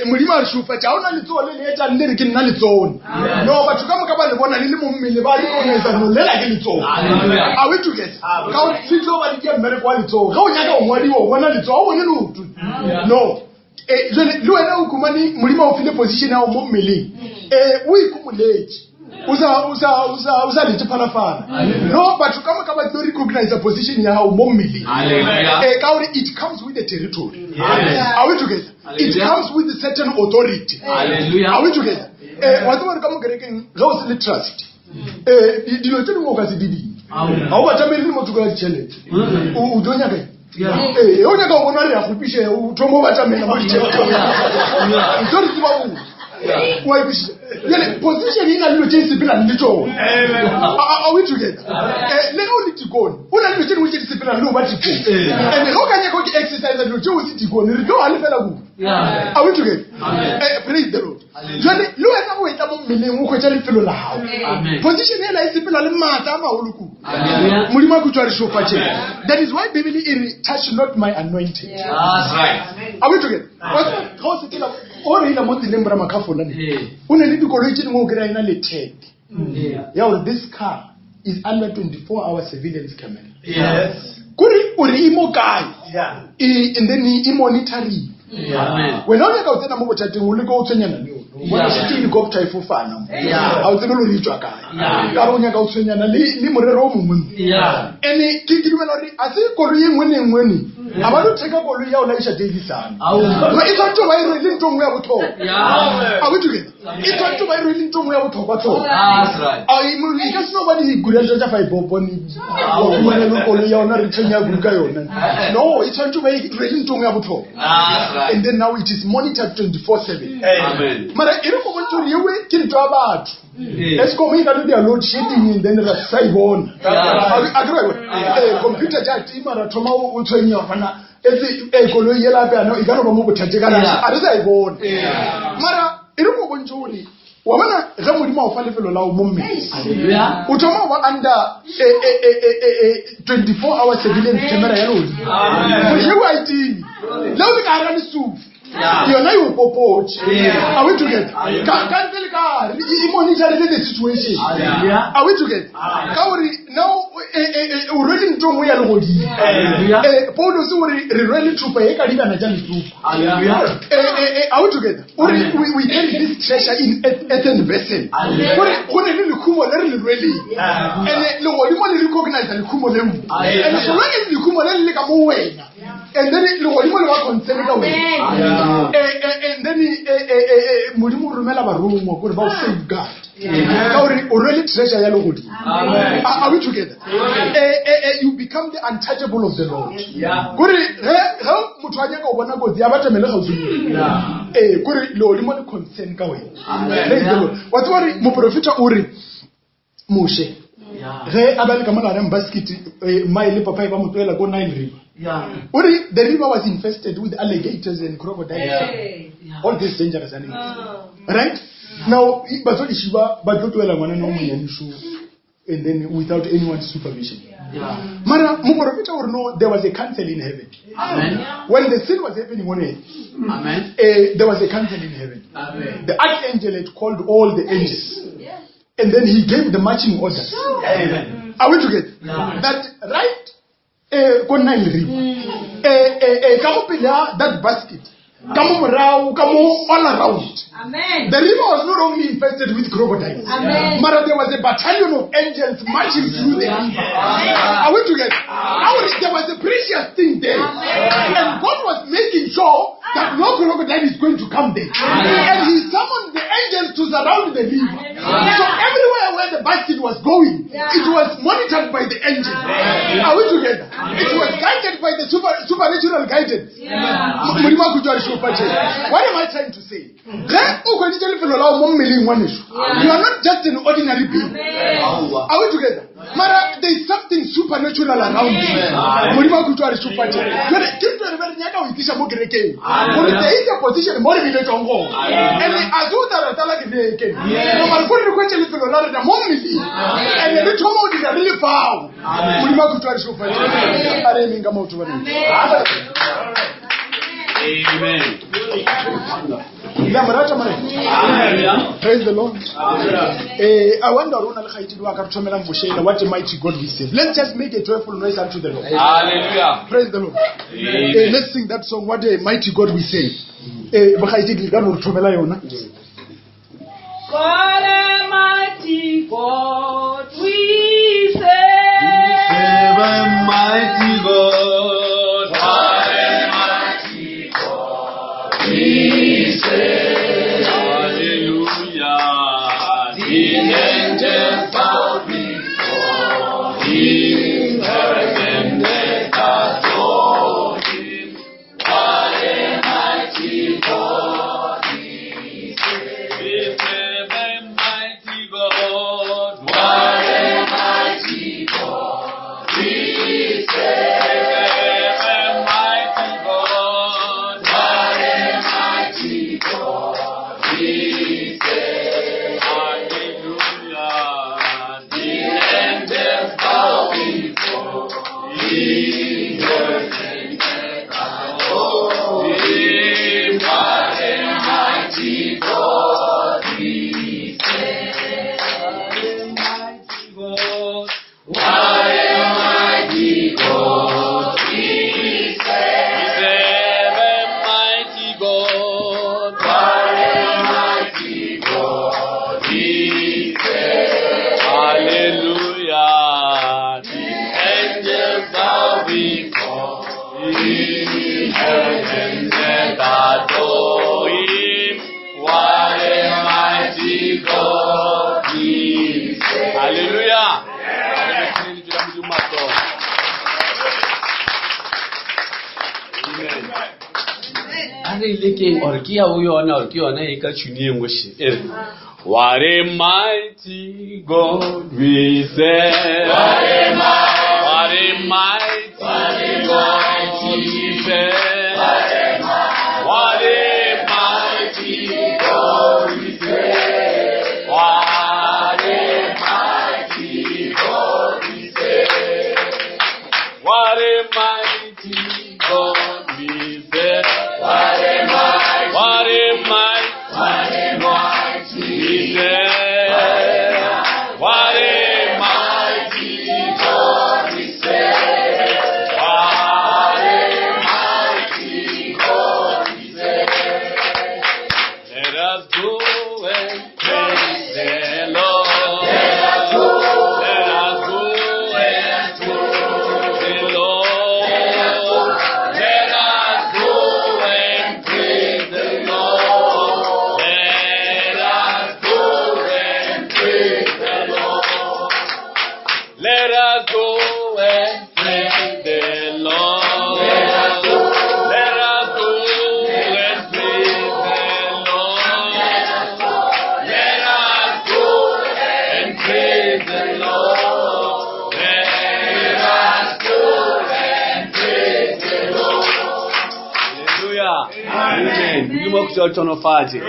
Modimo a re šufatša ga o na letsogo le le etšang le re ke nna letsone. No, batho ka moka ba le bona le le mo mmele, ba recognize no lela ke letsogo. Are we together? Ka gore le tlo ba le dia mmereko wa letsogo. Ge o nyaka go ngwadiwa, o bona letsogo, o bone leoto. No, jwale le wena o khumane Modimo a o file position ya gago mo mmeleng, o ikomoletše, o sa letse phalafala. No, batho ka moka ba tlo recognize position ya gago mo mmeleng, ka gore it comes with the territory. Are we together? It comes with a certain authority. Hallelujah. Are we together? Wa tseba gore ka mo kerekeng ge o se le trust, dilo tse dingwe o ka se di ding, ga o batamele le motho ka ditšhelete, o tlo nyaka eng? Ee, o nyaka go bona re ya kgopišega, o thoma o batamela mo ditšheleteng, ntho re tseba botse wa ikwešiša. Jale position e na le dilo tše e sepelang le tšone. Are we together? Le ge o le tikone, o na le dilo tše dingwe tše di sepelang le o ba tikone, and ge o ka nyaka ke exercise dilo tše o se tikone, re tlo galefela kudu. Are we together? Praise the Lord. Jale le wena o etla mo mmeleng, o hwetša lefelo la gago, position ela e sepela le maatla a magolo kudu. Modimo a kutswa re šofatšeng. That is why Bibele e re, "Touch not my anointed." That's right. Are we together? Wa tseba, ge o sepela o reila mo tseleng bra makhafola ne, o ne le dikoloi tše dingwe, o kry-a ena le tag ya gore this car is under 24 hour surveillance camera, kore o re e mo kae, and then e monitoring. Amen. Wena o nyaka o tsena mo bothateng, o leke o tshwenyana le yone, o bona setse helicopter e fofana mo, ga o tsebe le gore e tswa kae, ka re o nyaka o tshwenyana le morero o mongwe mo. And ke dumela gore a se koloi e nngwe le nngwe ne a ba no theka koloi ya o laiša Daily Sun. No, e tshwanetse go ba e rwele ntho nngwe ya botlhokwa. Yeah. Are we together? E tshwanetse go ba e rwele ntho nngwe ya botlhokwa-tlhokwa. That's right. A e ka se no ba dikuranta tša five bone wa le koloi ya ona re tshwenya kudu ka yona. No, e tshwanetse go ba e rwele ntho nngwe ya botlhokwa. That's right. And then now it is monitored 24/7. Amen. Mara e re go bontšha gore yewe ke ntho ya batho. Eskom e ka no dia load shedding and then ra sa e bona. A ke re computer tša tima, ra thoma o tshwenya gona etse koloi yela bjana e ka no ba mo bothate ka a re sa e bona. Mara e re go bontšha gore wa bona ge Modimo a o fa lefelo la o mo mmele, Hallelujah. o thoma go ba under 24 hour surveillance camera ya legodimo, gore yeo a e time le o le ka gara lesufi, yona e o popotše. Are we together? Ka ntle le ka gare e monitorile the situation. Hallelujah. Are we together? Ka gore now o rwele ntho nngwe ya legodimo. Paulos o re re rwele thupa e ka dibana tša letsopa. Are we together? O re we carry this treasure in earthen vessel. Gore go ne le lekhumo le re le rweleng. And legodimo le recognize lekhumo leo. And so long as lekhumo le le ka mo wena, and then legodimo le ba concern ka wena. And then Modimo o romela barongwa gore ba o safeguard. Ka gore o rwele treasure ya legodimo. Are we together? You become the untouchable of the Lord. Kore ge motho a nyaka go bona kotsi a batamele kgauswi le wena. Kore legodimo le concern ka wena. Praise the Lord. Wa tseba gore moprofeta o re Moshe ge a ba le ka mo gare basket, mmae le papae ba mo tlohela ko Nile River. O re the river was infested with alligators and crocodiles. All these dangerous animals. Right? Now, batswadi ba ba tlo tlohela ngwana no monyane so, and then without anyone's supervision. Mara moprofeta o re no, there was a council in heaven. Amen. When the sin was happening on earth, Amen. There was a council in heaven. Amen. The archangel had called all the angels. And then he gave the marching orders. Amen. Are we together? Yeah. That right, ko Nile River. Ka mo pele ha that basket. Ka mo morao, ka mo all around. Amen. The river was not only infested with crocodiles. Amen. Mara there was a battalion of angels marching through the river. Are we together? There was a precious thing there. Amen. And God was making sure that no crocodile is going to come there. Amen. And he summoned the angels to surround the river. Amen. So everywhere where the basket was going, it was monitored by the angels. Amen. Are we together? Amen. It was guided by the supernatural guidance. Yeah. Modimo a khutšwa re šopa tše. What am I trying to say? Ge o hweditše lefelo la gago mo mmeleng, ngwaneso, you are not just an ordinary being. Amen. Are we together? Mara, there is something supernatural around you. Amen. Modimo a khutšwa re šopa tše. Jwale, ke ntho e re be re nyaka ho itliša mo kerekeng. Gore there is a position mo re biletswang gona. And a se o tla rata la kerekeng. No, mara kore re hwetše lefelo la rena mo mmeleng. And re thoma ho dira re le fao. Amen. Modimo a khutšwa re šopa tše. A re emeng ka maoto ba rena. Amen. Le a mo rata, morena? Amen. Praise the Lord. Amen. I wonder rona le kgaitsedi wa ka re thomelang boshela, what a mighty God we serve. Let's just make a joyful noise unto the Lord. Hallelujah. Praise the Lord. Amen. Let's sing that song, what a mighty God we serve. Bokgaitsedi le ka no re thomela yona. What a mighty God we serve. Serve a mighty God. What a mighty God we serve. Hallelujah. The angels bow before him. Heaven and earth adore him. What a mighty God we serve. We serve a mighty God. What a mighty God we serve. A mighty God. What a mighty God we serve. Hallelujah. The angels bow before him. Heaven and earth adore him. What a mighty God we serve. What a mighty God. What a mighty God we serve. We serve a mighty God. What a mighty God we serve. Hallelujah. The angels bow before him. Heaven and earth adore him. What a mighty God we serve. Hallelujah. Amen. A re ile keng or ke ya o yona or ke yona e ka tšhune e nngwe še e re What a mighty God we serve. What a mighty God we serve. What a mighty God we serve. What a mighty God we serve. What a mighty God we serve. What a mighty, what a mighty we serve. What a mighty God we serve. Modimo a khutša o tlhonofatše.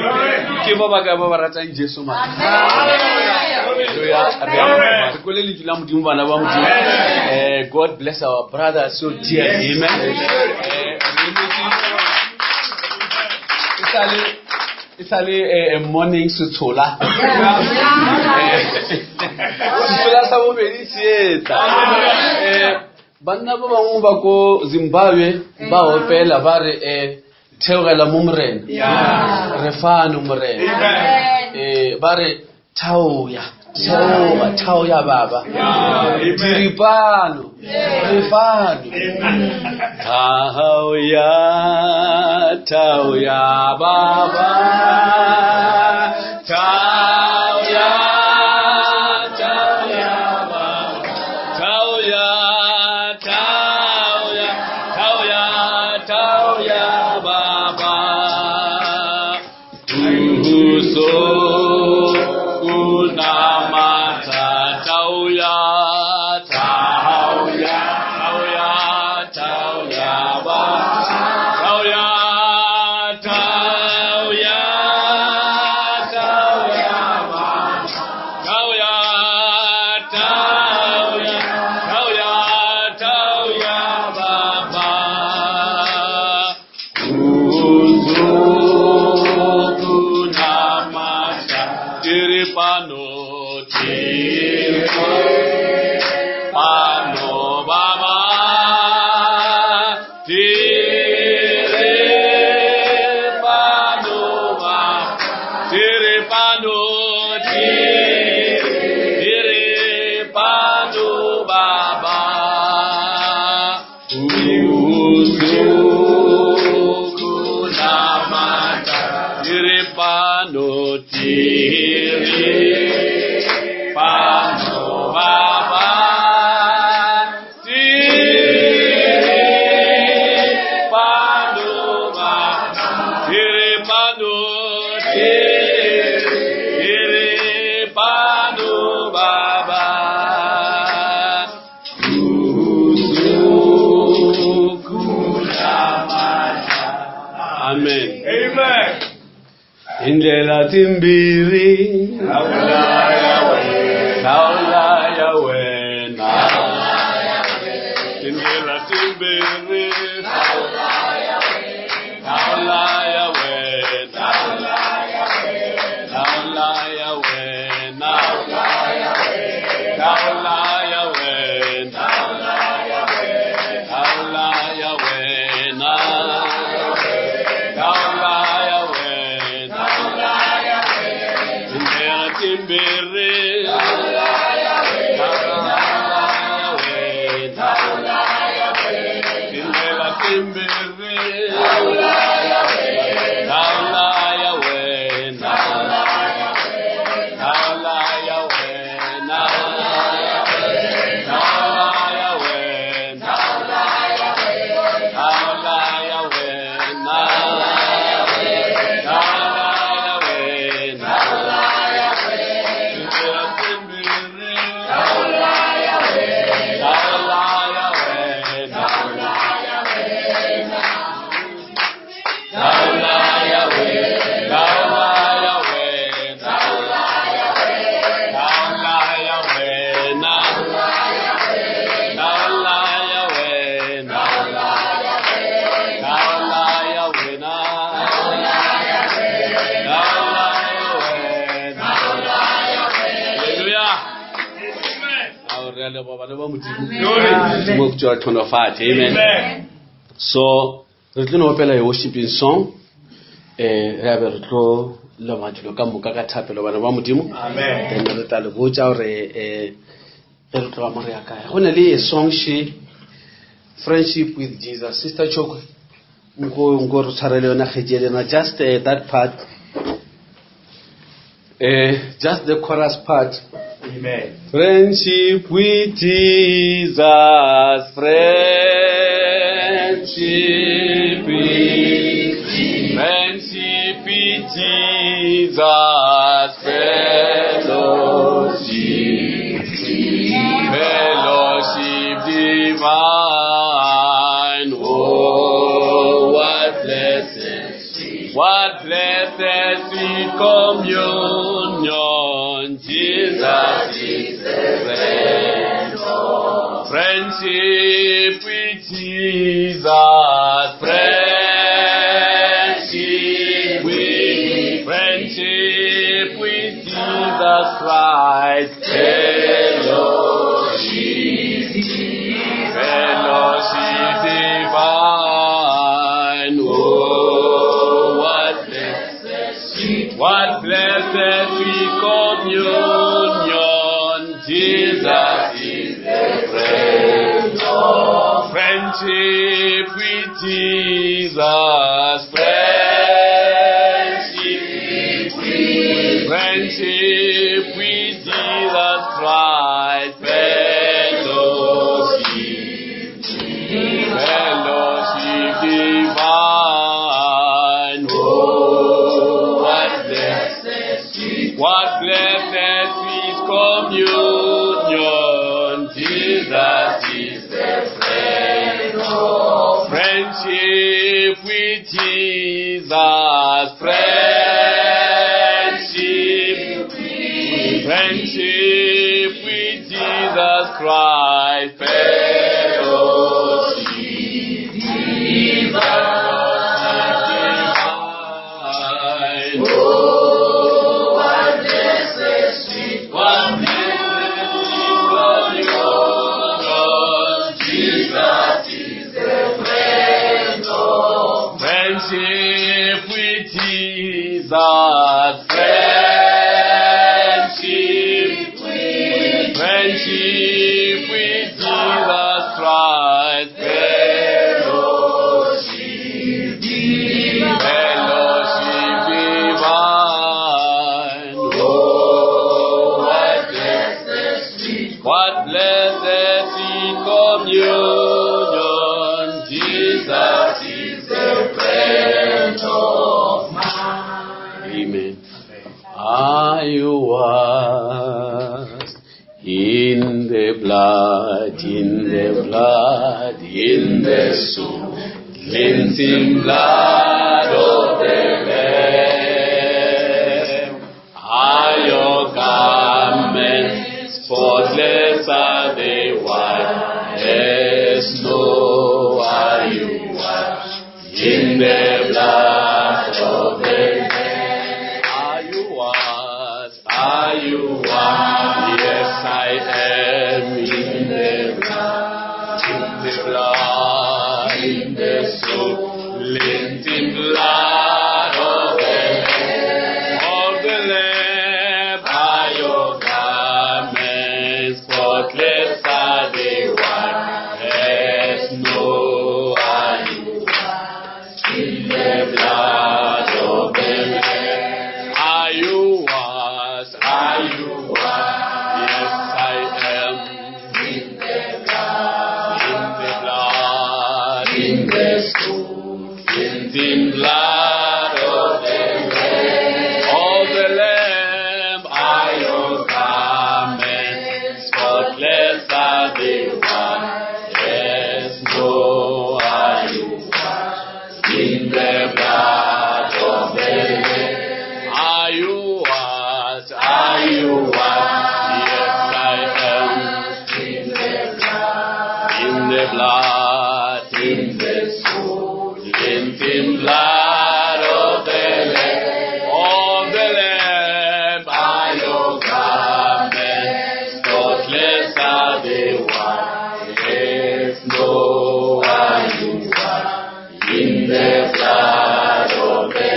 Ke ba bakae ba ba ratang Jesu ma? Hallelujah. Re a leboga. Re kwele lentšu la Modimo bana ba Modimo. Eh, God bless our brother so dear. Amen. Eh, re emetse- e sale e sale eh, eh, morning setshola. Eh, setshola sa bobedi se etla. Eh, banna ba bangwe ba ko Zimbabwe ba opela ba re eh theogela mo morena re fano morena eh ba re thaoya theoga thaoya baba diripano re fano thaoya thaoya baba thaoya thaoya baba thaoya thaoya thaoya thaoya baba Uso unamata thaoya thaoya thaoya thaoya baba thaoya thaoya thaoya baba thaoya thaoya thaoya thaoya baba Uzukunamata tiripano tiripano baba tiripano baba tiripano tiripano baba Uzukunamata tiripano tiripano baba tiripano baba tiripano tiripano baba Amen. Amen. Indlela timbiri Tawulaya wena Indlela timbiri Tawulaya wena Tawulaya wena Tawulaya wena Tawulaya wena Tawulaya wena Indlela timbiri Tawulaya wena Indlela timbiri Tawulaya wena Tawulaya wena Tawulaya wena Tawulaya wena Tawulaya wena Indlela timbiri Tawulaya wena Tawulaya wena Tawulaya wena Tawulaya wena Tawulaya wena Tawulaya wena Tawulaya wena Hallelujah. Ao re a leboga bana ba Modimo. Modimo o tswa tlhonofatse. Amen. Amen. So re tlo no opela a worshiping song eh re abe re tlo leboga dilo ka moka ka thapelo bana ba Modimo. Amen. Then re tla le botša gore eh ge re tloga mo re ya kae. Go na le a song she friendship with Jesus. Sister Chokwe nko nko re tshwarele yona kgetsi ya lena just that part. Just the chorus part. Amen. Friendship with Jesus, friendship with, friendship with Jesus, fellowship, fellowship divine. Oh, what blessed, what communion. Jesus is the friend. Friendship with Jesus. Friendship with, friendship with Jesus Christ. Fellowship, fellowship divine. Oh, what blessed, what blessed sweet communion. Jesus is the friend. Friendship with Jesus. Friendship with, friendship with Jesus Christ. Fellowship, fellowship divine. Oh, what blessed, what blessed sweet communion. Jesus is the friend. Friendship with Jesus. Friendship, friendship with Jesus Christ. Fellowship, divine. Oh, what blessed sweet, what blessed sweet communion. Jesus is the friend of friendship with Jesus. Friendship with, friendship with Jesus Christ. Fellowship, fellowship divine. Oh, what blessed sweet, what blessed sweet communion. Jesus is the friend of mine. Amen. Are you washed in the blood, in the blood, in the soul, cleansing blood of the Lamb? Are your garments spotless? Are they white as snow? Are you washed in the blood of the Lamb? Are you washed? Are you washed? Yes, I am in the blood, in the blood, in the soul, cleansing blood of the Lamb. Of the Lamb are your garments, spotless are they white as snow. Are you washed in the blood of the Lamb? Are you washed? Are you washed? Yes, I am. In the blood, in the blood, in the soul, cleansing blood of the Lamb. Of the Lamb are your garments, spotless are they white as snow. Are you washed in the blood of the Lamb? Are you washed? Are you washed? Yes, I am. In the blood, in the blood, in the soul, cleansing blood of the Lamb. Of the Lamb are your garments, spotless are they white as snow. Are you washed in the blood of the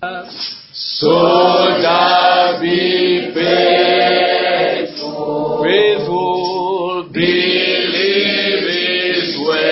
Lamb? So just be faithful, faithful, believe his word.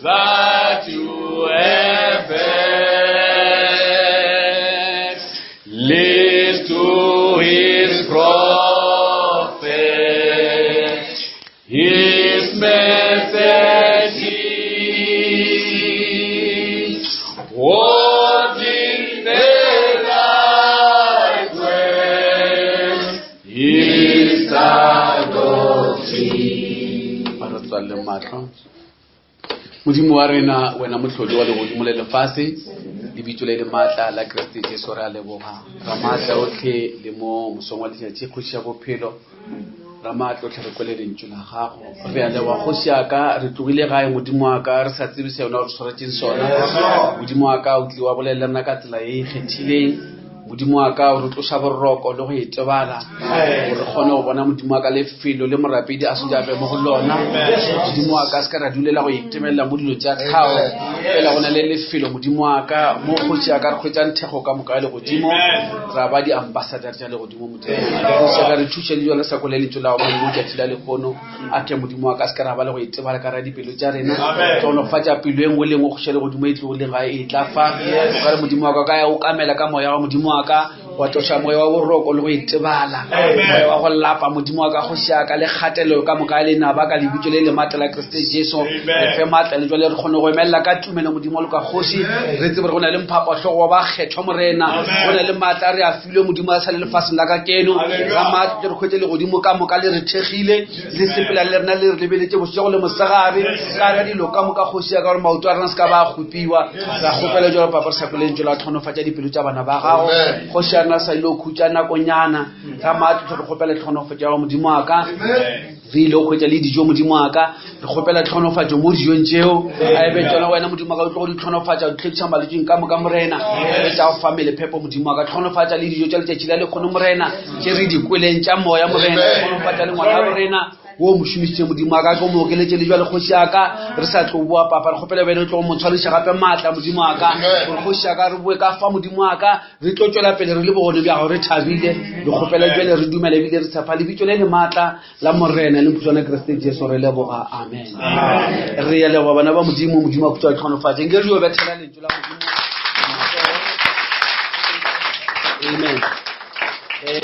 that you have heard. Listen to his prophet, his messages. Walk in the right way, his doctrine. Ba re tswalele mahlo. Modimo wa rena, wena mohlodi wa legodimo le lefase, lebitso le le maatla la Kriste Jesu re a leboga. Ramaatla otlhe le mo mosong wa letšatši kgoši ya bophelo. Ramaatla otlhe re kwele lentšu la gago. Re a leboga kgoši ya ka, re tlogile gae Modimo wa ka, re sa tsebe se yona o re swaretšeng sona. Modimo wa ka o tlile wa bolela le rena ka tsela e ikgethileng. Modimo wa ka o re tloša boroko le go itebala gore re kgone go bona Modimo wa ka lefelo le morapedi a swanetše a be mo go lona. Modimo wa ka se ka ra dulela go itemelela mo dilo tša tlhago, fela go na le lefelo Modimo wa ka mo kgoši ya ka re hwetšang thekgo ka moka ya legodimo, ra ba di-ambassador tša legodimo. Modimo kgoši ya ka re thuše le jalo sa kwele lentšu la gago Modimo tšatši la lehono. A tle Modimo wa ka se ka ra ba le go itebala ka ra dipelo tša rena. Hlogonofatša pelo e nngwe le nngwe kgoši ya legodimo e tlogileng ga e tla fa. O ka re Modimo wa ka o ka ya o kamela ka moya wa Modimo wa ka, wa tloša moya wa boroko le go itebala, moya wa go lapa Modimo wa ka kgoši ya ka le kgatelelo ka moka ya lenaba ka lebitso le le maatla la Kriste Jesu. Re fe maatla le jwale re kgone go emelela ka tumelo Modimo wa loka kgoši, re tsebe gore go na le mphapahlogo wa bakgethwa Morena, go na le maatla a re a filwe Modimo a sa le lefaseng la ka keno. Ramaatla re hwetše legodimo ka moka le re thekgile, le sepela le rena le re lebeletše bošego le mosegare ka ra dilo ka moka kgoši ya ka gore maoto a rena se ka ba a kgopiwa. Ra kgopela jalo papa re sa kwele lentšu la tlhonofatša dipelo tša bana ba gago. Kgoši ya rena sa ile go khutša nakonyana. Ramaatla re kgopela tlhonofatša ya Modimo wa ka. Re ile go hwetša le dijo Modimo wa ka, re kgopela tlhonofatšo mo dijong tšeo. A e be tšona wena Modimo wa ka o tlo go di tlhonofatša, o di tlhwekiša malwetšing ka moka Morena. E be tša go fa mmele phepo Modimo wa ka. Tlhonofatša le dijo tša letšatši la lekgono Morena, tše re di kweleng tša moya Morena. Tlhonofatša le ngwana wa borena wo mo šomišitše Modimo wa ka, ke o mo okeletše le jwale kgoši ya ka. Re sa tlo boa papa, re kgopela wena o tlo go mo tshwariša gape maatla Modimo wa ka, gore kgoši ya ka re boe ka fa Modimo wa ka. Re tlo tšwela pele re le bogone bja gago re thabile, re kgopela bjale re dumela ebile re tshepa lebitso le le maatla la Morena le mputswana Kriste Jesu re leboga, amen. Re ya leboga bana ba Modimo, Modimo a khutša tlhonofatše. Nke re yo bethela lentšu la Modimo. Amen.